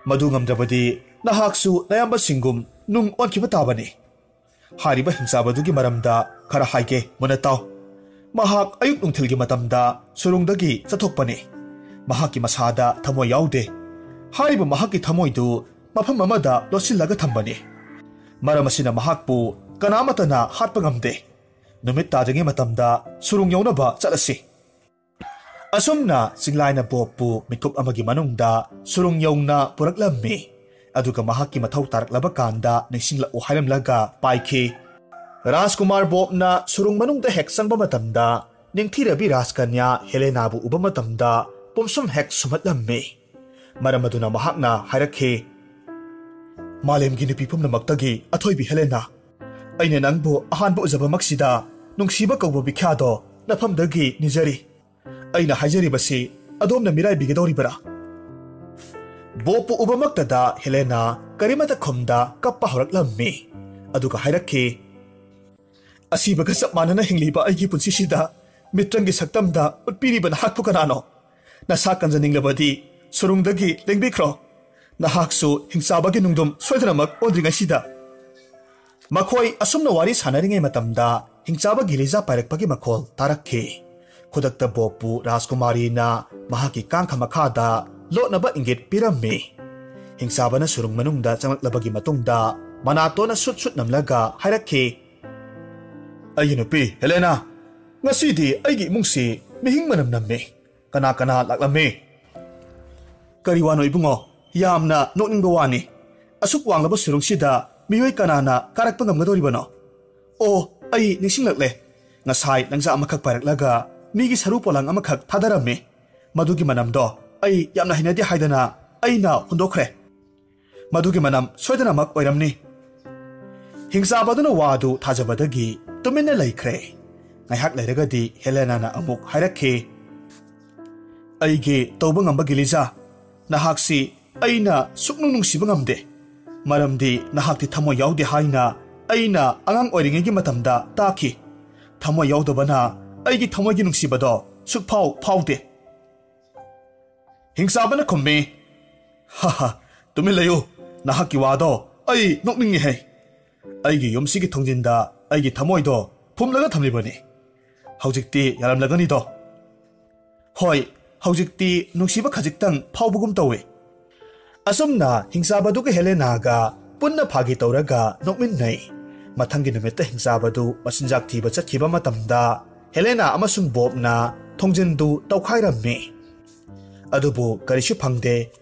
ꯃꯗꯨ ꯉꯝꯗ꯭ꯔꯕꯗꯤ ꯅꯍꯥꯛꯁꯨ ꯅꯌꯥꯝꯕꯁꯤꯡꯒꯨꯝ ꯅꯨꯡ ꯑꯣꯟꯈꯤꯕ ꯇꯥꯕꯅꯤ꯫ ꯍꯥꯏꯔꯤꯕ ꯍꯤꯡꯆꯥꯕꯗꯨꯒꯤ ꯃꯔꯝꯗ ꯈꯔ ꯍꯥꯏꯒꯦ, ꯃꯨꯟꯅ ꯇꯥꯎ꯫ ꯃꯍꯥꯛ ꯑꯌꯨꯛ ꯅꯨꯡꯊꯤꯜꯒꯤ ꯃꯇꯝꯗ ꯁꯨꯔꯨꯡꯗꯒꯤ ꯆꯠꯊꯣꯛꯄꯅꯤ꯫ ꯃꯍꯥꯛꯀꯤ ꯃꯁꯥꯗ ꯊꯃꯣꯏ ꯌꯥꯎꯗꯦ꯫ ꯍꯥꯏꯔꯤꯕ ꯃꯍꯥꯛꯀꯤ ꯊꯃꯣꯏꯗꯨ ꯃꯐꯝ ꯑꯃꯗ ꯂꯣꯠꯁꯤꯜꯂꯒ ꯊꯝꯕꯅꯤ꯫ ꯃꯔꯝ ꯑꯁꯤꯅ ꯃꯍꯥꯛꯄꯨ ꯀꯅꯥꯃꯠꯇꯅ ꯍꯥꯠꯄ ꯉꯝꯗꯦ꯫ ꯅꯨꯃꯤꯠ ꯇꯥꯗ꯭ꯔꯤꯉꯩ ꯃꯇꯝꯗ ꯁꯨꯔꯨꯡ ꯌꯧꯅꯕ ꯆꯠꯂꯁꯤ꯫" ꯑꯁꯨꯝꯅ ꯆꯤꯡꯂꯥꯏꯅ ꯕꯣꯕꯄꯨ ꯃꯤꯀꯨꯞ ꯑꯃꯒꯤ ꯃꯅꯨꯡꯗ ꯁꯨꯔꯨꯡ ꯌꯧꯅ ꯄꯨꯔꯛꯂꯝꯃꯤ꯫ ꯑꯗꯨꯒ ꯃꯍꯥꯛꯀꯤ ꯃꯊꯧ ꯇꯥꯔꯛꯂꯕ ꯀꯥꯟꯗ ꯅꯤꯡꯁꯤꯡꯂꯛꯎ ꯍꯥꯏꯔꯝꯂꯒ ꯄꯥꯏꯈꯤ꯫ ꯔꯥꯖꯀꯨꯃꯥꯔ ꯕꯣꯕꯅ ꯁꯨꯔꯨꯡ ꯃꯅꯨꯡꯗ ꯍꯦꯛ ꯆꯪꯕ ꯃꯇꯝꯗ, ꯅꯤꯡꯊꯤꯔꯕꯤ ꯔꯥꯖꯀꯟꯌꯥ ꯍꯦꯂꯦꯅꯥꯕꯨ ꯎꯕ ꯃꯇꯝꯗ ꯄꯨꯝꯁꯨꯝ ꯍꯦꯛ ꯁꯨꯝꯍꯠꯂꯝꯃꯤ꯫ ꯃꯔꯝ ꯑꯗꯨꯅ ꯃꯍꯥꯛꯅ ꯍꯥꯏꯔꯛꯈꯤ, "ꯃꯥꯂꯦꯝꯒꯤ ꯅꯨꯄꯤ ꯄꯨꯝꯅꯃꯛꯇꯒꯤ ꯑꯊꯣꯏꯕꯤ ꯍꯦꯂꯦꯅꯥ, ꯑꯩꯅ ꯅꯪꯕꯨ ꯑꯍꯥꯟꯕ ꯎꯖꯕꯃꯛꯁꯤꯗ ꯅꯨꯡꯁꯤꯕ ꯀꯧꯕ ꯕꯤꯈ꯭ꯌꯥꯗꯣ ꯅꯐꯝꯗꯒꯤ ꯅꯤꯖꯔꯤ꯫ ꯑꯩꯅ ꯍꯥꯏꯖꯔꯤꯕꯁꯤ ꯑꯗꯣꯝꯅ ꯃꯤꯔꯥꯏꯕꯤꯒꯗꯧꯔꯤꯕꯔꯥ?" ꯕꯣꯕꯄꯨ ꯎꯕꯃꯛꯇꯗ ꯍꯦꯂꯦꯅꯥ ꯀꯔꯤꯃꯇ ꯈꯨꯝꯗ ꯀꯞꯄ ꯍꯧꯔꯛꯂꯝꯃꯤ꯫ ꯑꯗꯨꯒ ꯍꯥꯏꯔꯛꯈꯤ, "ꯑꯁꯤꯕꯒ ꯆꯞ ꯃꯥꯟꯅꯅ ꯍꯤꯡꯂꯤꯕ ꯑꯩꯒꯤ ꯄꯨꯟꯁꯤꯁꯤꯗ ꯃꯤꯇ꯭ꯔꯪꯒꯤ ꯁꯛꯇꯝꯗ ꯎꯠꯄꯤꯔꯤꯕ ꯅꯍꯥꯛꯄꯨ ꯀꯅꯥꯅꯣ? ꯅꯁꯥ ꯀꯟꯖꯅꯤꯡꯂꯕꯗꯤ ꯁꯨꯔꯨꯡꯗꯒꯤ ꯂꯦꯡꯕꯤꯈ꯭ꯔꯣ꯫ ꯅꯍꯥꯛꯁꯨ ꯍꯤꯡꯆꯥꯕꯒꯤ ꯅꯨꯡꯗꯨꯝ ꯁꯣꯏꯗꯅꯃꯛ ꯑꯣꯟꯗ꯭ꯔꯤꯉꯩꯁꯤꯗ꯫" ꯃꯈꯣꯏ ꯑꯁꯨꯝꯅ ꯋꯥꯔꯤ ꯁꯥꯟꯅꯔꯤꯉꯩ ꯃꯇꯝꯗ ꯍꯤꯡꯆꯥꯕ ꯒꯤꯂꯤꯖꯥ ꯄꯥꯏꯔꯛꯄꯒꯤ ꯃꯈꯣꯜ ꯇꯥꯔꯛꯈꯤ꯫ ꯈꯨꯗꯛꯇ ꯕꯣꯕꯄꯨ ꯔꯥꯖꯀꯨꯃꯥꯔꯤꯅ ꯃꯍꯥꯛꯀꯤ ꯀꯥꯡꯈ ꯃꯈꯥꯗ ꯂꯣꯠꯅꯕ ꯏꯪꯒꯤꯠ ꯄꯤꯔꯝꯃꯤ꯫ ꯍꯤꯡꯆꯥꯕꯅ ꯁꯨꯔꯨꯡ ꯃꯅꯨꯡꯗ ꯆꯪꯂꯛꯂꯕꯒꯤ ꯃꯇꯨꯡꯗ ꯃꯅꯥꯇꯣꯟꯅ ꯁꯨꯠ ꯁꯨꯠ ꯅꯝꯂꯒ ꯍꯥꯏꯔꯛꯈꯤ, "ꯑꯩꯒꯤ ꯅꯨꯄꯤ ꯍꯦꯂꯦꯅꯥ, ꯉꯁꯤꯗꯤ ꯑꯩꯒꯤ ꯏꯃꯨꯡꯁꯤ ꯃꯤꯍꯤꯡ ꯃꯅꯝ ꯅꯝꯃꯤ꯫ ꯀꯅꯥ ꯀꯅꯥ ꯂꯥꯛꯂꯝꯃꯤ?" "ꯀꯔꯤ ꯋꯥꯅꯣ ꯏꯕꯨꯡꯉꯣ? ꯌꯥꯝꯅ ꯅꯣꯛꯅꯤꯡꯕ ꯋꯥꯅꯤ꯫ ꯑꯁꯨꯛ ꯋꯥꯡꯂꯕ ꯁꯨꯔꯨꯡꯁꯤꯗ ꯃꯤꯑꯣꯏ ꯀꯅꯥꯅ ꯀꯥꯔꯛꯄ ꯉꯝꯒꯗꯧꯔꯤꯕꯅꯣ? ꯑꯣ, ꯑꯩ ꯅꯤꯡꯁꯤꯡꯂꯛꯂꯦ꯫ ꯉꯁꯥꯏ ꯂꯪꯖꯥ ꯑꯃꯈꯛ ꯄꯥꯏꯔꯛꯂꯒ ꯃꯤꯒꯤ ꯁꯔꯨ ꯄꯣꯂꯥꯡ ꯑꯃꯈꯛ ꯊꯥꯗꯔꯝꯃꯤ꯫ ꯃꯗꯨꯒꯤ ꯃꯅꯝꯗꯣ ꯑꯩ ꯌꯥꯝꯅ ꯍꯩꯅꯗꯦ ꯍꯥꯏꯗꯅ ꯑꯩꯅ ꯍꯨꯟꯗꯣꯛꯈ꯭ꯔꯦ꯫ ꯃꯗꯨꯒꯤ ꯃꯅꯝ ꯁꯣꯏꯗꯅꯃꯛ ꯑꯣꯏꯔꯝꯅꯤ꯫" ꯍꯤꯡꯆꯥꯕꯗꯨꯅ ꯋꯥꯗꯨ ꯊꯥꯖꯕꯗꯒꯤ ꯇꯨꯃꯤꯟꯅ ꯂꯩꯈ꯭ꯔꯦ꯫ ꯉꯥꯏꯍꯥꯛ ꯂꯩꯔꯒꯗꯤ ꯍꯦꯂꯦꯅꯥꯅ ꯑꯃꯨꯛ ꯍꯥꯏꯔꯛꯈꯤ, "ꯑꯩꯒꯤ ꯇꯧꯕ ꯉꯝꯕ ꯒꯤꯂꯤꯖꯥ, ꯅꯍꯥꯛꯁꯤ ꯑꯩꯅ ꯁꯨꯛꯅꯨꯡ ꯅꯨꯡꯁꯤꯕ ꯉꯝꯗꯦ꯫ ꯃꯔꯝꯗꯤ ꯅꯍꯥꯛꯇꯤ ꯊꯃꯣꯏ ꯌꯥꯎꯗꯦ ꯍꯥꯏꯅ ꯑꯩꯅ ꯑꯉꯥꯡ ꯑꯣꯏꯔꯤꯉꯩꯒꯤ ꯃꯇꯝꯗ ꯇꯥꯈꯤ꯫ ꯊꯃꯣꯏ ꯌꯥꯎꯗꯕꯅ ꯑꯩꯒꯤ ꯊꯃꯣꯏꯒꯤ ꯅꯨꯡꯁꯤꯕꯗꯣ ꯁꯨꯛꯐꯥꯎ ꯐꯥꯎꯗꯦ꯫" ꯍꯤꯡꯆꯥꯕꯅ ꯈꯨꯝꯃꯤ, "ꯍꯥ ꯍꯥ, ꯇꯨꯃꯤꯟ ꯂꯩꯌꯨ꯫ ꯅꯍꯥꯛꯀꯤ ꯋꯥꯗꯣ ꯑꯩ ꯅꯣꯛꯅꯤꯡꯉꯤꯍꯦ꯫ ꯑꯩꯒꯤ ꯌꯨꯝꯁꯤꯒꯤ ꯊꯣꯡꯖꯤꯟꯗ ꯑꯩꯒꯤ ꯊꯃꯣꯏꯗꯣ ꯐꯨꯝꯂꯒ ꯊꯝꯂꯤꯕꯅꯤ꯫ ꯍꯧꯖꯤꯛꯇꯤ ꯌꯥꯔꯝꯂꯒꯅꯤꯗꯣ꯫ ꯍꯣꯏ, ꯍꯧꯖꯤꯛꯇꯤ ꯅꯨꯡꯁꯤꯕ ꯈꯖꯤꯛꯇꯪ ꯐꯥꯎꯕꯒꯨꯝ ꯇꯧꯏ꯫" ꯑꯁꯨꯝꯅ ꯍꯤꯡꯆꯥꯕꯗꯨꯒ ꯍꯦꯂꯦꯅꯥꯒ ꯄꯨꯟꯅ ꯐꯥꯒꯤ ꯇꯧꯔꯒ ꯅꯣꯛꯃꯤꯟꯅꯩ꯫ ꯃꯊꯪꯒꯤ ꯅꯨꯃꯤꯠꯇ ꯍꯤꯡꯆꯥꯕꯗꯨ ꯃꯆꯤꯟꯖꯥꯛ ꯊꯤꯕ ꯆꯠꯈꯤꯕ ꯃꯇꯝꯗ ꯍꯦꯂꯦꯅꯥ ꯑꯃꯁꯨꯡ ꯕꯣꯕꯅ ꯊꯣꯡꯖꯤꯟꯗꯨ ꯇꯧꯈꯥꯏꯔꯝꯃꯤ꯫ ꯑꯗꯨꯕꯨ ꯀꯔꯤꯁꯨ ꯐꯪꯗꯦ꯫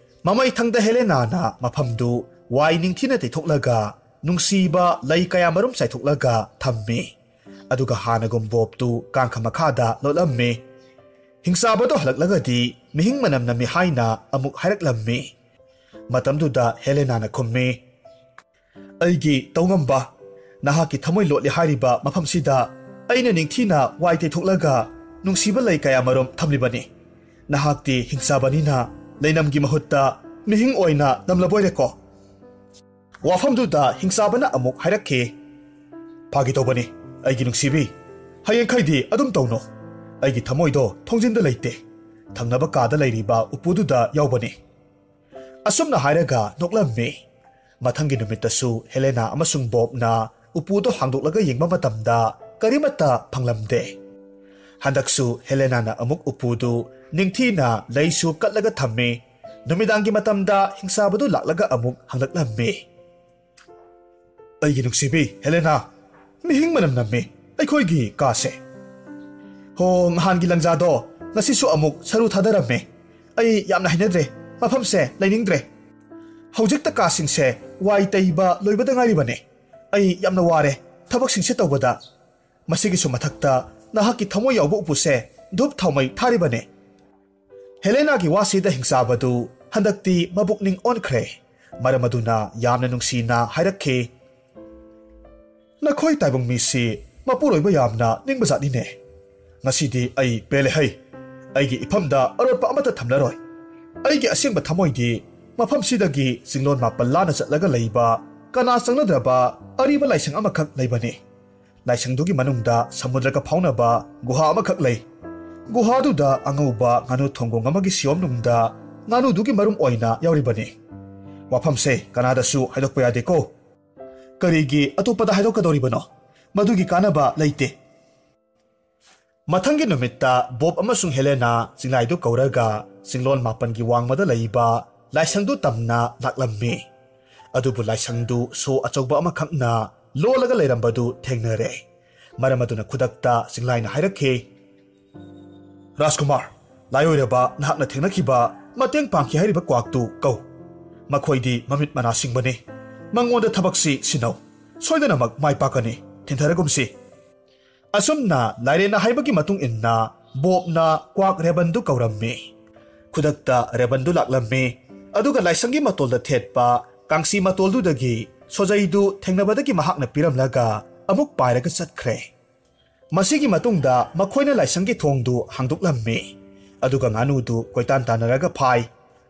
ꯃꯃꯩ ꯊꯪꯗ ꯍꯦꯂꯦꯅꯥꯅ ꯃꯐꯝꯗꯨ ꯋꯥꯏ ꯅꯤꯡꯊꯤꯅ ꯇꯩꯊꯣꯛꯂꯒ ꯅꯨꯡꯁꯤꯕ ꯂꯩ ꯀꯌꯥꯃꯔꯨꯝ ꯆꯥꯏꯊꯣꯛꯂꯒ ꯊꯝꯃꯤ꯫ ꯑꯗꯨꯒ ꯍꯥꯟꯅꯒꯨꯝ ꯕꯣꯕꯇꯨ ꯀꯥꯡꯈ ꯃꯈꯥꯗ ꯂꯣꯠꯂꯝꯃꯤ꯫ ꯍꯤꯡꯆꯥꯕꯗꯨ ꯍꯜꯂꯛꯂꯒꯗꯤ ꯃꯤꯍꯤꯡ ꯃꯅꯝ ꯅꯝꯃꯤ ꯍꯥꯏꯅ ꯑꯃꯨꯛ ꯍꯥꯏꯔꯛꯂꯝꯃꯤ꯫ ꯃꯇꯝꯗꯨꯗ ꯍꯦꯂꯦꯅꯥꯅ ꯈꯨꯝꯃꯤ, "ꯑꯩꯒꯤ ꯇꯧꯉꯝꯕ, ꯅꯍꯥꯛꯀꯤ ꯊꯃꯣꯏ ꯂꯣꯠꯂꯤ ꯍꯥꯏꯔꯤꯕ ꯃꯐꯝꯁꯤꯗ ꯑꯩꯅ ꯅꯤꯡꯊꯤꯅ ꯋꯥꯏ ꯇꯩꯊꯣꯛꯂꯒ ꯅꯨꯡꯁꯤꯕ ꯂꯩ ꯀꯌꯥꯃꯔꯨꯝ ꯊꯝꯂꯤꯕꯅꯤ꯫ ꯅꯍꯥꯛꯇꯤ ꯍꯤꯡꯆꯥꯕꯅꯤꯅ ꯂꯩꯅꯝꯒꯤ ꯃꯍꯨꯠꯇ ꯃꯤꯍꯤꯡ ꯑꯣꯏꯅ ꯅꯝꯂꯕꯣꯏꯔꯦꯀꯣ?" ꯋꯥꯐꯝꯗꯨꯗ ꯍꯤꯡꯆꯥꯕꯅ ꯑꯃꯨꯛ ꯍꯥꯏꯔꯛꯈꯤ, "ꯐꯥꯒꯤ ꯇꯧꯕꯅꯤ, ꯑꯩꯒꯤ ꯅꯨꯡꯁꯤꯕꯤ꯫ ꯍꯌꯦꯡꯈꯩꯗꯤ ꯑꯗꯨꯝ ꯇꯧꯅꯣ꯫ ꯑꯩꯒꯤ ꯊꯃꯣꯏꯗꯣ ꯊꯣꯡꯖꯤꯟꯗ ꯂꯩꯇꯦ꯫ ꯊꯪꯅꯕ ꯀꯥꯗ ꯂꯩꯔꯤꯕ ꯎꯄꯨꯗꯨꯗ ꯌꯥꯎꯕꯅꯤ꯫" ꯑꯁꯨꯝꯅ ꯍꯥꯏꯔꯒ ꯅꯣꯛꯂꯝꯃꯤ꯫ ꯃꯊꯪꯒꯤ ꯅꯨꯃꯤꯠꯇꯁꯨ ꯍꯦꯂꯦꯅꯥ ꯑꯃꯁꯨꯡ ꯕꯣꯕꯅ ꯎꯄꯨꯗꯣ ꯍꯥꯡꯗꯣꯛꯂꯒ ꯌꯦꯡꯕ ꯃꯇꯝꯗ ꯀꯔꯤꯃꯠꯇ ꯐꯪꯂꯝꯗꯦ꯫ ꯍꯟꯗꯛꯁꯨ ꯍꯦꯂꯦꯅꯥꯅ ꯑꯃꯨꯛ ꯎꯄꯨꯗꯨ ꯅꯤꯡꯊꯤꯅ ꯂꯩꯁꯨ ꯀꯠꯂꯒ ꯊꯝꯃꯤ꯫ ꯅꯨꯃꯤꯗꯥꯡꯒꯤ ꯃꯇꯝꯗ ꯍꯤꯡꯆꯥꯕꯗꯨ ꯂꯥꯛꯂꯒ ꯑꯃꯨꯛ ꯍꯪꯂꯛꯂꯝꯃꯤ, "ꯑꯩꯒꯤ ꯅꯨꯡꯁꯤꯕꯤ ꯍꯦꯂꯦꯅꯥ, ꯃꯤꯍꯤꯡ ꯃꯅꯝ ꯅꯝꯃꯤ ꯑꯩꯈꯣꯏꯒꯤ ꯀꯥꯁꯦ꯫ ꯍꯣ, ꯅꯍꯥꯟꯒꯤ ꯂꯪꯖꯥꯗꯣ ꯉꯁꯤꯁꯨ ꯑꯃꯨꯛ ꯁꯔꯨ ꯊꯥꯗꯔꯝꯃꯦ꯫ ꯑꯩ ꯌꯥꯝꯅ ꯍꯩꯅꯗ꯭ꯔꯦ, ꯃꯐꯝꯁꯦ ꯂꯩꯅꯤꯡꯗ꯭ꯔꯦ꯫ ꯍꯧꯖꯤꯛꯇ ꯀꯥꯁꯤꯡꯁꯦ ꯋꯥꯏ ꯇꯩꯕ ꯂꯣꯏꯕꯗ ꯉꯥꯏꯔꯤꯕꯅꯦ꯫ ꯑꯩ ꯌꯥꯝꯅ ꯋꯥꯔꯦ ꯊꯕꯛꯁꯤꯡꯁꯦ ꯇꯧꯕꯗ꯫ ꯃꯁꯤꯒꯤꯁꯨ ꯃꯊꯛꯇ ꯅꯍꯥꯛꯀꯤ ꯊꯃꯣꯏ ꯌꯥꯎꯕ ꯎꯄꯨꯁꯦ ꯙꯨꯞ ꯊꯥꯎꯃꯩ ꯊꯥꯔꯤꯕꯅꯦ꯫" ꯍꯦꯂꯦꯅꯥꯒꯤ ꯋꯥꯁꯤꯗ ꯍꯤꯡꯆꯥꯕꯗꯨ ꯍꯟꯗꯛꯇꯤ ꯃꯕꯨꯛꯅꯤꯡ ꯑꯣꯟꯈ꯭ꯔꯦ꯫ ꯃꯔꯝ ꯑꯗꯨꯅ ꯌꯥꯝꯅ ꯅꯨꯡꯁꯤꯅ ꯍꯥꯏꯔꯛꯈꯤ, "ꯅꯈꯣꯏ ꯇꯥꯏꯕꯪ ꯃꯤꯁꯤ ꯃꯄꯨꯔꯣꯏꯕ ꯌꯥꯝꯅ ꯅꯤꯡꯕꯖꯥꯠꯅꯤꯅꯦ꯫ ꯉꯁꯤꯗꯤ ꯑꯩ ꯄꯦꯜꯂꯦ ꯍꯩ꯫ ꯑꯩꯒꯤ ꯏꯐꯝꯗ ꯑꯔꯣꯠꯄ ꯑꯃꯠꯇ ꯊꯝꯂꯔꯣꯏ꯫ ꯑꯩꯒꯤ ꯑꯁꯦꯡꯕ ꯊꯃꯣꯏꯗꯤ ꯃꯐꯝꯁꯤꯗꯒꯤ ꯆꯤꯡꯂꯣꯟ ꯃꯥꯄꯜ ꯂꯥꯟꯅ ꯆꯠꯂꯒ ꯂꯩꯕ ꯀꯅꯥ ꯆꯪꯅꯗ꯭ꯔꯕ ꯑꯔꯤꯕ ꯂꯥꯏꯁꯪ ꯑꯃꯈꯛ ꯂꯩꯕꯅꯤ꯫ ꯂꯥꯏꯁꯪꯗꯨꯒꯤ ꯃꯅꯨꯡꯗ ꯁꯃꯨꯗ꯭ꯔꯒ ꯐꯥꯎꯅꯕ ꯒꯨꯍꯥ ꯑꯃꯈꯛ ꯂꯩ꯫ ꯒꯨꯍꯥꯗꯨꯗ ꯑꯉꯧꯕ ꯉꯥꯅꯨ ꯊꯣꯡꯒꯣꯡ ꯑꯃꯒꯤ ꯁꯤꯌꯣꯝꯅꯨꯡꯗ ꯉꯥꯅꯨꯗꯨꯒꯤ ꯃꯔꯨꯝ ꯑꯣꯏꯅ ꯌꯥꯎꯔꯤꯕꯅꯤ꯫ ꯋꯥꯐꯝꯁꯦ ꯀꯅꯥꯗꯁꯨ ꯍꯥꯏꯗꯣꯛꯄ ꯌꯥꯗꯦꯀꯣ꯫ ꯀꯔꯤꯒꯤ ꯑꯇꯣꯞꯄꯗ ꯍꯥꯏꯗꯣꯛꯀꯗꯧꯔꯤꯕꯅꯣ? ꯃꯗꯨꯒꯤ ꯀꯥꯟꯅꯕ ꯂꯩꯇꯦ꯫" ꯃꯊꯪꯒꯤ ꯅꯨꯃꯤꯠꯇ ꯕꯣꯕ ꯑꯃꯁꯨꯡ ꯍꯦꯂꯦꯅꯥ ꯆꯤꯡꯂꯥꯏꯗꯨ ꯀꯧꯔꯒ ꯆꯤꯡꯂꯣꯟ ꯃꯥꯄꯟꯒꯤ ꯋꯥꯡꯃꯗ ꯂꯩꯕ ꯂꯥꯏꯁꯪꯗꯨ ꯇꯝꯅ ꯂꯥꯛꯂꯝꯃꯤ꯫ ꯑꯗꯨꯕꯨ ꯂꯥꯏꯁꯪꯗꯨ ꯁꯣ ꯑꯆꯧꯕ ꯑꯃꯈꯛꯅ ꯂꯣꯜꯂꯒ ꯂꯩꯔꯝꯕꯗꯨ ꯊꯦꯡꯅꯔꯦ꯫ ꯃꯔꯝ ꯑꯗꯨꯅ ꯈꯨꯗꯛꯇ ꯆꯤꯡꯂꯥꯏꯅ ꯍꯥꯏꯔꯛꯈꯤ, "ꯔꯥꯖꯀꯨꯃꯥꯔ, ꯂꯥꯏꯑꯣꯏꯔꯕ ꯅꯍꯥꯛꯅ ꯊꯦꯡꯅꯈꯤꯕ ꯃꯇꯦꯡ ꯄꯥꯡꯈꯤ ꯍꯥꯏꯔꯤꯕ ꯀ꯭ꯋꯥꯛꯇꯨ ꯀꯧ꯫ ꯃꯈꯣꯏꯗꯤ ꯃꯃꯤꯠ ꯃꯅꯥ ꯁꯤꯡꯕꯅꯤ꯫ ꯃꯉꯣꯟꯗ ꯊꯕꯛꯁꯤ ꯁꯤꯟꯅꯧ꯫ ꯁꯣꯏꯗꯅꯃꯛ ꯃꯥꯏ ꯄꯥꯛꯀꯅꯤ꯫ ꯊꯤꯟꯊꯔꯒꯨꯝꯁꯤ꯫" ꯑꯁꯨꯝꯅ ꯂꯥꯏꯔꯦꯟꯅ ꯍꯥꯏꯕꯒꯤ ꯃꯇꯨꯡ ꯏꯟꯅ ꯕꯣꯕꯅ ꯀ꯭ꯋꯥꯛ ꯔꯦꯕꯟꯗꯨ ꯀꯧꯔꯝꯃꯤ꯫ ꯈꯨꯗꯛꯇ ꯔꯦꯕꯟꯗꯨ ꯂꯥꯛꯂꯝꯃꯤ꯫ ꯑꯗꯨꯒ ꯂꯥꯏꯁꯪꯒꯤ ꯃꯇꯣꯜꯗ ꯊꯦꯠꯄ ꯀꯥꯡꯁꯤ ꯃꯇꯣꯜꯗꯨꯗꯒꯤ ꯁꯣꯖꯩꯗꯨ ꯊꯦꯡꯅꯕꯗꯒꯤ ꯃꯍꯥꯛꯅ ꯄꯤꯔꯝꯂꯒ ꯑꯃꯨꯛ ꯄꯥꯏꯔꯒ ꯆꯠꯈ꯭ꯔꯦ꯫ ꯃꯁꯤꯒꯤ ꯃꯇꯨꯡꯗ ꯃꯈꯣꯏꯅ ꯂꯥꯏꯁꯪꯒꯤ ꯊꯣꯡꯗꯨ ꯍꯥꯡꯗꯣꯛꯂꯝꯃꯤ꯫ ꯑꯗꯨꯒ ꯉꯥꯅꯨꯗꯨ ꯀꯣꯏꯇꯥꯟ ꯇꯥꯟꯅꯔꯒ ꯐꯥꯏ꯫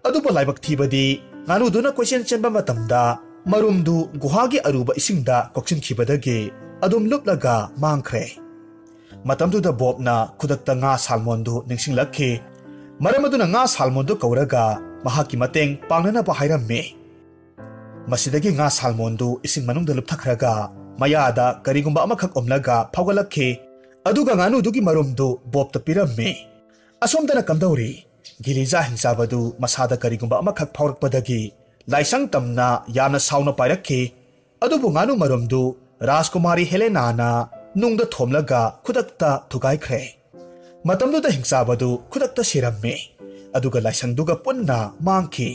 ꯑꯗꯨꯕꯨ ꯂꯥꯏꯕꯛ ꯊꯤꯕꯗꯤ ꯉꯥꯅꯨꯗꯨꯅ ꯀꯣꯏꯆꯦꯟ ꯆꯦꯟꯕ ꯃꯇꯝꯗ ꯃꯔꯨꯝꯗꯨ ꯒꯨꯍꯥꯒꯤ ꯑꯔꯨꯕ ꯏꯁꯤꯡꯗ ꯀꯣꯛꯁꯤꯟꯈꯤꯕꯗꯒꯤ ꯑꯗꯨꯝ ꯂꯨꯞꯂꯒ ꯃꯥꯡꯈ꯭ꯔꯦ꯫ ꯃꯇꯝꯗꯨꯗ ꯕꯣꯕꯅ ꯈꯨꯗꯛꯇ ꯉꯥ ꯁꯥꯜꯃꯣꯟꯗꯨ ꯅꯤꯡꯁꯤꯡꯂꯛꯈꯤ꯫ ꯃꯔꯝ ꯑꯗꯨꯅ ꯉꯥ ꯁꯥꯜꯃꯣꯟꯗꯨ ꯀꯧꯔꯒ ꯃꯍꯥꯛꯀꯤ ꯃꯇꯦꯡ ꯄꯥꯡꯅꯅꯕ ꯍꯥꯏꯔꯝꯃꯤ꯫ ꯃꯁꯤꯗꯒꯤ ꯉꯥ ꯁꯥꯜꯃꯣꯟꯗꯨ ꯏꯁꯤꯡ ꯃꯅꯨꯡꯗ ꯂꯨꯞꯊꯈ꯭ꯔꯒ ꯃꯌꯥꯗ ꯀꯔꯤꯒꯨꯝꯕ ꯑꯃꯈꯛ ꯎꯝꯂꯒ ꯐꯥꯎꯒꯠꯂꯛꯈꯤ꯫ ꯑꯗꯨꯒ ꯉꯥꯅꯨꯗꯨꯒꯤ ꯃꯔꯨꯝꯗꯨ ꯕꯣꯕꯇ ꯄꯤꯔꯝꯃꯤ꯫ ꯑꯁꯣꯝꯗꯅ ꯀꯝꯗꯧꯔꯤ? ꯒꯤꯔꯤꯖꯥ ꯍꯤꯡꯆꯥꯕꯗꯨ ꯃꯁꯥꯗ ꯀꯔꯤꯒꯨꯝꯕ ꯑꯃꯈꯛ ꯐꯥꯎꯔꯛꯄꯗꯒꯤ ꯂꯥꯏꯁꯪ ꯇꯝꯅ ꯌꯥꯝꯅ ꯁꯥꯎꯅ ꯄꯥꯏꯔꯛꯈꯤ꯫ ꯑꯗꯨꯕꯨ ꯉꯥꯅꯨ ꯃꯔꯨꯝꯗꯨ ꯔꯥꯖꯀꯨꯃꯥꯔꯤ ꯍꯦꯂꯦꯅꯥꯅ ꯅꯨꯡꯗ ꯊꯣꯝꯂꯒ ꯈꯨꯗꯛꯇ ꯊꯨꯒꯥꯏꯈ꯭ꯔꯦ꯫ ꯃꯇꯝꯗꯨꯗ ꯍꯤꯡꯆꯥꯕꯗꯨ ꯈꯨꯗꯛꯇ ꯁꯤꯔꯝꯃꯤ꯫ ꯑꯗꯨꯒ ꯂꯥꯏꯁꯪꯗꯨꯒ ꯄꯨꯟꯅ ꯃꯥꯡꯈꯤ꯫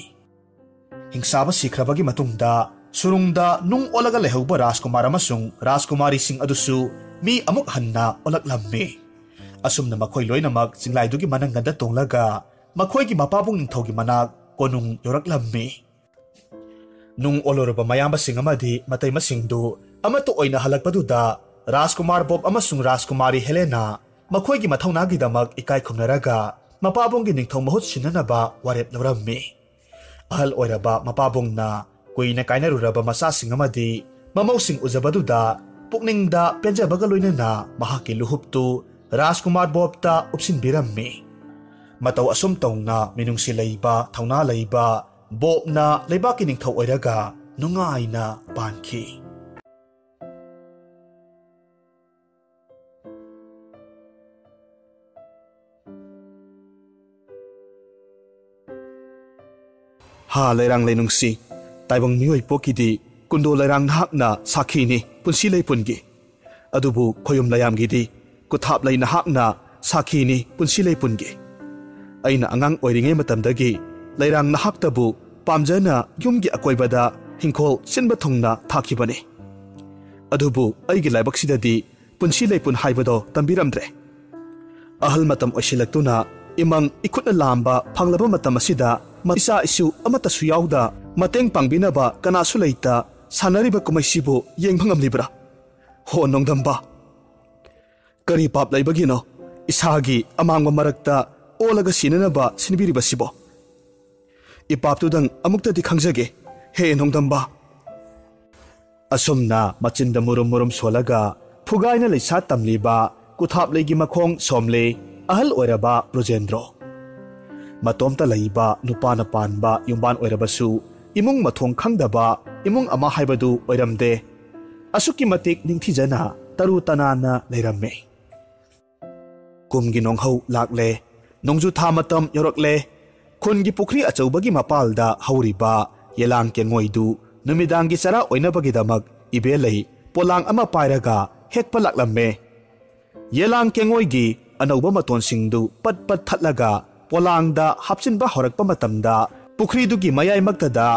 ꯍꯤꯡꯆꯥꯕ ꯁꯤꯈ꯭ꯔꯕꯒꯤ ꯃꯇꯨꯡꯗ ꯁꯨꯔꯨꯡꯗ ꯅꯨꯡ ꯑꯣꯜꯂꯒ ꯂꯩꯍꯧꯕ ꯔꯥꯖꯀꯨꯃꯥꯔ ꯑꯃꯁꯨꯡ ꯔꯥꯖꯀꯨꯃꯥꯔꯤꯁꯤꯡ ꯑꯗꯨꯁꯨ ꯃꯤ ꯑꯃꯨꯛ ꯍꯟꯅ ꯑꯣꯜꯂꯛꯂꯝꯃꯤ꯫ ꯑꯁꯨꯝꯅ ꯃꯈꯣꯏ ꯂꯣꯏꯅꯃꯛ ꯆꯤꯡꯂꯥꯏꯗꯨꯒꯤ ꯃꯅꯪꯒꯟꯗ ꯇꯣꯡꯂꯒ ꯃꯈꯣꯏꯒꯤ ꯃꯄꯥꯕꯨꯡ ꯅꯤꯡꯊꯧꯒꯤ ꯃꯅꯥꯛ ꯀꯣꯅꯨꯡ ꯌꯧꯔꯛꯂꯝꯃꯤ꯫ ꯅꯨꯡ ꯑꯣꯜꯂꯨꯔꯕ ꯃꯌꯥꯝꯕꯁꯤꯡ ꯑꯃꯗꯤ ꯃꯇꯩꯃꯁꯤꯡꯗꯨ ꯑꯃꯠꯇ ꯑꯣꯏꯅ ꯍꯜꯂꯛꯄꯗꯨꯗ ꯔꯥꯖꯀꯨꯃꯥꯔ ꯕꯣꯕ ꯑꯃꯁꯨꯡ ꯔꯥꯖꯀꯨꯃꯥꯔꯤ ꯍꯦꯂꯦꯅꯥ ꯃꯈꯣꯏꯒꯤ ꯃꯊꯧꯅꯥꯒꯤꯗꯃꯛ ꯏꯀꯥꯏ ꯈꯨꯝꯅꯔꯒ ꯃꯄꯥꯕꯨꯡꯒꯤ ꯅꯤꯡꯊꯧ ꯃꯍꯨꯠ ꯁꯤꯟꯅꯅꯕ ꯋꯥꯔꯦꯞ ꯂꯧꯔꯝꯃꯤ꯫ ꯑꯍꯜ ꯑꯣꯏꯔꯕ ꯃꯄꯥꯕꯨꯡꯅ ꯀꯨꯏꯅ ꯀꯥꯏꯅꯔꯨꯔꯕ ꯃꯆꯥꯁꯤꯡ ꯑꯃꯗꯤ ꯃꯃꯧꯁꯤꯡ ꯎꯖꯕꯗꯨꯗ ꯄꯨꯛꯅꯤꯡꯗ ꯄꯦꯟꯖꯕꯒ ꯂꯣꯏꯅꯅ ꯃꯍꯥꯛꯀꯤ ꯂꯨꯍꯨꯞꯇꯨ ꯔꯥꯖꯀꯨꯃꯥꯔ ꯕꯣꯕꯇ ꯎꯞꯁꯤꯟꯕꯤꯔꯝꯃꯤ꯫ ꯃꯇꯧ ꯑꯁꯨꯝ ꯇꯧꯅ ꯃꯤꯅꯨꯡꯁꯤ ꯂꯩꯕ, ꯊꯧꯅꯥ ꯂꯩꯕ ꯕꯣꯕꯅ ꯂꯩꯕꯥꯛꯀꯤ ꯅꯤꯡꯊꯧ ꯑꯣꯏꯔꯒ ꯅꯨꯡꯉꯥꯏꯅ ꯄꯥꯟꯈꯤ꯫ ꯍꯥ ꯂꯩꯔꯥꯡ ꯂꯩꯅꯨꯡꯁꯤ, ꯇꯥꯏꯕꯪ ꯃꯤꯑꯣꯏ ꯄꯣꯛꯀꯤꯗꯤ ꯀꯨꯟꯗꯣ ꯂꯩꯔꯥꯡ ꯅꯍꯥꯛꯅ ꯁꯥꯈꯤꯅꯤ ꯄꯨꯟꯁꯤ ꯂꯩꯄꯨꯟꯒꯤ꯫ ꯑꯗꯨꯕꯨ ꯈꯣꯌꯨꯝ ꯂꯩꯌꯥꯝꯒꯤꯗꯤ ꯀꯨꯊꯥꯞ ꯂꯩ ꯅꯍꯥꯛꯅ ꯁꯥꯈꯤꯅꯤ ꯄꯨꯟꯁꯤ ꯂꯩꯄꯨꯟꯒꯤ꯫ ꯑꯩꯅ ꯑꯉꯥꯡ ꯑꯣꯏꯔꯤꯉꯩ ꯃꯇꯝꯗꯒꯤ ꯂꯩꯔꯥꯡ ꯅꯍꯥꯛꯇꯕꯨ ꯄꯥꯝꯖꯅ ꯌꯨꯝꯒꯤ ꯑꯀꯣꯏꯕꯗ ꯍꯤꯡꯈꯣꯜ ꯁꯤꯟꯕ ꯊꯨꯡꯅ ꯊꯥꯈꯤꯕꯅꯤ꯫ ꯑꯗꯨꯕꯨ ꯑꯩꯒꯤ ꯂꯥꯏꯕꯛꯁꯤꯗꯗꯤ ꯄꯨꯟꯁꯤ ꯂꯩꯄꯨꯟ ꯍꯥꯏꯕꯗꯣ ꯇꯝꯕꯤꯔꯝꯗ꯭ꯔꯦ꯫ ꯑꯍꯜ ꯃꯇꯝ ꯑꯣꯏꯁꯤꯜꯂꯛꯇꯨꯅ ꯏꯃꯪ ꯏꯈꯨꯠꯅ ꯂꯥꯝꯕ ꯐꯪꯂꯕ ꯃꯇꯝ ꯑꯁꯤꯗ ꯃ-, ꯏꯆꯥ ꯏꯁꯨ ꯑꯃꯠꯇꯁꯨ ꯌꯥꯎꯗ ꯃꯇꯦꯡ ꯄꯥꯡꯕꯤꯅꯕ ꯀꯅꯥꯁꯨ ꯂꯩꯇ ꯁꯥꯟꯅꯔꯤꯕ ꯀꯨꯝꯍꯩꯁꯤꯕꯨ ꯌꯦꯡꯕ ꯉꯝꯂꯤꯕ꯭ꯔꯥ? ꯍꯣ ꯅꯣꯡꯗꯝꯕ, ꯀꯔꯤ ꯄꯥꯞ ꯂꯩꯕꯒꯤꯅꯣ ꯏꯁꯥꯒꯤ ꯑꯃꯥꯡꯕ ꯃꯔꯛꯇ ꯑꯣꯜꯂꯒ ꯁꯤꯅꯅꯕ ꯁꯤꯟꯕꯤꯔꯤꯕꯁꯤꯕꯣ? ꯏꯄꯥꯞꯇꯨꯗꯪ ꯑꯃꯨꯛꯇꯗꯤ ꯈꯪꯖꯒꯦ, ꯍꯦ ꯅꯣꯡꯗꯝꯕ꯫ ꯑꯁꯨꯝꯅ ꯃꯆꯤꯟꯗ ꯃꯨꯔꯨꯝ ꯃꯨꯔꯨꯝ ꯁꯣꯜꯂꯒ ꯐꯨꯒꯥꯏꯅ ꯂꯩꯁꯥ ꯇꯝꯂꯤꯕ ꯀꯨꯊꯥꯞꯂꯩꯒꯤ ꯃꯈꯣꯡ ꯁꯣꯝꯂꯤ ꯑꯍꯜ ꯑꯣꯏꯔꯕ ꯕ꯭ꯔꯖꯦꯟꯗ꯭ꯔꯣ꯫ ꯃꯇꯣꯝꯇ ꯂꯩꯕ ꯅꯨꯄꯥꯅ ꯄꯥꯟꯕ ꯌꯨꯝꯕꯥꯟ ꯑꯣꯏꯔꯕꯁꯨ ꯏꯃꯨꯡ ꯃꯊꯣꯡ ꯈꯪꯗꯕ ꯏꯃꯨꯡ ꯑꯃ ꯍꯥꯏꯕꯗꯨ ꯑꯣꯏꯔꯝꯗꯦ꯫ ꯑꯁꯨꯛꯀꯤ ꯃꯇꯤꯛ ꯅꯤꯡꯊꯤꯖꯅ ꯇꯔꯨ ꯇꯅꯥꯟꯅ ꯂꯩꯔꯝꯃꯤ꯫ ꯀꯨꯝꯒꯤ ꯅꯣꯡꯍꯧ ꯂꯥꯛꯂꯦ꯫ ꯅꯣꯡꯖꯨ ꯊꯥ ꯃꯇꯝ ꯌꯧꯔꯛꯂꯦ꯫ ꯈꯨꯟꯒꯤ ꯄꯨꯈ꯭ꯔꯤ ꯑꯆꯧꯕꯒꯤ ꯃꯄꯥꯜꯗ ꯍꯧꯔꯤꯕ ꯌꯦꯂꯥꯡ ꯀꯦꯡꯉꯣꯏꯗꯨ ꯅꯨꯃꯤꯗꯥꯡꯒꯤ ꯆꯔꯥ ꯑꯣꯏꯅꯕꯒꯤꯗꯃꯛ ꯏꯕꯦꯂꯩ ꯄꯣꯂꯥꯡ ꯑꯃ ꯄꯥꯏꯔꯒ ꯍꯦꯛꯄ ꯂꯥꯛꯂꯝꯃꯦ꯫ ꯌꯦꯂꯥꯡ ꯀꯦꯡꯉꯣꯏꯒꯤ ꯑꯅꯧꯕ ꯃꯇꯣꯟꯁꯤꯡꯗꯨ ꯄꯠ ꯄꯠ ꯊꯠꯂꯒ ꯄꯣꯂꯥꯡꯗ ꯍꯥꯞꯆꯤꯟꯕ ꯍꯧꯔꯛꯄ ꯃꯇꯝꯗ, ꯄꯨꯈ꯭ꯔꯤꯗꯨꯒꯤ ꯃꯌꯥꯏꯃꯛꯇꯗ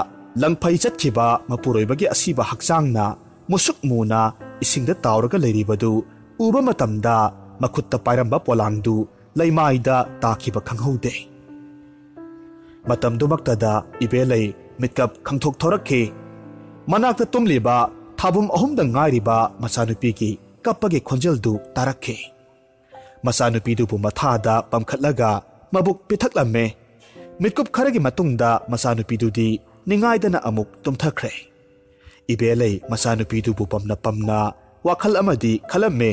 ꯂꯪꯐꯩ ꯆꯠꯈꯤꯕ ꯃꯄꯨꯔꯣꯏꯕꯒꯤ ꯑꯁꯤꯕ ꯍꯛꯆꯥꯡꯅ ꯃꯨꯁꯨꯛ ꯃꯨꯅ ꯏꯁꯤꯡꯗ ꯇꯥꯎꯔꯒ ꯂꯩꯔꯤꯕꯗꯨ ꯎꯕ ꯃꯇꯝꯗ, ꯃꯈꯨꯠꯇ ꯄꯥꯏꯔꯝꯕ ꯄꯣꯂꯥꯡꯗꯨ ꯂꯩꯃꯥꯏꯗ ꯇꯥꯈꯤꯕ ꯈꯪꯍꯧꯗꯦ꯫ ꯃꯇꯝꯗꯨꯃꯛꯇꯗ ꯏꯕꯦꯂꯩ ꯃꯤꯠꯀꯞ ꯈꯪꯊꯣꯛ ꯊꯣꯔꯛꯈꯤ꯫ ꯃꯅꯥꯛꯇ ꯇꯨꯝꯂꯤꯕ ꯊꯥꯕꯨꯝ ꯑꯍꯨꯝꯗ ꯉꯥꯏꯔꯤꯕ ꯃꯆꯥꯅꯨꯄꯤꯒꯤ ꯀꯞꯄꯒꯤ ꯈꯣꯟꯖꯦꯜꯗꯨ ꯇꯥꯔꯛꯈꯤ꯫ ꯃꯆꯥꯅꯨꯄꯤꯗꯨꯕꯨ ꯃꯊꯥꯗ ꯄꯝꯈꯠꯂꯒ ꯃꯕꯨꯛ ꯄꯤꯊꯛꯂꯝꯃꯦ꯫ ꯃꯤꯠꯀꯨꯞ ꯈꯔꯒꯤ ꯃꯇꯨꯡꯗ ꯃꯆꯥꯅꯨꯄꯤꯗꯨꯗꯤ ꯅꯤꯡꯉꯥꯏꯗꯅ ꯑꯃꯨꯛ ꯇꯨꯝꯊꯈ꯭ꯔꯦ꯫ ꯏꯕꯦꯂꯩ ꯃꯆꯥꯅꯨꯄꯤꯗꯨꯕꯨ ꯄꯝꯅ ꯄꯝꯅ ꯋꯥꯈꯜ ꯑꯃꯗꯤ ꯈꯜꯂꯝꯃꯦ꯫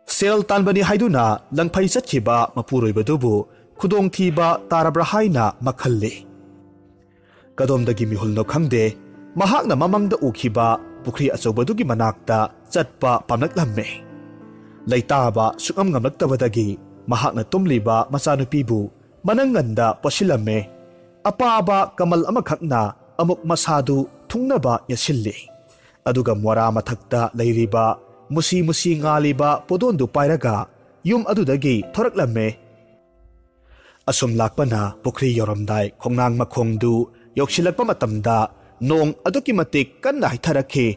ꯁꯦꯜ ꯇꯥꯟꯕꯅꯤ ꯍꯥꯏꯗꯨꯅ ꯂꯪꯐꯩ ꯆꯠꯈꯤꯕ ꯃꯄꯨꯔꯣꯏꯕꯗꯨꯕꯨ ꯈꯨꯗꯣꯡꯊꯤꯕ ꯇꯥꯔꯕ꯭ꯔꯥ ꯍꯥꯏꯅ ꯃꯈꯜꯂꯤ꯫ ꯀꯗꯣꯝꯗꯒꯤ ꯃꯤꯍꯨꯜꯅꯣ ꯈꯪꯗꯦ, ꯃꯍꯥꯛꯅ ꯃꯃꯪꯗ ꯎꯈꯤꯕ ꯄꯨꯈ꯭ꯔꯤ ꯑꯆꯧꯕꯗꯨꯒꯤ ꯃꯅꯥꯛꯇ ꯆꯠꯄ ꯄꯥꯝꯂꯛꯂꯝꯃꯦ꯫ ꯂꯩꯇꯥꯕ ꯁꯨꯛꯉꯝ ꯉꯝꯂꯛꯇꯕꯗꯒꯤ ꯃꯍꯥꯛꯅ ꯇꯨꯝꯂꯤꯕ ꯃꯆꯥꯅꯨꯄꯤꯕꯨ ꯃꯅꯪꯒꯟꯗ ꯄꯣꯠꯁꯤꯜꯂꯝꯃꯦ꯫ ꯑꯄꯥꯕ ꯀꯃꯜ ꯑꯃꯈꯛꯅ ꯑꯃꯨꯛ ꯃꯁꯥꯗꯨ ꯊꯨꯡꯅꯕ ꯌꯦꯠꯁꯤꯜꯂꯤ꯫ ꯑꯗꯨꯒ ꯃꯣꯔꯥ ꯃꯊꯛꯇ ꯂꯩꯔꯤꯕ ꯃꯨꯁꯤ ꯃꯨꯁꯤ ꯉꯥꯜꯂꯤꯕ ꯄꯣꯗꯣꯟꯗꯨ ꯄꯥꯏꯔꯒ ꯌꯨꯝ ꯑꯗꯨꯗꯒꯤ ꯊꯣꯔꯛꯂꯝꯃꯦ꯫ ꯑꯁꯨꯝ ꯂꯥꯛꯄꯅ ꯄꯨꯈ꯭ꯔꯤ ꯌꯧꯔꯝꯗꯥꯏ ꯈꯣꯡꯅꯥꯡ ꯃꯈꯣꯡꯗꯨ ꯌꯧꯁꯤꯜꯂꯛꯄ ꯃꯇꯝꯗ ꯅꯣꯡ ꯑꯗꯨꯛꯀꯤ ꯃꯇꯤꯛ ꯀꯟꯅ ꯍꯩꯊꯔꯛꯈꯤ꯫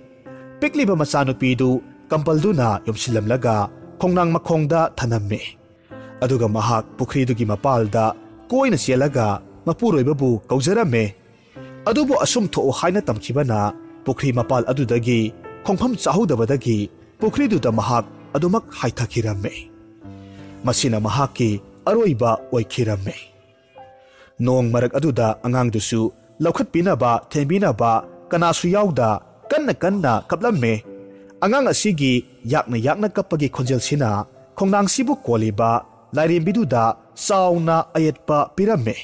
ꯄꯤꯛꯂꯤꯕ ꯃꯆꯥꯅꯨꯄꯤꯗꯨ ꯀꯝꯄꯜꯗꯨꯅ ꯌꯣꯝꯁꯤꯜꯂꯝꯂꯒ ꯈꯣꯡꯅꯥꯡ ꯃꯈꯣꯡꯗ ꯊꯅꯝꯃꯤ꯫ ꯑꯗꯨꯒ ꯃꯍꯥꯛ ꯄꯨꯈ꯭ꯔꯤꯗꯨꯒꯤ ꯃꯄꯥꯜꯗ ꯀꯣꯏꯅ ꯆꯦꯜꯂꯒ ꯃꯄꯨꯔꯣꯏꯕꯕꯨ ꯀꯧꯖꯔꯝꯃꯦ꯫ ꯑꯗꯨꯕꯨ ꯑꯁꯨꯝ ꯊꯣꯛꯎ ꯍꯥꯏꯅ ꯇꯝꯈꯤꯕꯅ ꯄꯨꯈ꯭ꯔꯤ ꯃꯄꯥꯜ ꯑꯗꯨꯗꯒꯤ ꯈꯣꯡꯐꯝ ꯆꯥꯍꯧꯗꯕꯗꯒꯤ ꯄꯨꯈ꯭ꯔꯤꯗꯨꯗ ꯃꯍꯥꯛ ꯑꯗꯨꯃꯛ ꯍꯥꯏꯊꯈꯤꯔꯝꯃꯦ꯫ ꯃꯁꯤꯅ ꯃꯍꯥꯛꯀꯤ ꯑꯔꯣꯏꯕ ꯑꯣꯏꯈꯤꯔꯝꯃꯦ꯫ ꯅꯣꯡ ꯃꯔꯛ ꯑꯗꯨꯗ ꯑꯉꯥꯡꯗꯨꯁꯨ ꯂꯧꯈꯠꯄꯤꯅꯕ, ꯊꯦꯝꯕꯤꯅꯕ ꯀꯅꯥꯁꯨ ꯌꯥꯎꯗ ꯀꯟꯅ ꯀꯟꯅ ꯀꯞꯂꯝꯃꯦ꯫ ꯑꯉꯥꯡ ꯑꯁꯤꯒꯤ ꯌꯥꯛꯅ ꯌꯥꯛꯅ ꯀꯞꯄꯒꯤ ꯈꯣꯟꯖꯦꯜꯁꯤꯅ ꯈꯣꯡꯅꯥꯡꯁꯤꯕꯨ ꯀꯣꯜꯂꯤꯕ ꯂꯥꯏꯔꯦꯝꯕꯤꯗꯨꯗ ꯆꯥꯎꯅ ꯑꯌꯦꯠꯄ ꯄꯤꯔꯝꯃꯦ꯫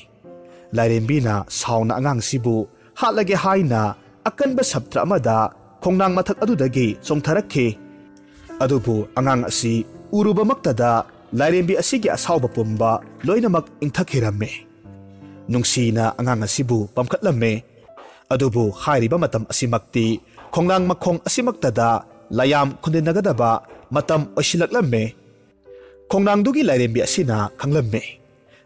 ꯂꯥꯏꯔꯦꯝꯕꯤꯅ ꯁꯥꯎꯅ ꯑꯉꯥꯡꯁꯤꯕꯨ ꯍꯥꯠꯂꯒꯦ ꯍꯥꯏꯅ ꯑꯀꯟꯕ ꯁꯞꯇ꯭ꯔ ꯑꯃꯗ ꯈꯣꯡꯅꯥꯡ ꯃꯊꯛ ꯑꯗꯨꯗꯒꯤ ꯆꯣꯡꯊꯔꯛꯈꯤ꯫ ꯑꯗꯨꯕꯨ ꯑꯉꯥꯡ ꯑꯁꯤ ꯎꯔꯨꯕꯃꯛꯇꯗ ꯂꯥꯏꯔꯦꯝꯕꯤ ꯑꯁꯤꯒꯤ ꯑꯁꯥꯎꯕ ꯄꯨꯝꯕ ꯂꯣꯏꯅꯃꯛ ꯏꯪꯊꯈꯤꯔꯝꯃꯤ꯫ ꯅꯨꯡꯁꯤꯅ ꯑꯉꯥꯡ ꯑꯁꯤꯕꯨ ꯄꯝꯈꯠꯂꯝꯃꯤ꯫ ꯑꯗꯨꯕꯨ ꯍꯥꯏꯔꯤꯕ ꯃꯇꯝ ꯑꯁꯤꯃꯛꯇꯤ ꯈꯣꯡꯅꯥꯡ ꯃꯈꯣꯡ ꯑꯁꯤꯃꯛꯇꯗ ꯂꯥꯌꯥꯝ ꯈꯨꯟꯗꯤꯟꯅꯒꯗꯕ ꯃꯇꯝ ꯑꯣꯏꯁꯤꯜꯂꯛꯂꯝꯃꯤ꯫ ꯈꯣꯡꯅꯥꯡꯗꯨꯒꯤ ꯂꯥꯏꯔꯦꯝꯕꯤ ꯑꯁꯤꯅ ꯈꯪꯂꯝꯃꯤ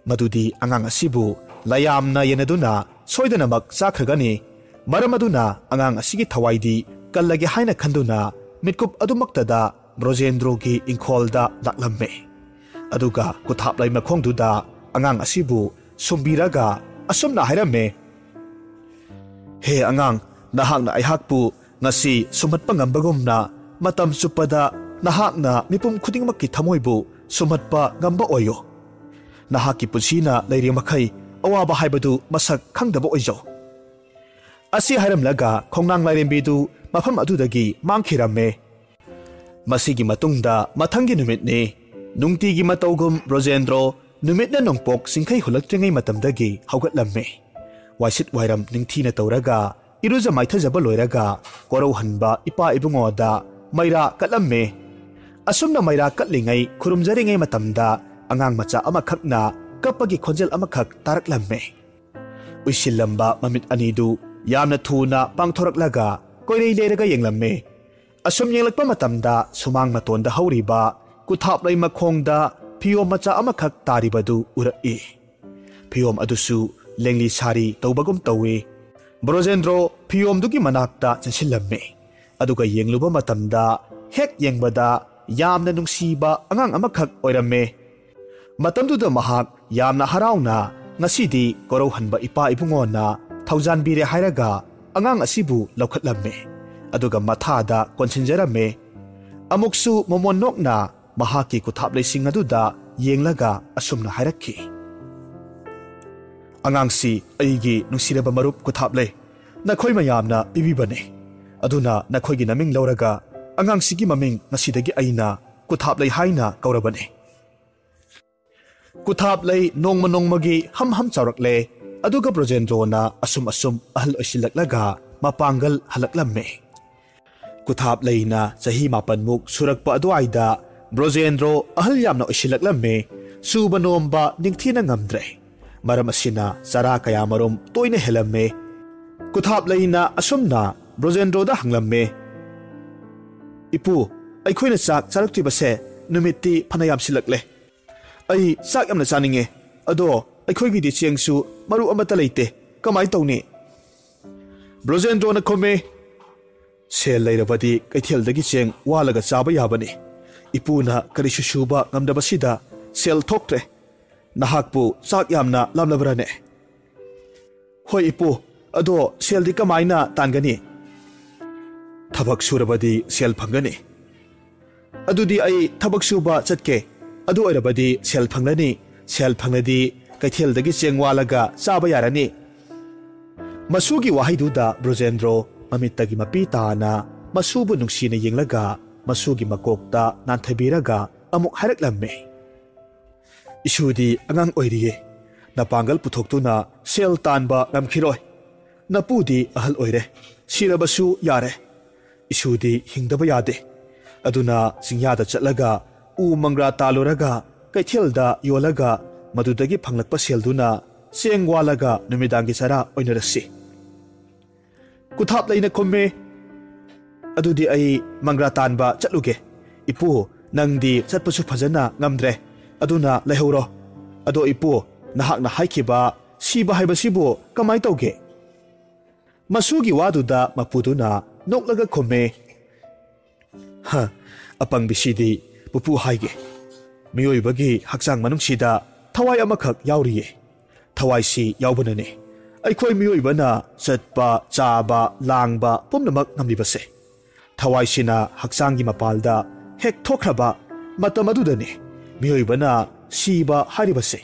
ꯃꯗꯨꯗꯤ ꯑꯉꯥꯡ ꯑꯁꯤꯕꯨ ꯂꯥꯌꯥꯝꯅ ꯌꯦꯟꯅꯗꯨꯅ ꯁꯣꯏꯗꯅꯃꯛ ꯆꯥꯈ꯭ꯔꯒꯅꯤ꯫ ꯃꯔꯝ ꯑꯗꯨꯅ ꯑꯉꯥꯡ ꯑꯁꯤꯒꯤ ꯊꯋꯥꯏꯗꯤ ꯀꯜꯂꯒꯦ ꯍꯥꯏꯅ ꯈꯟꯗꯨꯅ ꯃꯤꯠꯀꯨꯞ ꯑꯗꯨꯃꯛꯇꯗ ꯕ꯭ꯔꯣꯖꯦꯟꯗ꯭ꯔꯣꯒꯤ ꯏꯪꯈꯣꯜꯗ ꯂꯥꯛꯂꯝꯃꯤ꯫ ꯑꯗꯨꯒ ꯀꯨꯊꯥꯞꯂꯩ ꯃꯈꯣꯡꯗꯨꯗ ꯑꯉꯥꯡ ꯑꯁꯤꯕꯨ ꯁꯨꯝꯕꯤꯔꯒ ꯑꯁꯨꯝꯅ ꯍꯥꯏꯔꯝꯃꯤ, "ꯍꯦ ꯑꯉꯥꯡ, ꯅꯍꯥꯛꯅ ꯑꯩꯍꯥꯛꯄꯨ ꯉꯁꯤ ꯁꯨꯝꯍꯠꯄ ꯉꯝꯕꯒꯨꯝꯅ ꯃꯇꯝ ꯆꯨꯞꯄꯗ ꯅꯍꯥꯛꯅ ꯃꯤꯄꯨꯝ ꯈꯨꯗꯤꯡꯃꯛꯀꯤ ꯊꯃꯣꯏꯕꯨ ꯁꯨꯝꯍꯠꯄ ꯉꯝꯕ ꯑꯣꯏꯌꯨ꯫ ꯅꯍꯥꯛꯀꯤ ꯄꯨꯟꯁꯤꯅ ꯂꯩꯔꯤ ꯃꯈꯩ ꯑꯋꯥꯕ ꯍꯥꯏꯕꯗꯨ ꯃꯁꯛ ꯈꯪꯗꯕ ꯑꯣꯏꯖꯧ"꯫ ꯑꯁꯤ ꯍꯥꯏꯔꯝꯂꯒ ꯈꯣꯡꯅꯥꯡ ꯂꯥꯏꯔꯦꯝꯕꯤꯗꯨ ꯃꯐꯝ ꯑꯗꯨꯗꯒꯤ ꯃꯥꯡꯈꯤꯔꯝꯃꯦ꯫ ꯃꯁꯤꯒꯤ ꯃꯇꯨꯡꯗ ꯃꯊꯪꯒꯤ ꯅꯨꯃꯤꯠꯅꯤ꯫ ꯅꯨꯡꯇꯤꯒꯤ ꯃꯇꯧꯒꯨꯝ ꯕ꯭ꯔꯣꯖꯦꯟꯗ꯭ꯔꯣ ꯅꯨꯃꯤꯠꯅ ꯅꯣꯡꯄꯣꯛ ꯆꯤꯡꯈꯩ ꯍꯨꯜꯂꯛꯇ꯭ꯔꯤꯉꯩ ꯃꯇꯝꯗꯒꯤ ꯍꯧꯒꯠꯂꯝꯃꯤ꯫ ꯋꯥꯏꯁꯤꯠ ꯋꯥꯏꯔꯝ ꯅꯤꯡꯊꯤꯅ ꯇꯧꯔꯒ ꯏꯔꯨꯖ ꯃꯥꯏꯊꯖꯕ ꯂꯣꯏꯔꯒ ꯀꯣꯔꯧꯍꯟꯕ ꯏꯄꯥ ꯏꯕꯨꯡꯉꯣꯗ ꯃꯩꯔꯥ ꯀꯠꯂꯝꯃꯤ꯫ ꯑꯁꯨꯝꯅ ꯃꯩꯔꯥ ꯀꯠꯂꯤꯉꯩ ꯈꯨꯔꯨꯝꯖꯔꯤꯉꯩ ꯃꯇꯝꯗ ꯑꯉꯥꯡ ꯃꯆꯥ ꯑꯃꯈꯛꯅ ꯀꯞꯄꯒꯤ ꯈꯣꯟꯖꯦꯜ ꯑꯃꯈꯛ ꯇꯥꯔꯛꯂꯝꯃꯤ꯫ ꯎꯏꯁꯤꯜꯂꯝꯕ ꯃꯃꯤꯠ ꯑꯅꯤꯗꯨ ꯌꯥꯝꯅ ꯊꯨꯅ ꯄꯥꯡꯊꯣꯔꯛꯂꯒ ꯀꯣꯏꯔꯩ ꯂꯩꯔꯒ ꯌꯦꯡꯂꯝꯃꯤ꯫ ꯑꯁꯨꯝ ꯌꯦꯡꯂꯛꯄ ꯃꯇꯝꯗ ꯁꯨꯃꯥꯡ ꯃꯇꯣꯟꯗ ꯍꯧꯔꯤꯕ ꯀꯨꯊꯥꯞꯂꯩ ꯃꯈꯣꯡꯗ ꯐꯤꯌꯣꯝ ꯃꯆꯥ ꯑꯃꯈꯛ ꯇꯥꯔꯤꯕꯗꯨ ꯎꯔꯛꯏ꯫ ꯐꯤꯌꯣꯝ ꯑꯗꯨꯁꯨ ꯂꯦꯡꯂꯤ ꯁꯥꯔꯤ ꯇꯧꯕꯒꯨꯝ ꯇꯧꯏ꯫ ꯕ꯭ꯔꯣꯖꯦꯟꯗ꯭ꯔꯣ ꯐꯤꯌꯣꯝꯗꯨꯒꯤ ꯃꯅꯥꯛꯇ ꯆꯪꯁꯤꯜꯂꯝꯃꯤ꯫ ꯑꯗꯨꯒ ꯌꯦꯡꯂꯨꯕ ꯃꯇꯝꯗ ꯍꯦꯛ ꯌꯦꯡꯕꯗ ꯌꯥꯝꯅ ꯅꯨꯡꯁꯤꯕ ꯑꯉꯥꯡ ꯑꯃꯈꯛ ꯑꯣꯏꯔꯝꯃꯦ꯫ ꯃꯇꯝꯗꯨꯗ ꯃꯍꯥꯛ ꯌꯥꯝꯅ ꯍꯔꯥꯎꯅ ꯉꯁꯤꯗꯤ ꯀꯣꯔꯧꯍꯟꯕ ꯏꯄꯥ ꯏꯕꯨꯡꯉꯣꯅ ꯊꯧꯖꯥꯟꯕꯤꯔꯦ ꯍꯥꯏꯔꯒ ꯑꯉꯥꯡ ꯑꯁꯤꯕꯨ ꯂꯧꯈꯠꯂꯝꯃꯦ꯫ ꯑꯗꯨꯒ ꯃꯊꯥꯗ ꯀꯣꯟꯁꯤꯟꯖꯔꯝꯃꯦ꯫ ꯑꯃꯨꯛꯁꯨ ꯃꯣꯃꯣꯟ ꯅꯣꯛꯅ ꯃꯍꯥꯛꯀꯤ ꯀꯨꯊꯥꯞꯂꯩꯁꯤꯡ ꯑꯗꯨꯗ ꯌꯦꯡꯂꯒ ꯑꯁꯨꯝꯅ ꯍꯥꯏꯔꯛꯈꯤ, "ꯑꯉꯥꯡꯁꯤ ꯑꯩꯒꯤ ꯅꯨꯡꯁꯤꯔꯕ ꯃꯔꯨꯞ ꯀꯨꯊꯥꯞꯂꯩ, ꯅꯈꯣꯏ ꯃꯌꯥꯝꯅ ꯄꯤꯕꯤꯕꯅꯤ꯫ ꯑꯗꯨꯅ ꯅꯈꯣꯏꯒꯤ ꯅꯃꯤꯡ ꯂꯧꯔꯒ ꯑꯉꯥꯡꯁꯤꯒꯤ ꯃꯃꯤꯡ ꯉꯁꯤꯗꯒꯤ ꯑꯩꯅ ꯀꯨꯊꯥꯞꯂꯩ ꯍꯥꯏꯅ ꯀꯧꯔꯕꯅꯤ꯫" ꯀꯨꯊꯥꯞꯂꯩ ꯅꯣꯡꯃ ꯅꯣꯡꯃꯒꯤ ꯍꯝ ꯍꯝ ꯆꯥꯎꯔꯛꯂꯦ꯫ ꯑꯗꯨꯒ ꯕ꯭ꯔꯣꯖꯦꯟꯗ꯭ꯔꯣꯅ ꯑꯁꯨꯝ ꯑꯁꯨꯝ ꯑꯍꯜ ꯑꯣꯏꯁꯤꯜꯂꯛꯂꯒ ꯃꯄꯥꯡꯒꯜ ꯍꯜꯂꯛꯂꯝꯃꯦ꯫ ꯀꯨꯊꯥꯞꯂꯩꯅ ꯆꯍꯤ ꯃꯥꯄꯟꯃꯨꯛ ꯁꯨꯔꯛꯄ ꯑꯗꯨꯋꯥꯏꯗ ꯕ꯭ꯔꯣꯖꯦꯟꯗ꯭ꯔꯣ ꯑꯍꯜ ꯌꯥꯝꯅ ꯑꯣꯏꯁꯤꯜꯂꯛꯂꯝꯃꯦ꯫ ꯁꯨꯕ ꯅꯣꯝꯕ ꯅꯤꯡꯊꯤꯅ ꯉꯝꯗ꯭ꯔꯦ꯫ ꯃꯔꯝ ꯑꯁꯤꯅ ꯆꯔꯥ ꯀꯌꯥꯃꯔꯨꯝ ꯇꯣꯏꯅ ꯍꯦꯜꯂꯝꯃꯦ꯫ ꯀꯨꯊꯥꯞꯂꯩꯅ ꯑꯁꯨꯝꯅ ꯕ꯭ꯔꯣꯖꯦꯟꯗ꯭ꯔꯣꯗ ꯍꯪꯂꯝꯃꯦ, "ꯏꯄꯨ, ꯑꯩꯈꯣꯏꯅ ꯆꯥꯛ ꯆꯥꯔꯛꯇ꯭ꯔꯤꯕꯁꯦ ꯅꯨꯃꯤꯠꯇꯤ ꯐꯅ ꯌꯥꯝꯁꯤꯜꯂꯛꯂꯦ꯫ ꯑꯩ ꯆꯥꯛ ꯌꯥꯝꯅ ꯆꯥꯅꯤꯡꯉꯦ꯫ ꯑꯗꯣ ꯑꯩꯈꯣꯏꯒꯤꯗꯤ ꯆꯦꯡꯁꯨ ꯃꯔꯨ ꯑꯃꯠꯇ ꯂꯩꯇꯦ꯫ ꯀꯃꯥꯏ ꯇꯧꯅꯤ?" ꯕ꯭ꯔꯣꯖꯦꯟꯗ꯭ꯔꯣꯅ ꯈꯨꯝꯃꯦ, "ꯁꯦꯜ ꯂꯩꯔꯕꯗꯤ ꯀꯩꯊꯦꯜꯗꯒꯤ ꯆꯦꯡ ꯋꯥꯜꯂꯒ ꯆꯥꯕ ꯌꯥꯕꯅꯤ꯫ ꯏꯄꯨꯅ ꯀꯔꯤꯁꯨ ꯁꯨꯕ ꯉꯝꯗꯕꯁꯤꯗ ꯁꯦꯜ ꯊꯣꯛꯇ꯭ꯔꯦ꯫ ꯅꯍꯥꯛꯄꯨ ꯆꯥꯛ ꯌꯥꯝꯅ ꯂꯥꯝꯂꯕ꯭ꯔꯥꯅꯦ?" "ꯍꯣꯏ ꯏꯄꯨ, ꯑꯗꯣ ꯁꯦꯜꯗꯤ ꯀꯃꯥꯏꯅ ꯇꯥꯟꯒꯅꯤ?" "ꯊꯕꯛ ꯁꯨꯔꯕꯗꯤ ꯁꯦꯜ ꯐꯪꯒꯅꯤ꯫" "ꯑꯗꯨꯗꯤ ꯑꯩ ꯊꯕꯛ ꯁꯨꯕ ꯆꯠꯀꯦ꯫ ꯑꯗꯨ ꯑꯣꯏꯔꯕꯗꯤ ꯁꯦꯜ ꯐꯪꯂꯅꯤ꯫ ꯁꯦꯜ ꯐꯪꯂꯗꯤ ꯀꯩꯊꯦꯜꯗꯒꯤ ꯆꯦꯡ ꯋꯥꯜꯂꯒ ꯆꯥꯕ ꯌꯥꯔꯅꯤ꯫" ꯃꯁꯨꯒꯤ ꯋꯥꯍꯩꯗꯨꯗ ꯕ꯭ꯔꯣꯖꯦꯟꯗ꯭ꯔꯣ ꯃꯃꯤꯠꯇꯒꯤ ꯃꯄꯤ ꯇꯥꯅ ꯃꯁꯨꯕꯨ ꯅꯨꯡꯁꯤꯅ ꯌꯦꯡꯂꯒ ꯃꯁꯨꯒꯤ ꯃꯀꯣꯛꯇ ꯅꯥꯟꯊꯕꯤꯔꯒ ꯑꯃꯨꯛ ꯍꯥꯏꯔꯛꯂꯝꯃꯦ, "ꯏꯁꯨꯗꯤ ꯑꯉꯥꯡ ꯑꯣꯏꯔꯤꯌꯦ꯫ ꯅꯄꯥꯡꯒꯜ ꯄꯨꯊꯣꯛꯇꯨꯅ ꯁꯦꯜ ꯇꯥꯟꯕ ꯉꯝꯈꯤꯔꯣꯏ꯫ ꯅꯄꯨꯗꯤ ꯑꯍꯜ ꯑꯣꯏꯔꯦ꯫ ꯁꯤꯔꯕꯁꯨ ꯌꯥꯔꯦ꯫ ꯏꯁꯨꯗꯤ ꯍꯤꯡꯗꯕ ꯌꯥꯗꯦ꯫ ꯑꯗꯨꯅ ꯆꯤꯡꯌꯥꯗ ꯆꯠꯂꯒ ꯎ ꯃꯪꯒ꯭ꯔꯥ ꯇꯥꯜꯂꯨꯔꯒ ꯀꯩꯊꯦꯜꯗ ꯌꯣꯜꯂꯒ ꯃꯗꯨꯗꯒꯤ ꯐꯪꯂꯛꯄ ꯁꯦꯜꯗꯨꯅ ꯆꯦꯡ ꯋꯥꯜꯂꯒ ꯅꯨꯃꯤꯗꯥꯡꯒꯤ ꯆꯔꯥ ꯑꯣꯏꯅꯔꯁꯤ꯫" ꯀꯨꯊꯥꯞꯂꯩꯅ ꯈꯨꯝꯃꯦ, "ꯑꯗꯨꯗꯤ ꯑꯩ ꯃꯪꯒ꯭ꯔꯥ ꯇꯥꯟꯕ ꯆꯠꯂꯨꯒꯦ꯫ ꯏꯄꯨ, ꯅꯪꯗꯤ ꯆꯠꯄꯁꯨ ꯐꯖꯅ ꯉꯝꯗ꯭ꯔꯦ꯫ ꯑꯗꯨꯅ ꯂꯩꯍꯧꯔꯣ꯫ ꯑꯗꯣ ꯏꯄꯨ, ꯅꯍꯥꯛꯅ ꯍꯥꯏꯈꯤꯕ ꯁꯤꯕ ꯍꯥꯏꯕꯁꯤꯕꯨ ꯀꯃꯥꯏ ꯇꯧꯒꯦ?" ꯃꯁꯨꯒꯤ ꯋꯥꯗꯨꯗ ꯃꯄꯨꯗꯨꯅ ꯅꯣꯛꯂꯒ ꯈꯨꯝꯃꯦ, "ꯍ, ꯑꯄꯪꯕꯤꯁꯤꯗꯤ ꯄꯨꯄꯨ ꯍꯥꯏꯒꯦ꯫ ꯃꯤꯑꯣꯏꯕꯒꯤ ꯍꯛꯆꯥꯡ ꯃꯅꯨꯡꯁꯤꯗ ꯊꯋꯥꯏ ꯑꯃꯈꯛ ꯌꯥꯎꯔꯤꯌꯦ꯫ ꯊꯋꯥꯏꯁꯤ ꯌꯥꯎꯕꯅꯅꯦ ꯑꯩꯈꯣꯏ ꯃꯤꯑꯣꯏꯕꯅ ꯆꯠꯄ, ꯆꯥꯕ, ꯂꯥꯡꯕ ꯄꯨꯝꯅꯃꯛ ꯉꯝꯂꯤꯕꯁꯦ꯫ ꯊꯋꯥꯏꯁꯤꯅ ꯍꯛꯆꯥꯡꯒꯤ ꯃꯄꯥꯜꯗ ꯍꯦꯛ ꯊꯣꯛꯈ꯭ꯔꯕ ꯃꯇꯝ ꯑꯗꯨꯗꯅꯦ ꯃꯤꯑꯣꯏꯕꯅ ꯁꯤꯕ ꯍꯥꯏꯔꯤꯕꯁꯦ꯫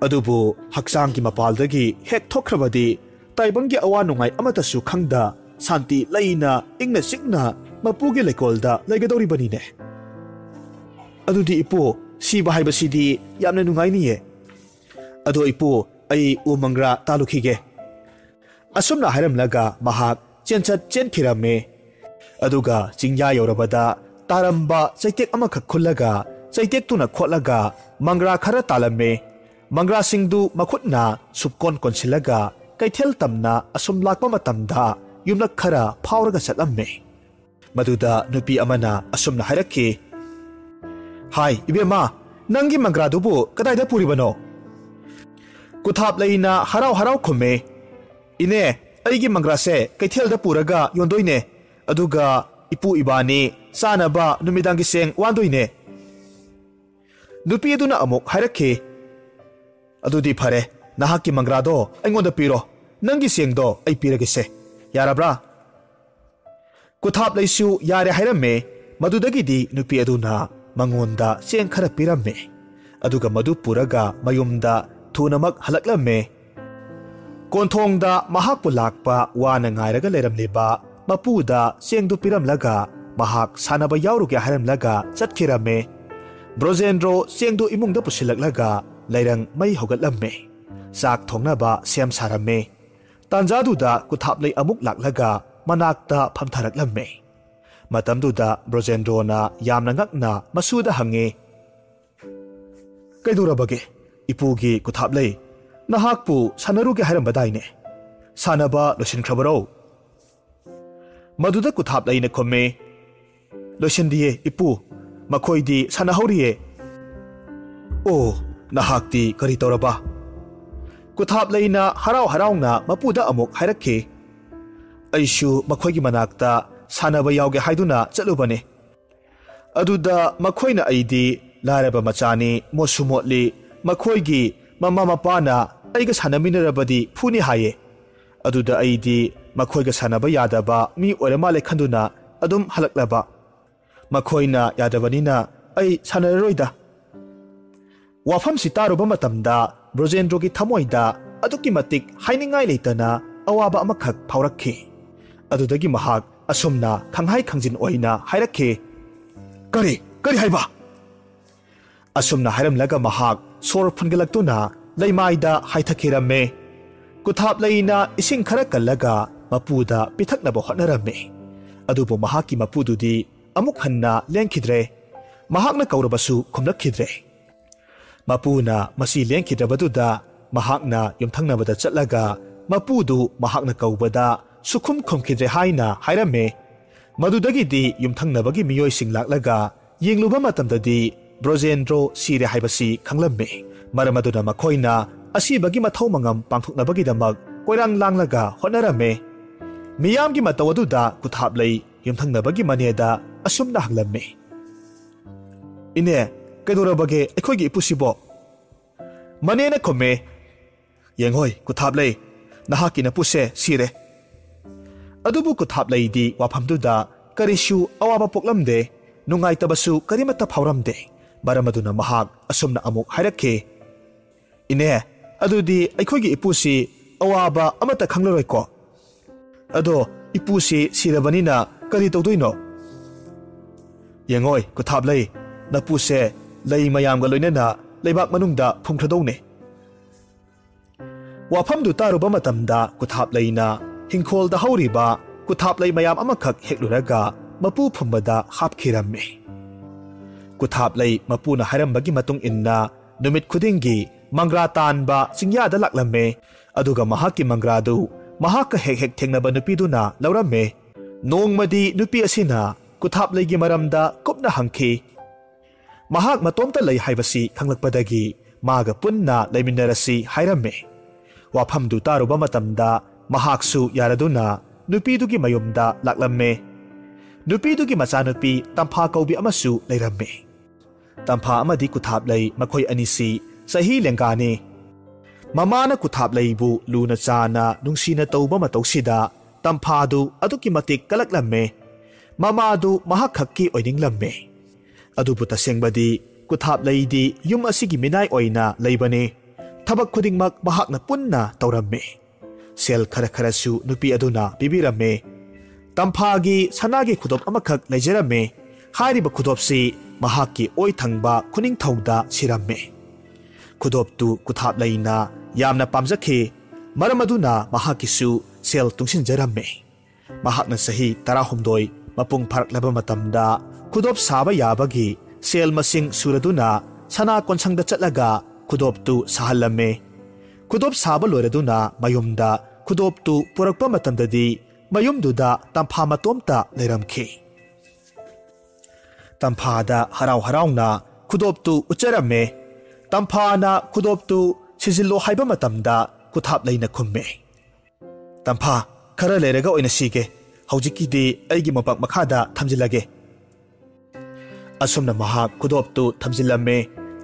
ꯑꯗꯨꯕꯨ ꯍꯛꯆꯥꯡꯒꯤ ꯃꯄꯥꯜꯗꯒꯤ ꯍꯦꯛ ꯊꯣꯛꯈ꯭ꯔꯕꯗꯤ ꯇꯥꯏꯕꯪꯒꯤ ꯑꯋꯥ ꯅꯨꯡꯉꯥꯏ ꯑꯃꯠꯇꯁꯨ ꯈꯪꯗ ꯁꯥꯟꯇꯤ ꯂꯩꯅ ꯏꯪꯅ ꯆꯤꯛꯅ ꯃꯄꯨꯒꯤ ꯂꯩꯀꯣꯜꯗ ꯂꯩꯒꯗꯧꯔꯤꯕꯅꯤꯅꯦ꯫ ꯑꯗꯨꯗꯤ ꯏꯄꯨ, ꯁꯤꯕ ꯍꯥꯏꯕꯁꯤꯗꯤ ꯌꯥꯝꯅ ꯅꯨꯡꯉꯥꯏꯅꯤꯌꯦ꯫ ꯑꯗꯣ ꯏꯄꯨ, ꯑꯩ ꯎ ꯃꯪꯒ꯭ꯔꯥ ꯇꯥꯜꯂꯨꯈꯤꯒꯦ꯫ ꯑꯁꯨꯝꯅ ꯍꯥꯏꯔꯝꯂꯒ ꯃꯍꯥꯛ ꯆꯦꯟꯆꯠ ꯆꯦꯟꯈꯤꯔꯝꯃꯦ꯫ ꯑꯗꯨꯒ ꯆꯤꯡꯌꯥ ꯌꯧꯔꯕꯗ ꯇꯥꯔꯝꯕ ꯆꯩꯇꯦꯛ ꯑꯃꯈꯛ ꯈꯨꯜꯂꯒ ꯆꯩꯇꯦꯛꯇꯨꯅ ꯈꯣꯠꯂꯒ ꯃꯪꯒ꯭ꯔꯥ ꯈꯔ ꯇꯥꯜꯂꯝꯃꯦ꯫ ꯃꯪꯒ꯭ꯔꯥꯁꯤꯡꯗꯨ ꯃꯈꯨꯠꯅ ꯁꯨꯞꯀꯣꯟ ꯀꯣꯟꯁꯤꯜꯂꯒ ꯀꯩꯊꯦꯜ ꯇꯝꯅ ꯑꯁꯨꯝ ꯂꯥꯛꯄ ꯃꯇꯝꯗ ꯌꯨꯝꯂꯛ ꯈꯔ ꯐꯥꯎꯔꯒ ꯆꯠꯂꯝꯃꯦ꯫ ꯃꯗꯨꯗ ꯅꯨꯄꯤ ꯑꯃꯅ ꯑꯁꯨꯝꯅ ꯍꯥꯏꯔꯛꯈꯤ, "ꯍꯥꯏ, ꯏꯕꯦꯝꯃ, ꯅꯪꯒꯤ ꯃꯪꯒ꯭ꯔꯥꯗꯨꯕꯨ ꯀꯗꯥꯏꯗ ꯄꯨꯔꯤꯕꯅꯣ?" ꯀꯨꯊꯥꯞ ꯂꯩꯅ ꯍꯔꯥꯎ ꯍꯔꯥꯎ ꯈꯨꯝꯃꯦ, "ꯏꯅꯦ, ꯑꯩꯒꯤ ꯃꯪꯒ꯭ꯔꯥꯁꯦ ꯀꯩꯊꯦꯜꯗ ꯄꯨꯔꯒ ꯌꯣꯟꯗꯣꯏꯅꯦ, ꯑꯗꯨꯒ ꯏꯄꯨ ꯏꯕꯥꯅꯤ ꯆꯥꯅꯕ ꯅꯨꯃꯤꯗꯥꯡꯒꯤ ꯆꯦꯡ ꯋꯥꯟꯗꯣꯏꯅꯦ꯫" ꯅꯨꯄꯤ ꯑꯗꯨꯅ ꯑꯃꯨꯛ ꯍꯥꯏꯔꯛꯈꯤ, "ꯑꯗꯨꯗꯤ ꯐꯔꯦ, ꯅꯍꯥꯛꯀꯤ ꯃꯪꯒ꯭ꯔꯥꯗꯣ ꯑꯩꯉꯣꯟꯗ ꯄꯤꯔꯣ, ꯅꯪꯒꯤ ꯆꯦꯡꯗꯣ ꯑꯩ ꯄꯤꯔꯒꯦꯁꯦ, ꯌꯥꯔꯕ꯭ꯔꯥ?" ꯀꯨꯊꯥꯞ ꯂꯩꯁꯨ ꯌꯥꯔꯦ ꯍꯥꯏꯔꯝꯃꯦ꯫ ꯃꯗꯨꯗꯒꯤꯗꯤ ꯅꯨꯄꯤ ꯑꯗꯨꯅ ꯃꯉꯣꯟꯗ ꯆꯦꯡ ꯈꯔ ꯄꯤꯔꯝꯃꯦ꯫ ꯑꯗꯨꯒ ꯃꯗꯨ ꯄꯨꯔꯒ ꯃꯌꯨꯝꯗ ꯊꯨꯅꯃꯛ ꯍꯜꯂꯛꯂꯝꯃꯦ꯫ ꯀꯣꯟꯊꯣꯡꯗ ꯃꯍꯥꯛꯄꯨ ꯂꯥꯛꯄ ꯋꯥꯅ ꯉꯥꯏꯔꯒ ꯂꯩꯔꯝꯂꯤꯕ ꯃꯄꯨꯗ ꯆꯦꯡꯗꯨ ꯄꯤꯔꯝꯂꯒ ꯃꯍꯥꯛ ꯁꯥꯟꯅꯕ ꯌꯥꯎꯔꯨꯒꯦ ꯍꯥꯏꯔꯝꯂꯒ ꯆꯠꯈꯤꯔꯝꯃꯦ꯫ ꯕ꯭ꯔꯣꯖꯦꯟꯗ꯭ꯔꯣ ꯆꯦꯡꯗꯨ ꯏꯃꯨꯡꯗ ꯄꯨꯁꯤꯜꯂꯛꯂꯒ ꯂꯩꯔꯪ ꯃꯩ ꯍꯧꯒꯠꯂꯝꯃꯦ꯫ ꯆꯥꯛ ꯊꯣꯡꯅꯕ ꯁꯦꯝ ꯁꯥꯔꯝꯃꯦ꯫ ꯇꯥꯟꯖꯥꯗꯨꯗ ꯀꯨꯊꯥꯞꯂꯩ ꯑꯃꯨꯛ ꯂꯥꯛꯂꯒ ꯃꯅꯥꯛꯇ ꯐꯝꯊꯔꯛꯂꯝꯃꯦ꯫ ꯃꯇꯝꯗꯨꯗ ꯕ꯭ꯔꯣꯖꯦꯟꯗ꯭ꯔꯣꯅ ꯌꯥꯝꯅ ꯉꯛꯅ ꯃꯁꯨꯗ ꯍꯪꯉꯤ, "ꯀꯩꯗꯧꯔꯕꯒꯦ, ꯏꯄꯨꯒꯤ ꯀꯨꯊꯥꯞꯂꯩ? ꯅꯍꯥꯛꯄꯨ ꯁꯥꯟꯅꯔꯨꯒꯦ ꯍꯥꯏꯔꯝꯕꯗꯥꯏꯅꯦ? ꯁꯥꯟꯅꯕ ꯂꯣꯏꯁꯤꯟꯈ꯭ꯔꯕꯔꯣ?" ꯃꯗꯨꯗ ꯀꯨꯊꯥꯞꯂꯩꯅ ꯈꯨꯝꯃꯤ, "ꯂꯣꯏꯁꯤꯟꯗꯤꯌꯦ, ꯏꯄꯨ꯫ ꯃꯈꯣꯏꯗꯤ ꯁꯥꯟꯅꯍꯧꯔꯤꯌꯦ꯫" "ꯑꯣ, ꯅꯍꯥꯛꯇꯤ ꯀꯔꯤ ꯇꯧꯔꯕ?" ꯀꯨꯊꯥꯞꯂꯩꯅ ꯍꯔꯥꯎ ꯍꯔꯥꯎꯅ ꯃꯄꯨꯗ ꯑꯃꯨꯛ ꯍꯥꯏꯔꯛꯈꯤ, "ꯑꯩꯁꯨ ꯃꯈꯣꯏꯒꯤ ꯃꯅꯥꯛꯇ ꯁꯥꯟꯅꯕ ꯌꯥꯎꯒꯦ ꯍꯥꯏꯗꯨꯅ ꯆꯠꯂꯨꯕꯅꯦ꯫ ꯑꯗꯨꯗ ꯃꯈꯣꯏꯅ ꯑꯩꯗꯤ ꯂꯥꯏꯔꯕ ꯃꯆꯥꯅꯤ, ꯃꯣꯠꯁꯨ ꯃꯣꯠꯂꯤ, ꯃꯈꯣꯏꯒꯤ ꯃꯃꯥ ꯃꯄꯥꯅ ꯑꯩꯒ ꯁꯥꯟꯅꯃꯤꯟꯅꯔꯕꯗꯤ ꯐꯨꯅꯤ ꯍꯥꯏꯌꯦ꯫ ꯑꯗꯨꯗ ꯑꯩꯗꯤ ꯃꯈꯣꯏꯒ ꯁꯥꯟꯅꯕ ꯌꯥꯗꯕ ꯃꯤ ꯑꯣꯏꯔ ꯃꯥꯜꯂꯦ ꯈꯟꯗꯨꯅ ꯑꯗꯨꯝ ꯍꯜꯂꯛꯂꯕ꯫ ꯃꯈꯣꯏꯅ ꯌꯥꯗꯕꯅꯤꯅ ꯑꯩ ꯁꯥꯟꯅꯔꯔꯣꯏꯗ꯫ ꯋꯥꯐꯝꯁꯤ ꯇꯥꯔꯨꯕ ꯃꯇꯝꯗ ꯕ꯭ꯔꯣꯖꯦꯟꯗ꯭ꯔꯣꯒꯤ ꯊꯃꯣꯏꯗ ꯑꯗꯨꯛꯀꯤ ꯃꯇꯤꯛ ꯍꯥꯏꯅꯤꯡꯉꯥꯏ ꯂꯩꯇꯅ ꯑꯋꯥꯕ ꯑꯃꯈꯛ ꯐꯥꯎꯔꯛꯈꯤ꯫ ꯑꯗꯨꯗꯒꯤ ꯃꯍꯥꯛ ꯑꯁꯨꯝꯅ ꯈꯪꯍꯥꯏ ꯈꯪꯖꯤꯟ ꯑꯣꯏꯅ ꯍꯥꯏꯔꯛꯈꯤ, "ꯀꯔꯤ? ꯀꯔꯤ ꯍꯥꯏꯕ?" ꯑꯁꯨꯝꯅ ꯍꯥꯏꯔꯝꯂꯒ ꯃꯍꯥꯛ ꯁꯣꯔ ꯐꯨꯟꯒꯠꯂꯛꯇꯨꯅ ꯂꯩꯃꯥꯏꯗ ꯍꯥꯏꯊꯈꯤꯔꯝꯃꯦ꯫ ꯀꯨꯊꯥꯞꯂꯩꯅ ꯏꯁꯤꯡ ꯈꯔ ꯀꯜꯂꯒ ꯃꯄꯨꯗ ꯄꯤꯊꯛꯅꯕ ꯍꯣꯠꯅꯔꯝꯃꯤ꯫ ꯑꯗꯨꯕꯨ ꯃꯍꯥꯛꯀꯤ ꯃꯄꯨꯗꯨꯗꯤ ꯑꯃꯨꯛ ꯍꯟꯅ ꯂꯦꯡꯈꯤꯗ꯭ꯔꯦ꯫ ꯃꯍꯥꯛꯅ ꯀꯧꯔꯕꯁꯨ ꯈꯨꯝꯂꯛꯈꯤꯗ꯭ꯔꯦ꯫ ꯃꯄꯨꯅ ꯃꯁꯤ ꯂꯦꯡꯈꯤꯗ꯭ꯔꯕꯗꯨꯗ ꯃꯍꯥꯛꯅ ꯌꯨꯝꯊꯪꯅꯕꯗ ꯆꯠꯂꯒ ꯃꯄꯨꯗꯨ ꯃꯍꯥꯛꯅ ꯀꯧꯕꯗ ꯁꯨꯈꯨꯝ ꯈꯨꯝꯈꯤꯗ꯭ꯔꯦ ꯍꯥꯏꯅ ꯍꯥꯏꯔꯝꯃꯦ꯫ ꯃꯗꯨꯗꯒꯤꯗꯤ ꯌꯨꯝꯊꯪꯅꯕꯒꯤ ꯃꯤꯑꯣꯏꯁꯤꯡ ꯂꯥꯛꯂꯒ ꯌꯦꯡꯂꯨꯕ ꯃꯇꯝꯗꯗꯤ ꯕ꯭ꯔꯣꯖꯦꯟꯗ꯭ꯔꯣ ꯁꯤꯔꯦ ꯍꯥꯏꯕꯁꯤ ꯈꯪꯂꯝꯃꯤ꯫ ꯃꯔꯝ ꯑꯗꯨꯅ ꯃꯈꯣꯏꯅ ꯑꯁꯤꯕꯒꯤ ꯃꯊꯧ ꯃꯉꯝ ꯄꯥꯡꯊꯣꯛꯅꯕꯒꯤꯗꯃꯛ ꯀꯣꯏꯔꯥꯡ ꯂꯥꯡꯂꯒ ꯍꯣꯠꯅꯔꯝꯃꯤ꯫ ꯃꯤꯌꯥꯝꯒꯤ ꯃꯇꯧ ꯑꯗꯨꯗ ꯀꯨꯊꯥꯞꯂꯩ ꯌꯨꯝꯊꯪꯅꯕꯒꯤ ꯃꯅꯦꯗ ꯑꯁꯨꯝꯅ ꯍꯪꯂꯝꯃꯤ, "ꯏꯅꯦ, ꯀꯩꯗꯧꯔꯕꯒꯦ ꯑꯩꯈꯣꯏꯒꯤ ꯏꯄꯨꯁꯤꯕꯣ?" ꯃꯅꯦꯅ ꯈꯨꯝꯃꯦ, "ꯌꯦꯡꯉꯣꯏ ꯀꯨꯊꯥꯞꯂꯩ, ꯅꯍꯥꯛꯀꯤ ꯅꯄꯨꯁꯦ ꯁꯤꯔꯦ꯫" ꯑꯗꯨꯕꯨ ꯀꯨꯊꯥꯞꯂꯩꯗꯤ ꯋꯥꯐꯝꯗꯨꯗ ꯀꯔꯤꯁꯨ ꯑꯋꯥꯕ ꯄꯣꯛꯂꯝꯗꯦ, ꯅꯨꯡꯉꯥꯏꯇꯕꯁꯨ ꯀꯔꯤꯃꯠꯇ ꯐꯥꯎꯔꯝꯗꯦ꯫ ꯃꯔꯝ ꯑꯗꯨꯅ ꯃꯍꯥꯛ ꯑꯁꯨꯝꯅ ꯑꯃꯨꯛ ꯍꯥꯏꯔꯛꯈꯤ, "ꯏꯅꯦ, ꯑꯗꯨꯗꯤ ꯑꯩꯈꯣꯏꯒꯤ ꯏꯄꯨꯁꯤ ꯑꯋꯥꯕ ꯑꯃꯠꯇ ꯈꯪꯂꯔꯣꯏꯀꯣ?" "ꯑꯗꯣ ꯏꯄꯨꯁꯤ ꯁꯤꯔꯕꯅꯤꯅ ꯀꯔꯤ ꯇꯧꯗꯣꯏꯅꯣ?" "ꯌꯦꯡꯉꯣꯏ ꯀꯨꯊꯥꯞꯂꯩ, ꯅꯄꯨꯁꯦ ꯂꯩ ꯃꯌꯥꯝꯒ ꯂꯣꯏꯅꯅ ꯂꯩꯕꯥꯛ ꯃꯅꯨꯡꯗ ꯐꯨꯝꯈ꯭ꯔꯗꯧꯅꯦ꯫" ꯋꯥꯐꯝꯗꯨ ꯇꯥꯔꯨꯕ ꯃꯇꯝꯗ ꯀꯨꯊꯥꯞꯂꯩꯅ ꯍꯤꯡꯈꯣꯜꯗ ꯍꯧꯔꯤꯕ ꯀꯨꯊꯥꯞꯂꯩ ꯃꯌꯥꯝ ꯑꯃꯈꯛ ꯍꯦꯛꯂꯨꯔꯒ ꯃꯄꯨ ꯐꯨꯝꯕꯗ ꯍꯥꯞꯈꯤꯔꯝꯃꯤ꯫ ꯀꯨꯊꯥꯞꯂꯩ ꯃꯄꯨꯅ ꯍꯥꯏꯔꯝꯕꯒꯤ ꯃꯇꯨꯡ ꯏꯟꯅ ꯅꯨꯃꯤꯠ ꯈꯨꯗꯤꯡꯒꯤ ꯃꯪꯒ꯭ꯔꯥ ꯇꯥꯟꯕ ꯆꯤꯡꯌꯥꯗ ꯂꯥꯛꯂꯝꯃꯦ꯫ ꯑꯗꯨꯒ ꯃꯍꯥꯛꯀꯤ ꯃꯪꯒ꯭ꯔꯥꯗꯨ ꯃꯍꯥꯛꯀ ꯍꯦꯛ ꯍꯦꯛ ꯊꯦꯡꯅꯕ ꯅꯨꯄꯤꯗꯨꯅ ꯂꯧꯔꯝꯃꯦ꯫ ꯅꯣꯡꯃꯗꯤ ꯅꯨꯄꯤ ꯑꯁꯤꯅ ꯀꯨꯊꯥꯞꯂꯩꯒꯤ ꯃꯔꯝꯗ ꯀꯨꯞꯅ ꯍꯪꯈꯤ꯫ ꯃꯍꯥꯛ ꯃꯇꯣꯝꯇ ꯂꯩ ꯍꯥꯏꯕꯁꯤ ꯈꯪꯂꯛꯄꯗꯒꯤ ꯃꯥꯒ ꯄꯨꯟꯅ ꯂꯩꯃꯤꯟꯅꯔꯁꯤ ꯍꯥꯏꯔꯝꯃꯦ꯫ ꯋꯥꯐꯝꯗꯨ ꯇꯥꯔꯨꯕ ꯃꯇꯝꯗ ꯃꯍꯥꯛꯁꯨ ꯌꯥꯔꯗꯨꯅ ꯅꯨꯄꯤꯗꯨꯒꯤ ꯃꯌꯨꯝꯗ ꯂꯥꯛꯂꯝꯃꯦ꯫ ꯅꯨꯄꯤꯗꯨꯒꯤ ꯃꯆꯥꯅꯨꯄꯤ ꯇꯝꯐꯥ ꯀꯧꯕꯤ ꯑꯃꯁꯨ ꯂꯩꯔꯝꯃꯤ꯫ ꯇꯝꯐꯥ ꯑꯃꯗꯤ ꯀꯨꯊꯥꯞꯂꯩ ꯃꯈꯣꯏ ꯑꯅꯤꯁꯤ ꯆꯍꯤ ꯂꯦꯡꯒꯥꯅꯤ꯫ ꯃꯃꯥꯅ ꯀꯨꯊꯥꯞꯂꯩꯕꯨ ꯂꯨꯅ ꯆꯥꯅ ꯅꯨꯡꯁꯤꯅ ꯇꯧꯕ ꯃꯇꯧꯁꯤꯗ ꯇꯝꯐꯥꯗꯨ ꯑꯗꯨꯛꯀꯤ ꯃꯇꯤꯛ ꯀꯂꯛꯂꯝꯃꯦ꯫ ꯃꯃꯥꯗꯨ ꯃꯍꯥꯛ ꯈꯛꯀꯤ ꯑꯣꯏꯅꯤꯡꯂꯝꯃꯦ꯫ ꯑꯗꯨꯕꯨ ꯇꯁꯦꯡꯕꯗꯤ ꯀꯨꯊꯥꯞꯂꯩꯗꯤ ꯌꯨꯝ ꯑꯁꯤꯒꯤ ꯃꯤꯅꯥꯏ ꯑꯣꯏꯅ ꯂꯩꯕꯅꯤ꯫ ꯊꯕꯛ ꯈꯨꯗꯤꯡꯃꯛ ꯃꯍꯥꯛꯅ ꯄꯨꯟꯅ ꯇꯧꯔꯝꯃꯤ꯫ ꯁꯦꯜ ꯈꯔ ꯈꯔꯁꯨ ꯅꯨꯄꯤ ꯑꯗꯨꯅ ꯄꯤꯕꯤꯔꯝꯃꯤ꯫ ꯇꯝꯐꯥꯒꯤ ꯁꯅꯥꯒꯤ ꯈꯨꯗꯣꯞ ꯑꯃꯈꯛ ꯂꯩꯖꯔꯝꯃꯤ꯫ ꯍꯥꯏꯔꯤꯕ ꯈꯨꯗꯣꯞꯁꯤ ꯃꯍꯥꯛꯀꯤ ꯑꯣꯏ ꯊꯪꯕ ꯈꯨꯅꯤꯡꯊꯧꯗ ꯁꯤꯔꯝꯃꯤ꯫ ꯈꯨꯗꯣꯞꯇꯨ ꯀꯨꯊꯥꯞꯂꯩꯅ ꯌꯥꯝꯅ ꯄꯥꯝꯖꯈꯤ꯫ ꯃꯔꯝ ꯑꯗꯨꯅ ꯃꯍꯥꯛꯀꯤꯁꯨ ꯁꯦꯜ ꯇꯨꯡꯁꯤꯟꯖꯔꯝꯃꯤ꯫ ꯃꯍꯥꯛꯅ ꯆꯍꯤ ꯇꯔꯥꯍꯨꯝꯗꯣꯏ ꯃꯄꯨꯡ ꯐꯥꯔꯛꯂꯕ ꯃꯇꯝꯗ ꯈꯨꯗꯣꯞ ꯁꯥꯕ ꯌꯥꯕꯒꯤ ꯁꯦꯜ ꯃꯁꯤꯡ ꯁꯨꯔꯗꯨꯅ ꯁꯅꯥ ꯀꯣꯟꯁꯪꯗ ꯆꯠꯂꯒ ꯈꯨꯗꯣꯞꯇꯨ ꯁꯥꯍꯜꯂꯝꯃꯤ꯫ ꯈꯨꯗꯣꯞ ꯁꯥꯕ ꯂꯣꯏꯔꯗꯨꯅ ꯃꯌꯨꯝꯗ ꯈꯨꯗꯣꯞꯇꯨ ꯄꯨꯔꯛꯄ ꯃꯇꯝꯗꯗꯤ ꯃꯌꯨꯝꯗꯨꯗ ꯇꯝꯐꯥ ꯃꯇꯣꯝꯇ ꯂꯩꯔꯝꯈꯤ꯫ ꯇꯝꯐꯥꯗ ꯍꯔꯥꯎ ꯍꯔꯥꯎꯅ ꯈꯨꯗꯣꯞꯇꯨ ꯎꯠꯆꯔꯝꯃꯦ꯫ ꯇꯝꯐꯥꯅ ꯈꯨꯗꯣꯞꯇꯨ ꯁꯤꯖꯤꯜꯂꯣ ꯍꯥꯏꯕ ꯃꯇꯝꯗ ꯀꯨꯊꯥꯞꯂꯩꯅ ꯈꯨꯝꯃꯦ, "ꯇꯝꯐꯥ, ꯈꯔ ꯂꯩꯔꯒ ꯑꯣꯏꯅ ꯁꯤꯒꯦ꯫ ꯍꯧꯖꯤꯛꯀꯤꯗꯤ ꯑꯩꯒꯤ ꯃꯣꯝꯄꯥꯛ ꯃꯈꯥꯗ ꯊꯝꯖꯤꯜꯂꯒꯦ꯫" ꯑꯁꯨꯝꯅ ꯃꯍꯥꯛ ꯈꯨꯗꯣꯞꯇꯨ ꯊꯝꯖꯤꯜꯂꯝꯃꯦ꯫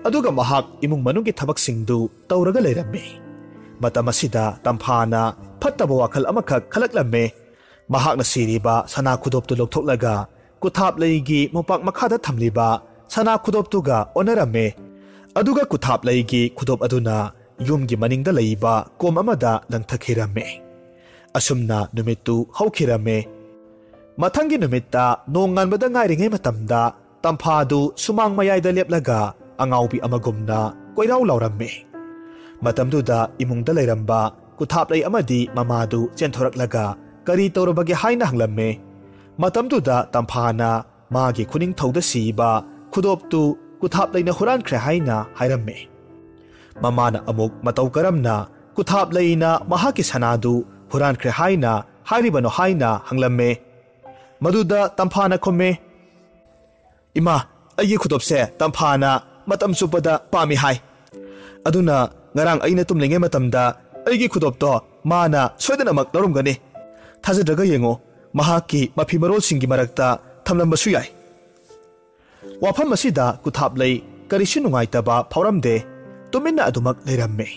ꯑꯗꯨꯒ ꯃꯍꯥꯛ ꯏꯃꯨꯡ ꯃꯅꯨꯡꯒꯤ ꯊꯕꯛꯁꯤꯡꯗꯨ ꯇꯧꯔꯒ ꯂꯩꯔꯝꯃꯤ꯫ ꯃꯇꯝ ꯑꯁꯤꯗ ꯇꯝꯐꯥꯅ ꯐꯠꯇꯕ ꯋꯥꯈꯜ ꯑꯃꯈꯛ ꯈꯜꯂꯛꯂꯝꯃꯦ꯫ ꯃꯍꯥꯛꯅ ꯁꯤꯔꯤꯕ ꯁꯅꯥ ꯈꯨꯗꯣꯞꯇꯨ ꯂꯧꯊꯣꯛꯂꯒ ꯀꯨꯊꯥꯞꯂꯩꯒꯤ ꯃꯣꯝꯄꯥꯛ ꯃꯈꯥꯗ ꯊꯝꯂꯤꯕ ꯁꯅꯥ ꯈꯨꯗꯣꯞꯇꯨꯒ ꯑꯣꯟꯅꯔꯝꯃꯦ꯫ ꯑꯗꯨꯒ ꯀꯨꯊꯥꯞꯂꯩꯒꯤ ꯈꯨꯗꯣꯞ ꯑꯗꯨꯅ ꯌꯨꯝꯒꯤ ꯃꯅꯤꯡꯗ ꯂꯩꯕ ꯀꯣꯝ ꯑꯃꯗ ꯂꯪꯊꯈꯤꯔꯝꯃꯦ꯫ ꯑꯁꯨꯝꯅ ꯅꯨꯃꯤꯠꯇꯨ ꯍꯧꯈꯤꯔꯝꯃꯦ꯫ ꯃꯊꯪꯒꯤ ꯅꯨꯃꯤꯠꯇ ꯅꯣꯡ ꯉꯥꯟꯕꯗ ꯉꯥꯏꯔꯤꯉꯩ ꯃꯇꯝꯗ ꯇꯝꯐꯥꯗꯨ ꯁꯨꯃꯥꯡ ꯃꯌꯥꯏꯗ ꯂꯦꯞꯂꯒ ꯑꯉꯥꯎꯕꯤ ꯑꯃꯒꯨꯝꯅ ꯀꯣꯏꯔꯥꯎ ꯂꯥꯎꯔꯝꯃꯤ꯫ ꯃꯇꯝꯗꯨꯗ ꯏꯃꯨꯡꯗ ꯂꯩꯔꯝꯕ ꯀꯨꯊꯥꯞꯂꯩ ꯑꯃꯗꯤ ꯃꯃꯥꯗꯨ ꯆꯦꯟꯊꯣꯔꯛꯂꯒ ꯀꯔꯤ ꯇꯧꯔꯕꯒꯦ ꯍꯥꯏꯅ ꯍꯪꯂꯝꯃꯤ꯫ ꯃꯇꯝꯗꯨꯗ ꯇꯝꯐꯥꯅ ꯃꯥꯒꯤ ꯈꯨꯅꯤꯡꯊꯧꯗ ꯁꯤꯕ ꯈꯨꯗꯣꯞꯇꯨ ꯀꯨꯊꯥꯞꯂꯩꯅ ꯍꯨꯔꯥꯟꯈ꯭ꯔꯦ ꯍꯥꯏꯅ ꯍꯥꯏꯔꯝꯃꯤ꯫ ꯃꯃꯥꯅ ꯑꯃꯨꯛ ꯃꯇꯧ ꯀꯔꯝꯅ ꯀꯨꯊꯥꯞꯂꯩꯅ ꯃꯍꯥꯛꯀꯤ ꯁꯅꯥꯗꯨ ꯍꯨꯔꯥꯟꯈ꯭ꯔꯦ ꯍꯥꯏꯅ ꯍꯥꯏꯔꯤꯕꯅꯣ ꯍꯥꯏꯅ ꯍꯪꯂꯝꯃꯤ꯫ ꯃꯗꯨꯗ ꯇꯝꯐꯥꯅ ꯈꯨꯝꯃꯤ, "ꯏꯃꯥ, ꯑꯩꯒꯤ ꯈꯨꯗꯣꯞꯁꯦ ꯇꯝꯐꯥꯅ ꯃꯇꯝ ꯆꯨꯞꯄꯗ ꯄꯥꯝꯃꯤ ꯍꯥꯏ꯫ ꯑꯗꯨꯅ ꯉꯔꯥꯡ ꯑꯩꯅ ꯇꯨꯝꯂꯤꯉꯩ ꯃꯇꯝꯗ ꯑꯩꯒꯤ ꯈꯨꯗꯣꯞꯇꯣ ꯃꯥꯅ ꯁꯣꯏꯗꯅꯃꯛ ꯂꯧꯔꯝꯒꯅꯤ꯫ ꯊꯥꯖꯗ꯭ꯔꯒ ꯌꯦꯡꯉꯨ, ꯃꯍꯥꯛꯀꯤ ꯃꯐꯤ ꯃꯔꯣꯜꯁꯤꯡꯒꯤ ꯃꯔꯛꯇ ꯊꯝꯂꯝꯕꯁꯨ ꯌꯥꯏ꯫ ꯋꯥꯐꯝ ꯑꯁꯤꯗ ꯀꯨꯊꯥꯞꯂꯩ ꯀꯔꯤꯁꯨ ꯅꯨꯡꯉꯥꯏꯇꯕ ꯐꯥꯎꯔꯝꯗꯦ꯫ ꯇꯨꯃꯤꯟꯅ ꯑꯗꯨꯃꯛ ꯂꯩꯔꯝꯃꯤ꯫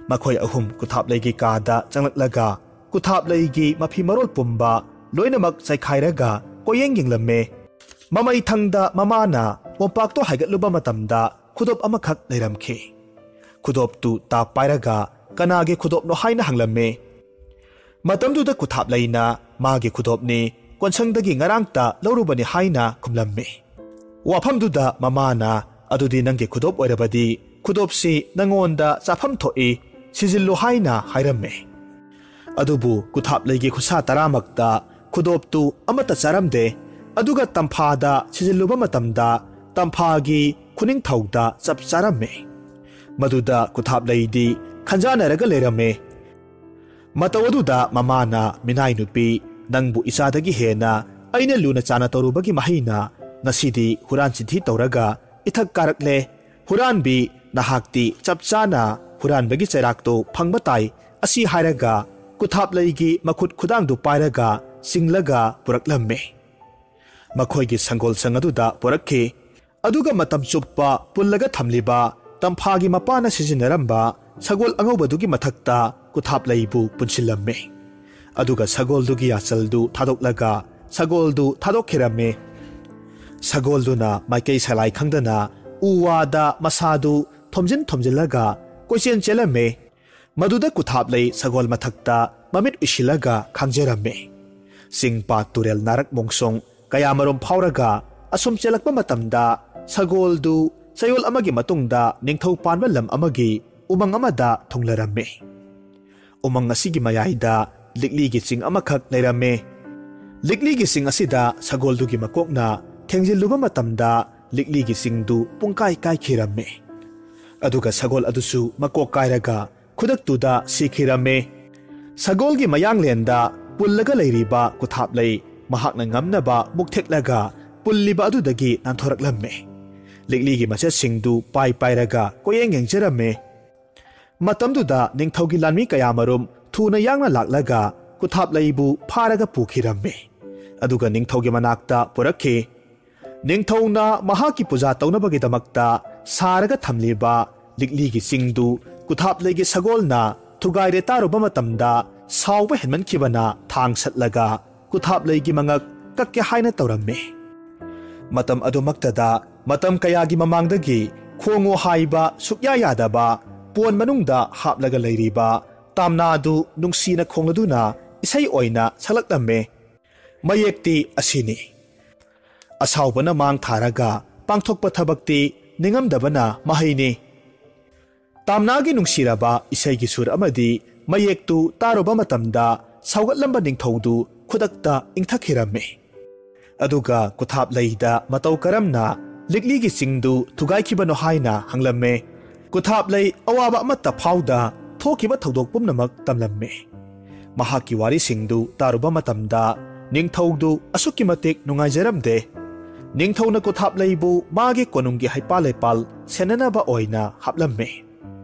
ꯃꯈꯣꯏ ꯑꯍꯨꯝ ꯀꯨꯊꯥꯞꯂꯩꯒꯤ ꯀꯥꯗ ꯆꯪꯂꯛꯂꯒ ꯀꯨꯊꯥꯞꯂꯩꯒꯤ ꯃꯐꯤ ꯃꯔꯣꯜ ꯄꯨꯝꯕ ꯂꯣꯏꯅꯃꯛ ꯆꯥꯏꯈꯥꯏꯔꯒ ꯀꯣꯌꯦꯡ ꯌꯦꯡꯂꯝꯃꯦ꯫ ꯃꯃꯩ ꯊꯪꯗ ꯃꯃꯥꯅ ꯃꯣꯝꯄꯥꯛꯇꯣ ꯍꯥꯏꯒꯠꯂꯨꯕ ꯃꯇꯝꯗ ꯈꯨꯗꯣꯞ ꯑꯃꯈꯛ ꯂꯩꯔꯝꯈꯤ꯫ ꯈꯨꯗꯣꯞꯇꯨ ꯇꯥꯞ ꯄꯥꯏꯔꯒ ꯀꯅꯥꯒꯤ ꯈꯨꯗꯣꯞꯅꯣ ꯍꯥꯏꯅ ꯍꯪꯂꯝꯃꯦ꯫ ꯃꯇꯝꯗꯨꯗ ꯀꯨꯊꯥꯞꯂꯩꯅ ꯃꯥꯒꯤ ꯈꯨꯗꯣꯞꯅꯤ, ꯀꯣꯟꯁꯪꯗꯒꯤ ꯉꯔꯥꯡꯇ ꯂꯧꯔꯨꯕꯅꯤ ꯍꯥꯏꯅ ꯈꯨꯝꯂꯝꯃꯤ꯫ ꯋꯥꯐꯝꯗꯨꯗ ꯃꯃꯥꯅ, "ꯑꯗꯨꯗꯤ ꯅꯪꯒꯤ ꯈꯨꯗꯣꯞ ꯑꯣꯏꯔꯕꯗꯤ ꯈꯨꯗꯣꯞꯁꯤ ꯅꯪꯉꯣꯟꯗ ꯆꯥꯐꯝ ꯊꯣꯛꯏ, ꯁꯤꯖꯤꯜꯂꯨ" ꯍꯥꯏꯅ ꯍꯥꯏꯔꯝꯃꯤ꯫ ꯑꯗꯨꯕꯨ ꯀꯨꯊꯥꯞꯂꯩꯒꯤ ꯈꯨꯠꯁꯥ ꯇꯔꯥꯃꯛꯇ ꯈꯨꯗꯣꯞꯇꯨ ꯑꯃꯠꯇ ꯆꯥꯔꯝꯗꯦ꯫ ꯑꯗꯨꯒ ꯇꯝꯐꯥꯗ ꯁꯤꯖꯤꯜꯂꯨꯕ ꯃꯇꯝꯗ ꯇꯝꯐꯥꯒꯤ ꯈꯨꯅꯤꯡꯊꯧꯗ ꯆꯞ ꯆꯥꯔꯝꯃꯤ꯫ ꯃꯗꯨꯗ ꯀꯨꯊꯥꯞꯂꯩꯗꯤ ꯈꯟꯖꯥꯟꯅꯔꯒ ꯂꯩꯔꯝꯃꯤ꯫ ꯃꯇꯧ ꯑꯗꯨꯗ ꯃꯃꯥꯅ, "ꯃꯤꯅꯥꯏ ꯅꯨꯄꯤ, ꯅꯪꯕꯨ ꯏꯆꯥꯗꯒꯤ ꯍꯦꯟꯅ ꯑꯩꯅ ꯂꯨꯅ ꯆꯥꯅ ꯇꯧꯔꯨꯕꯒꯤ ꯃꯍꯩꯅ ꯉꯁꯤꯗꯤ ꯍꯨꯔꯥꯟ ꯆꯤꯟꯊꯤ ꯇꯧꯔꯒ ꯏꯊꯛ ꯀꯥꯔꯛꯂꯦ꯫ ꯍꯨꯔꯥꯟꯕꯤ, ꯅꯍꯥꯛꯇꯤ ꯆꯞ ꯆꯥꯅ ꯍꯨꯔꯥꯟꯕꯒꯤ ꯆꯩꯔꯥꯛꯇꯨ ꯐꯪꯕ ꯇꯥꯏ"꯫ ꯑꯁꯤ ꯍꯥꯏꯔꯒ ꯀꯨꯊꯥꯞꯂꯩꯒꯤ ꯃꯈꯨꯠ ꯈꯨꯗꯥꯡꯗꯨ ꯄꯥꯏꯔꯒ ꯆꯤꯡꯂꯒ ꯄꯨꯔꯛꯂꯝꯃꯤ꯫ ꯃꯈꯣꯏꯒꯤ ꯁꯪꯒꯣꯜꯁꯪ ꯑꯗꯨꯗ ꯄꯨꯔꯛꯈꯤ꯫ ꯑꯗꯨꯒ ꯃꯇꯝ ꯆꯨꯞꯄ ꯄꯨꯜꯂꯒ ꯊꯝꯂꯤꯕ ꯇꯝꯐꯥꯒꯤ ꯃꯄꯥꯅ ꯁꯤꯖꯤꯟꯅꯔꯝꯕ ꯁꯒꯣꯜ ꯑꯉꯧꯕꯗꯨꯒꯤ ꯃꯊꯛꯇ ꯀꯨꯊꯥꯞꯂꯩꯕꯨ ꯄꯨꯟꯁꯤꯜꯂꯝꯃꯤ꯫ ꯑꯗꯨꯒ ꯁꯒꯣꯜꯗꯨꯒꯤ ꯌꯥꯆꯜꯗꯨ ꯊꯥꯗꯣꯛꯂꯒ ꯁꯒꯣꯜꯗꯨ ꯊꯥꯗꯣꯛꯈꯤꯔꯝꯃꯤ꯫ ꯁꯒꯣꯜꯗꯨꯅ ꯃꯥꯏꯀꯩ ꯁꯂꯥꯏ ꯈꯪꯗꯅ ꯎ ꯋꯥꯗ ꯃꯁꯥꯗꯨ ꯊꯣꯝꯖꯤꯟ ꯊꯣꯝꯖꯤꯜꯂꯒ ꯀꯣꯏꯆꯦꯟ ꯆꯦꯜꯂꯝꯃꯤ꯫ ꯃꯗꯨꯗ ꯀꯨꯊꯥꯞꯂꯩ ꯁꯒꯣꯜ ꯃꯊꯛꯇ ꯃꯃꯤꯠ ꯎꯏꯁꯤꯜꯂꯒ ꯈꯥꯡꯖꯔꯝꯃꯤ꯫ ꯆꯤꯡ ꯄꯥꯠ ꯇꯨꯔꯦꯜ ꯅꯥꯔꯛ ꯃꯣꯡꯁꯣꯡ ꯀꯌꯥꯃꯔꯨꯝ ꯐꯥꯎꯔꯒ ꯑꯁꯨꯝ ꯆꯦꯜꯂꯛꯄ ꯃꯇꯝꯗ ꯁꯒꯣꯜꯗꯨ ꯆꯌꯣꯜ ꯑꯃꯒꯤ ꯃꯇꯨꯡꯗ ꯅꯤꯡꯊꯧ ꯄꯥꯟꯕ ꯂꯝ ꯑꯃꯒꯤ ꯎꯃꯪ ꯑꯃꯗ ꯊꯨꯡꯂꯔꯝꯃꯤ꯫ ꯎꯃꯪ ꯑꯁꯤꯒꯤ ꯃꯌꯥꯏꯗ ꯂꯤꯛꯂꯤꯒꯤ ꯆꯤꯡ ꯑꯃꯈꯛ ꯂꯩꯔꯝꯃꯤ꯫ ꯂꯤꯛꯂꯤꯒꯤ ꯆꯤꯡ ꯑꯁꯤꯗ ꯁꯒꯣꯜꯗꯨꯒꯤ ꯃꯀꯣꯛꯅ ꯊꯦꯡꯖꯤꯜꯂꯨꯕ ꯃꯇꯝꯗ ꯂꯤꯛꯂꯤꯒꯤ ꯆꯤꯡꯗꯨ ꯄꯨꯡꯀꯥꯏ ꯀꯥꯏꯈꯤꯔꯝꯃꯤ꯫ ꯑꯗꯨꯒ ꯁꯒꯣꯜ ꯑꯗꯨꯁꯨ ꯃꯀꯣꯛ ꯀꯥꯏꯔꯒ ꯈꯨꯗꯛꯇꯨꯗ ꯁꯤꯈꯤꯔꯝꯃꯤ꯫ ꯁꯒꯣꯜꯒꯤ ꯃꯌꯥꯡꯂꯦꯟꯗ ꯄꯨꯜꯂꯒ ꯂꯩꯔꯤꯕ ꯀꯨꯊꯥꯞꯂꯩ ꯃꯍꯥꯛꯅ ꯉꯝꯅꯕ ꯃꯨꯛ ꯊꯦꯛꯂꯒ ꯄꯨꯜꯂꯤꯕ ꯑꯗꯨꯗꯒꯤ ꯅꯥꯟꯊꯣꯔꯛꯂꯝꯃꯤ꯫ ꯂꯤꯛꯂꯤꯒꯤ ꯃꯆꯦꯠꯁꯤꯡꯗꯨ ꯄꯥꯏ ꯄꯥꯏꯔꯒ ꯀꯣꯌꯦꯡ ꯌꯦꯡꯖꯔꯝꯃꯤ꯫ ꯃꯇꯝꯗꯨꯗ ꯅꯤꯡꯊꯧꯒꯤ ꯂꯥꯟꯃꯤ ꯀꯌꯥꯃꯔꯨꯝ ꯊꯨꯅ ꯌꯥꯡꯅ ꯂꯥꯛꯂꯒ ꯀꯨꯊꯥꯞꯂꯩꯕꯨ ꯐꯥꯔꯒ ꯄꯨꯈꯤꯔꯝꯃꯤ꯫ ꯑꯗꯨꯒ ꯅꯤꯡꯊꯧꯒꯤ ꯃꯅꯥꯛꯇ ꯄꯨꯔꯛꯈꯤ꯫ ꯅꯤꯡꯊꯧꯅ ꯃꯍꯥꯛꯀꯤ ꯄꯨꯖꯥ ꯇꯧꯅꯕꯒꯤꯗꯃꯛꯇ ꯁꯥꯔꯒ ꯊꯝꯂꯤꯕ ꯂꯤꯛꯂꯤꯒꯤ ꯆꯤꯡꯗꯨ ꯀꯨꯊꯥꯞꯂꯩꯒꯤ ꯁꯒꯣꯜꯅ ꯊꯨꯒꯥꯏꯔꯦ ꯇꯥꯔꯨꯕ ꯃꯇꯝꯗ ꯁꯥꯎꯕ ꯍꯦꯟꯃꯟꯈꯤꯕꯅ ꯊꯥꯡ ꯁꯠꯂꯒ ꯀꯨꯊꯥꯞꯂꯩꯒꯤ ꯃꯉꯛ ꯀꯛꯀꯦ ꯍꯥꯏꯅ ꯇꯧꯔꯝꯃꯤ꯫ ꯃꯇꯝ ꯑꯗꯨꯃꯛꯇꯗ ꯃꯇꯝ ꯀꯌꯥꯒꯤ ꯃꯃꯥꯡꯗꯒꯤ ꯈꯣꯡꯉꯨ ꯍꯥꯏꯕ ꯁꯨꯛꯌꯥ ꯌꯥꯗꯕ ꯄꯣꯟ ꯃꯅꯨꯡꯗ ꯍꯥꯞꯂꯒ ꯂꯩꯔꯤꯕ ꯇꯥꯝꯅꯥꯗꯨ ꯅꯨꯡꯁꯤꯅ ꯈꯣꯡꯂꯗꯨꯅ ꯏꯁꯩ ꯑꯣꯏꯅ ꯁꯛꯂꯛꯂꯝꯃꯤ꯫ ꯃꯌꯦꯛꯇꯤ ꯑꯁꯤꯅꯤ: "ꯑꯁꯥꯎꯕꯅ ꯃꯥꯡ ꯊꯥꯔꯒ ꯄꯥꯡꯊꯣꯛꯄ ꯊꯕꯛꯇꯤ ꯅꯤꯡꯉꯝꯗꯕꯅ ꯃꯍꯩꯅꯤ"꯫ ꯇꯥꯝꯅꯥꯒꯤ ꯅꯨꯡꯁꯤꯔꯕ ꯏꯁꯩꯒꯤ ꯁꯨꯔ ꯑꯃꯗꯤ ꯃꯌꯦꯛꯇꯨ ꯇꯥꯔꯨꯕ ꯃꯇꯝꯗ ꯁꯥꯎꯒꯠꯂꯝꯕ ꯅꯤꯡꯊꯧꯗꯨ ꯈꯨꯗꯛꯇ ꯏꯪꯊꯈꯤꯔꯝꯃꯤ꯫ ꯑꯗꯨꯒ ꯀꯨꯊꯥꯞꯂꯩꯗ ꯃꯇꯧ ꯀꯔꯝꯅ ꯂꯤꯛꯂꯤꯒꯤ ꯆꯤꯡꯗꯨ ꯊꯨꯒꯥꯏꯈꯤꯕꯅꯣ ꯍꯥꯏꯅ ꯍꯪꯂꯝꯃꯤ꯫ ꯀꯨꯊꯥꯞꯂꯩ ꯑꯋꯥꯕ ꯑꯃꯠꯇ ꯐꯥꯎꯗ ꯊꯣꯛꯈꯤꯕ ꯊꯧꯗꯣꯛ ꯄꯨꯝꯅꯃꯛ ꯇꯝꯂꯝꯃꯤ꯫ ꯃꯍꯥꯛꯀꯤ ꯋꯥꯔꯤꯁꯤꯡꯗꯨ ꯇꯥꯔꯨꯕ ꯃꯇꯝꯗ ꯅꯤꯡꯊꯧꯗꯨ ꯑꯁꯨꯛꯀꯤ ꯃꯇꯤꯛ ꯅꯨꯡꯉꯥꯏꯖꯔꯝꯗꯦ꯫ ꯅꯤꯡꯊꯧꯅ ꯀꯨꯊꯥꯞꯂꯩꯕꯨ ꯃꯥꯒꯤ ꯀꯣꯅꯨꯡꯒꯤ ꯍꯩꯄꯥꯜ ꯂꯩꯄꯥꯜ ꯁꯦꯟꯅꯅꯕ ꯑꯣꯏꯅ ꯍꯥꯞꯂꯝꯃꯤ꯫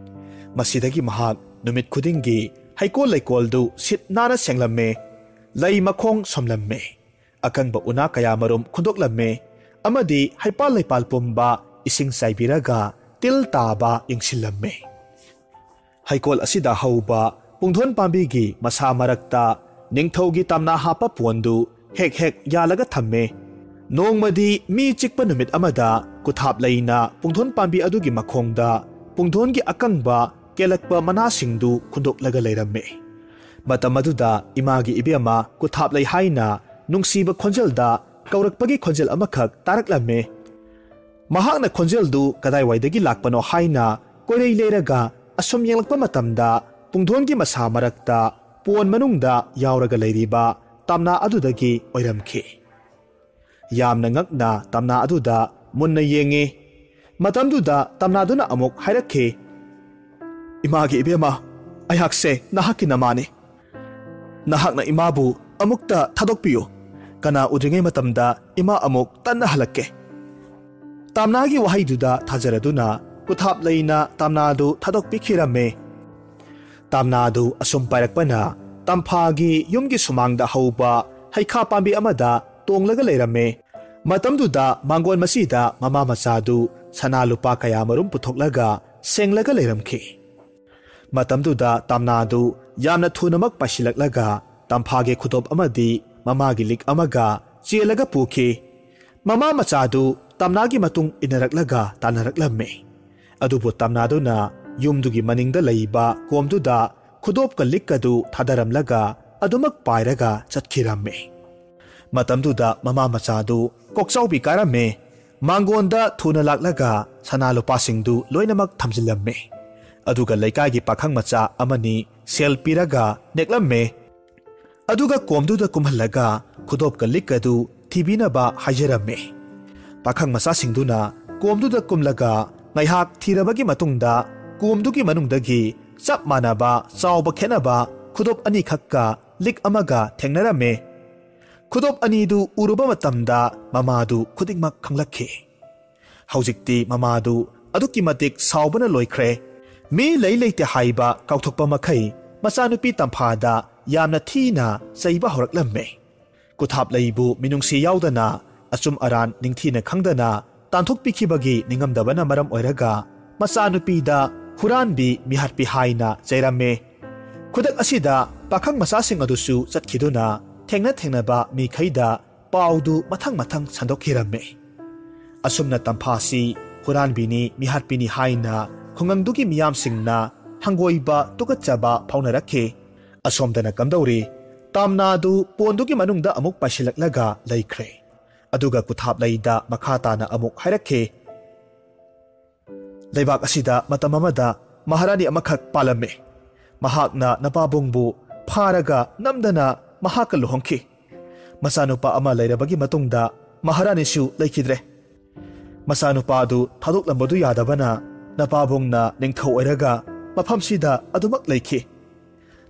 ꯃꯁꯤꯗꯒꯤ ꯃꯍꯥꯛ ꯅꯨꯃꯤꯠ ꯈꯨꯗꯤꯡꯒꯤ ꯍꯩꯀꯣꯜ ꯂꯩꯀꯣꯜꯗꯨ ꯁꯤꯠ ꯅꯥꯟꯅ ꯁꯦꯡꯂꯝꯃꯤ, ꯂꯩ ꯃꯈꯣꯡ ꯁꯣꯝꯂꯝꯃꯤ, ꯑꯀꯪꯕ ꯎꯅꯥ ꯀꯌꯥꯃꯔꯨꯝ ꯈꯨꯟꯗꯣꯛꯂꯝꯃꯤ, ꯑꯃꯗꯤ ꯍꯩꯄꯥꯜ ꯂꯩꯄꯥꯜ ꯄꯨꯝꯕ ꯏꯁꯤꯡ ꯆꯥꯏꯕꯤꯔꯒ ꯇꯤꯜ ꯇꯥꯕ ꯌꯦꯡꯁꯤꯜꯂꯝꯃꯤ꯫ ꯍꯩꯀꯣꯜ ꯑꯁꯤꯗ ꯍꯧꯕ ꯄꯨꯡꯗꯣꯟ ꯄꯥꯝꯕꯤꯒꯤ ꯃꯁꯥ ꯃꯔꯛꯇ ꯅꯤꯡꯊꯧꯒꯤ ꯇꯝꯅꯥ ꯍꯥꯞꯄ ꯄꯣꯟꯗꯨ ꯍꯦꯛ ꯍꯦꯛ ꯌꯥꯜꯂꯒ ꯊꯝꯃꯤ꯫ ꯅꯣꯡꯃꯗꯤ ꯃꯤ ꯆꯤꯛꯄ ꯅꯨꯃꯤꯠ ꯑꯃꯗ ꯀꯨꯊꯥꯞꯂꯩꯅ ꯄꯨꯡꯗꯣꯟ ꯄꯥꯝꯕꯤ ꯑꯗꯨꯒꯤ ꯃꯈꯣꯡꯗ ꯄꯨꯡꯗꯣꯟꯒꯤ ꯑꯀꯪꯕ ꯀꯦꯜꯂꯛꯄ ꯃꯅꯥꯁꯤꯡꯗꯨ ꯈꯨꯟꯗꯣꯛꯂꯒ ꯂꯩꯔꯝꯃꯤ꯫ ꯃꯇꯝ ꯑꯗꯨꯗ ꯏꯃꯥꯒꯤ ꯏꯕꯦꯝꯃ ꯀꯨꯊꯥꯞꯂꯩ ꯍꯥꯏꯅ ꯅꯨꯡꯁꯤꯕ ꯈꯣꯟꯖꯦꯜꯗ ꯀꯧꯔꯛꯄꯒꯤ ꯈꯣꯟꯖꯦꯜ ꯑꯃꯈꯛ ꯇꯥꯔꯛꯂꯝꯃꯤ꯫ ꯃꯍꯥꯛꯅ ꯈꯣꯟꯖꯦꯜꯗꯨ ꯀꯗꯥꯏꯋꯥꯏꯗꯒꯤ ꯂꯥꯛꯄꯅꯣ ꯍꯥꯏꯅ ꯀꯣꯏꯔꯩ ꯂꯩꯔꯒ ꯑꯁꯨꯝ ꯌꯦꯡꯂꯛꯄ ꯃꯇꯝꯗ ꯄꯨꯡꯗꯣꯟꯒꯤ ꯃꯁꯥ ꯃꯔꯛꯇ ꯄꯣꯟ ꯃꯅꯨꯡꯗ ꯌꯥꯎꯔꯒ ꯂꯩꯔꯤꯕ ꯇꯝꯅꯥ ꯑꯗꯨꯗꯒꯤ ꯑꯣꯏꯔꯝꯈꯤ꯫ ꯌꯥꯝꯅ ꯉꯛꯅ ꯇꯝꯅꯥ ꯑꯗꯨꯗ ꯃꯨꯟꯅ ꯌꯦꯡꯉꯤ꯫ ꯃꯇꯝꯗꯨꯗ ꯇꯝꯅꯥꯗꯨꯅ ꯑꯃꯨꯛ ꯍꯥꯏꯔꯛꯈꯤ, "ꯏꯃꯥꯒꯤ ꯏꯕꯦꯝꯃ, ꯑꯩꯍꯥꯛꯁꯦ ꯅꯍꯥꯛꯀꯤ ꯅꯃꯥꯅꯤ꯫ ꯅꯍꯥꯛꯅ ꯏꯃꯥꯕꯨ ꯑꯃꯨꯛꯇ ꯊꯥꯗꯣꯛꯄꯤꯌꯨ꯫ ꯀꯅꯥ ꯎꯗ꯭ꯔꯤꯉꯩ ꯃꯇꯝꯗ ꯏꯃꯥ ꯑꯃꯨꯛ ꯇꯟꯅ ꯍꯜꯂꯛꯀꯦ"꯫ ꯇꯥꯝꯅꯥꯒꯤ ꯋꯥꯍꯩꯗꯨꯗ ꯊꯥꯖꯔꯗꯨꯅ ꯀꯨꯊꯥꯞꯂꯩꯅ ꯇꯥꯝꯅꯥꯗꯨ ꯊꯥꯗꯣꯛꯄꯤꯈꯤꯔꯝꯃꯦ꯫ ꯇꯥꯝꯅꯥꯗꯨ ꯑꯁꯨꯝ ꯄꯥꯏꯔꯛꯄꯅ ꯇꯝꯐꯥꯒꯤ ꯌꯨꯝꯒꯤ ꯁꯨꯃꯥꯡꯗ ꯍꯧꯕ ꯍꯩꯈꯥ ꯄꯥꯝꯕꯤ ꯑꯃꯗ ꯇꯣꯡꯂꯒ ꯂꯩꯔꯝꯃꯦ꯫ ꯃꯇꯝꯗꯨꯗ ꯃꯥꯡꯒꯣꯟ ꯃꯁꯤꯗ ꯃꯃꯥ ꯃꯆꯥꯗꯨ ꯁꯅꯥ ꯂꯨꯄꯥ ꯀꯌꯥꯃꯔꯨꯝ ꯄꯨꯊꯣꯛꯂꯒ ꯁꯦꯡꯂꯒ ꯂꯩꯔꯝꯈꯤ꯫ ꯃꯇꯝꯗꯨꯗ ꯇꯝꯅꯥꯗꯨ ꯌꯥꯝꯅ ꯊꯨꯅꯃꯛ ꯄꯥꯏꯁꯤꯜꯂꯛꯂꯒ ꯇꯝꯐꯥꯒꯤ ꯈꯨꯗꯣꯞ ꯑꯃꯗꯤ ꯃꯃꯥꯒꯤ ꯂꯤꯛ ꯑꯃꯒ ꯆꯦꯜꯂꯒ ꯄꯨꯈꯤ꯫ ꯃꯃꯥ ꯃꯆꯥꯗꯨ ꯇꯝꯅꯥꯒꯤ ꯃꯇꯨꯡ ꯏꯟꯅꯔꯛꯂꯒ ꯇꯥꯟꯅꯔꯛꯂꯝꯃꯤ꯫ ꯑꯗꯨꯕꯨ ꯇꯝꯅꯥꯗꯨꯅ ꯌꯨꯝꯗꯨꯒꯤ ꯃꯅꯤꯡꯗ ꯂꯩꯕ ꯀꯣꯝꯗꯨꯗ ꯈꯨꯗꯣꯞꯀ ꯂꯤꯛꯀꯗꯨ ꯊꯥꯗꯔꯝꯂꯒ ꯑꯗꯨꯃꯛ ꯄꯥꯏꯔꯒ ꯆꯠꯈꯤꯔꯝꯃꯤ꯫ ꯃꯇꯝꯗꯨꯗ ꯃꯃꯥ ꯃꯆꯥꯗꯨ ꯀꯣꯛꯆꯥꯎꯕꯤ ꯀꯥꯔꯝꯃꯦ꯫ ꯃꯥꯡꯒꯣꯟꯗ ꯊꯨꯅ ꯂꯥꯛꯂꯒ ꯁꯅꯥ ꯂꯨꯄꯥꯁꯤꯡꯗꯨ ꯂꯣꯏꯅꯃꯛ ꯊꯝꯖꯤꯜꯂꯝꯃꯦ꯫ ꯑꯗꯨꯒ ꯂꯩꯀꯥꯏꯒꯤ ꯄꯥꯈꯪ ꯃꯆꯥ ꯑꯃꯅꯤ ꯁꯦꯜ ꯄꯤꯔꯒ ꯅꯦꯛꯂꯝꯃꯦ꯫ ꯑꯗꯨꯒ ꯀꯣꯝꯗꯨꯗ ꯀꯨꯝꯍꯜꯂꯒ ꯈꯨꯗꯣꯞꯀ ꯂꯤꯛꯀꯗꯨ ꯊꯤꯕꯤꯅꯕ ꯍꯥꯏꯖꯔꯝꯃꯦ꯫ ꯄꯥꯈꯪ ꯃꯆꯥꯁꯤꯡꯗꯨꯅ ꯀꯣꯝꯗꯨꯗ ꯀꯨꯝꯂꯒ ꯉꯥꯏꯍꯥꯛ ꯊꯤꯔꯕꯒꯤ ꯃꯇꯨꯡꯗ ꯀꯣꯝꯗꯨꯒꯤ ꯃꯅꯨꯡꯗꯒꯤ ꯆꯞ ꯃꯥꯟꯅꯕ ꯆꯥꯎꯕ ꯈꯦꯠꯅꯕ ꯈꯨꯗꯣꯞ ꯑꯅꯤꯈꯛꯀ ꯂꯤꯛ ꯑꯃꯒ ꯊꯦꯡꯅꯔꯝꯃꯦ꯫ ꯈꯨꯗꯣꯞ ꯑꯅꯤꯗꯨ ꯎꯔꯨꯕ ꯃꯇꯝꯗ ꯃꯃꯥꯗꯨ ꯈꯨꯗꯤꯡꯃꯛ ꯈꯪꯂꯛꯈꯤ꯫ ꯍꯧꯖꯤꯛꯇꯤ ꯃꯃꯥꯗꯨ ꯑꯗꯨꯛꯀꯤ ꯃꯇꯤꯛ ꯁꯥꯎꯕꯅ ꯂꯣꯏꯈ꯭ꯔꯦ꯫ ꯃꯤ ꯂꯩ ꯂꯩꯇꯦ ꯍꯥꯏꯕ ꯀꯥꯎꯊꯣꯛꯄ ꯃꯈꯩ ꯃꯆꯥꯅꯨꯄꯤ ꯇꯝꯐꯥꯗ ꯌꯥꯝꯅ ꯊꯤꯅ ꯆꯩꯕ ꯍꯧꯔꯛꯂꯝꯃꯦ꯫ ꯀꯨꯊꯥꯞꯂꯩꯕꯨ ꯃꯤꯅꯨꯡꯁꯤ ꯌꯥꯎꯗꯅ ꯑꯆꯨꯝ ꯑꯔꯥꯟ ꯅꯤꯡꯊꯤꯅ ꯈꯪꯗꯅ ꯇꯥꯟꯊꯣꯛꯄꯤꯈꯤꯕꯒꯤ ꯅꯤꯡꯉꯝꯗꯕꯅ ꯃꯔꯝ ꯑꯣꯏꯔꯒ ꯃꯆꯥꯅꯨꯄꯤꯗ ꯍꯨꯔꯥꯟꯕꯤ ꯃꯤꯍꯥꯠꯄꯤ ꯍꯥꯏꯅ ꯆꯩꯔꯝꯃꯦ꯫ ꯈꯨꯗꯛ ꯑꯁꯤꯗ ꯄꯥꯈꯪ ꯃꯆꯥꯁꯤꯡ ꯑꯗꯨꯁꯨ ꯆꯠꯈꯤꯗꯨꯅ ꯊꯦꯡꯅ ꯊꯦꯡꯅꯕ ꯃꯤꯈꯩꯗ ꯄꯥꯎꯗꯨ ꯃꯊꯪ ꯃꯊꯪ ꯁꯟꯗꯣꯛꯈꯤꯔꯝꯃꯤ꯫ ꯑꯁꯨꯝꯅ ꯇꯝꯐꯥꯁꯤ ꯍꯨꯔꯥꯟꯕꯤꯅꯤ, ꯃꯤꯍꯥꯠꯄꯤꯅꯤ ꯍꯥꯏꯅ ꯈꯨꯡꯒꯪꯗꯨꯒꯤ ꯃꯤꯌꯥꯝꯁꯤꯡꯅ ꯍꯪꯒꯣꯏꯕ ꯇꯨꯀꯠꯆꯕ ꯐꯥꯎꯅꯔꯛꯈꯤ꯫ ꯑꯁꯣꯝꯗꯅ ꯀꯝꯗꯧꯔꯤ? ꯇꯥꯝꯅꯥꯗꯨ ꯄꯣꯟꯗꯨꯒꯤ ꯃꯅꯨꯡꯗ ꯑꯃꯨꯛ ꯄꯥꯏꯁꯤꯜꯂꯛꯂꯒ ꯂꯩꯈ꯭ꯔꯦ꯫ ꯑꯗꯨꯒ ꯀꯨꯊꯥꯞꯂꯩꯗ ꯃꯈꯥ ꯇꯥꯅ ꯑꯃꯨꯛ ꯍꯥꯏꯔꯛꯈꯤ, ꯂꯩꯕꯥꯛ ꯑꯁꯤꯗ ꯃꯇꯝ ꯑꯃꯗ ꯃꯍꯥꯔꯥꯅꯤ ꯑꯃꯈꯛ ꯄꯥꯜꯂꯝꯃꯤ꯫ ꯃꯍꯥꯛꯅ ꯅꯄꯥꯕꯨꯡꯕꯨ ꯐꯥꯔꯒ ꯅꯝꯗꯅ ꯃꯍꯥꯛꯀ ꯂꯨꯍꯣꯡꯈꯤ꯫ ꯃꯆꯥꯅꯨꯄꯥ ꯑꯃ ꯂꯩꯔꯕꯒꯤ ꯃꯇꯨꯡꯗ ꯃꯍꯥꯔꯥꯅꯤꯁꯨ ꯂꯩꯈꯤꯗ꯭ꯔꯦ꯫ ꯃꯆꯥꯅꯨꯄꯥꯗꯨ ꯊꯥꯗꯣꯛꯂꯝꯕꯗꯨ ꯌꯥꯗꯕꯅ ꯅꯄꯥꯕꯨꯡꯅ ꯅꯤꯡꯊꯧ ꯑꯣꯏꯔꯒ ꯃꯐꯝꯁꯤꯗ ꯑꯗꯨꯃꯛ ꯂꯩꯈꯤ꯫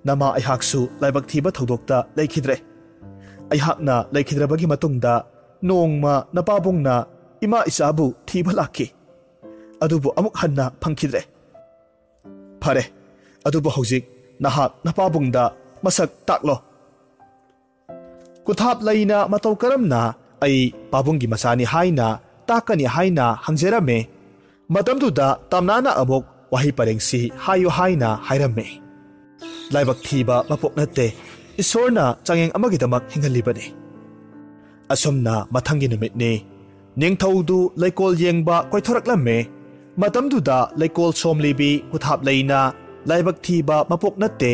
ꯅꯃꯥ ꯑꯩꯍꯥꯛꯁꯨ ꯂꯥꯏꯕꯛ ꯊꯤꯕ ꯊꯧꯗꯣꯛꯇ ꯂꯩꯈꯤꯗ꯭ꯔꯦ꯫ ꯑꯩꯍꯥꯛꯅ ꯂꯩꯈꯤꯗ꯭ꯔꯕꯒꯤ ꯃꯇꯨꯡꯗ ꯅꯣꯡꯃ ꯅꯄꯥꯕꯨꯡꯅ ꯏꯃꯥ ꯏꯆꯥꯕꯨ ꯊꯤꯕ ꯂꯥꯛꯈꯤ꯫ ꯑꯗꯨꯕꯨ ꯑꯃꯨꯛ ꯍꯟꯅ ꯐꯪꯈꯤꯗ꯭ꯔꯦ꯫ ꯐꯔꯦ, ꯑꯗꯨꯕꯨ ꯍꯧꯖꯤꯛ ꯅꯍꯥꯛ ꯅꯄꯥꯕꯨꯡꯗ ꯃꯁꯛ ꯇꯥꯛꯂꯣ꯫ ꯀꯨꯊꯥꯞ ꯂꯩꯅ ꯃꯇꯧ ꯀꯔꯝꯅ ꯑꯩ ꯄꯥꯕꯨꯡꯒꯤ ꯃꯆꯥꯅꯤ ꯍꯥꯏꯅ ꯇꯥꯛꯀꯅꯤ ꯍꯥꯏꯅ ꯍꯪꯖꯔꯝꯃꯤ꯫ ꯃꯇꯝꯗꯨꯗ ꯇꯝꯅꯥꯅ ꯑꯃꯨꯛ ꯋꯥꯍꯩ ꯄꯔꯦꯡꯁꯤ ꯍꯥꯏꯌꯨ ꯍꯥꯏꯅ ꯍꯥꯏꯔꯝꯃꯤ꯫ ꯂꯥꯏꯕꯛ ꯊꯤꯕ ꯃꯄꯣꯛ ꯅꯠꯇꯦ, ꯏꯁꯣꯔꯅ ꯆꯥꯡꯌꯦꯡ ꯑꯃꯒꯤꯗꯃꯛ ꯍꯤꯡꯍꯜꯂꯤꯕꯅꯤ꯫ ꯑꯁꯨꯝꯅ ꯃꯊꯪꯒꯤ ꯅꯨꯃꯤꯠꯅꯤ꯫ ꯅꯤꯡꯊꯧꯗꯨ ꯂꯩꯀꯣꯜ ꯌꯦꯡꯕ ꯀꯣꯏꯊꯣꯔꯛꯂꯝꯃꯤ꯫ ꯃꯇꯝꯗꯨꯗ ꯂꯩꯀꯣꯜ ꯁꯣꯝꯂꯤꯕꯤ ꯀꯨꯊꯥꯞ ꯂꯩꯅ ꯂꯥꯏꯕꯛ ꯊꯤꯕ ꯃꯄꯣꯛ ꯅꯠꯇꯦ,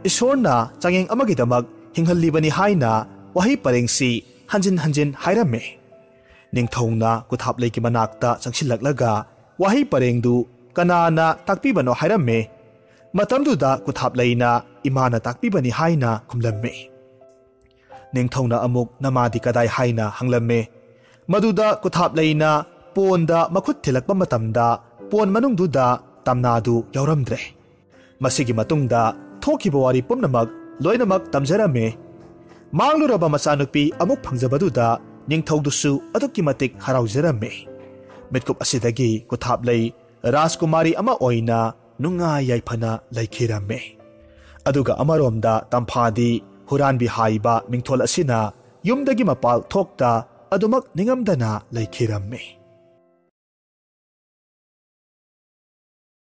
ꯏꯁꯣꯔꯅ ꯆꯥꯡꯌꯦꯡ ꯑꯃꯒꯤꯗꯃꯛ ꯍꯤꯡꯍꯜꯂꯤꯕꯅꯤ ꯍꯥꯏꯅ ꯋꯥꯍꯩ ꯄꯔꯦꯡꯁꯤ ꯍꯟꯖꯤꯟ ꯍꯟꯖꯤꯟ ꯍꯥꯏꯔꯝꯃꯤ꯫ ꯅꯤꯡꯊꯧꯅ ꯀꯨꯊꯥꯞ ꯂꯩꯒꯤ ꯃꯅꯥꯛꯇ ꯆꯪꯁꯤꯜꯂꯛꯂꯒ ꯋꯥꯍꯩ ꯄꯔꯦꯡꯗꯨ ꯀꯅꯥꯅ ꯇꯥꯛꯄꯤꯕꯅꯣ ꯍꯥꯏꯔꯝꯃꯤ꯫ ꯃꯇꯝꯗꯨꯗ ꯀꯨꯊꯥꯞ ꯂꯩꯅ ꯏꯃꯥꯅ ꯇꯥꯛꯄꯤꯕꯅꯤ ꯍꯥꯏꯅ ꯈꯨꯝꯂꯝꯃꯤ꯫ ꯅꯤꯡꯊꯧꯅ ꯑꯃꯨꯛ ꯅꯃꯥꯗꯤ ꯀꯗꯥꯏ ꯍꯥꯏꯅ ꯍꯪꯂꯝꯃꯤ꯫ ꯃꯗꯨꯗ ꯀꯨꯊꯥꯞ ꯂꯩꯅ ꯄꯣꯟꯗ ꯃꯈꯨꯠ ꯊꯤꯜꯂꯛꯄ ꯃꯇꯝꯗ ꯄꯣꯟ ꯃꯅꯨꯡꯗꯨꯗ ꯇꯝꯅꯥꯗꯨ ꯌꯥꯎꯔꯝꯗ꯭ꯔꯦ꯫ ꯃꯁꯤꯒꯤ ꯃꯇꯨꯡꯗ ꯊꯣꯛꯈꯤꯕ ꯋꯥꯔꯤ ꯄꯨꯝꯅꯃꯛ ꯂꯣꯏꯅꯃꯛ ꯇꯝꯖꯔꯝꯃꯤ꯫ ꯃꯥꯡꯂꯨꯔꯕ ꯃꯆꯥꯅꯨꯄꯤ ꯑꯃꯨꯛ ꯐꯪꯖꯕꯗꯨꯗ ꯅꯤꯡꯊꯧꯗꯨꯁꯨ ꯑꯗꯨꯛꯀꯤ ꯃꯇꯤꯛ ꯍꯔꯥꯎꯖꯔꯝꯃꯤ꯫ ꯃꯤꯠꯀꯨꯞ ꯑꯁꯤꯗꯒꯤ ꯀꯨꯊꯥꯞ ꯂꯩ ꯔꯥꯖꯀꯨꯃꯥꯔꯤ ꯑꯃ ꯑꯣꯏꯅ ꯅꯨꯡꯉꯥꯏ ꯌꯥꯏꯐꯅ ꯂꯩꯈꯤꯔꯝꯃꯤ꯫ ꯑꯗꯨꯒ ꯑꯃꯔꯣꯝꯗ ꯇꯝꯐꯥꯗꯤ ꯍꯨꯔꯥꯟꯕꯤ ꯍꯥꯏꯕ ꯃꯤꯡꯊꯣꯜ ꯑꯁꯤꯅ ꯌꯨꯝꯗꯒꯤ ꯃꯄꯥꯜ ꯊꯣꯛꯇ ꯑꯗꯨꯃꯛ ꯅꯤꯡꯉꯝꯗꯅ ꯂꯩꯈꯤꯔꯝꯃꯤ꯫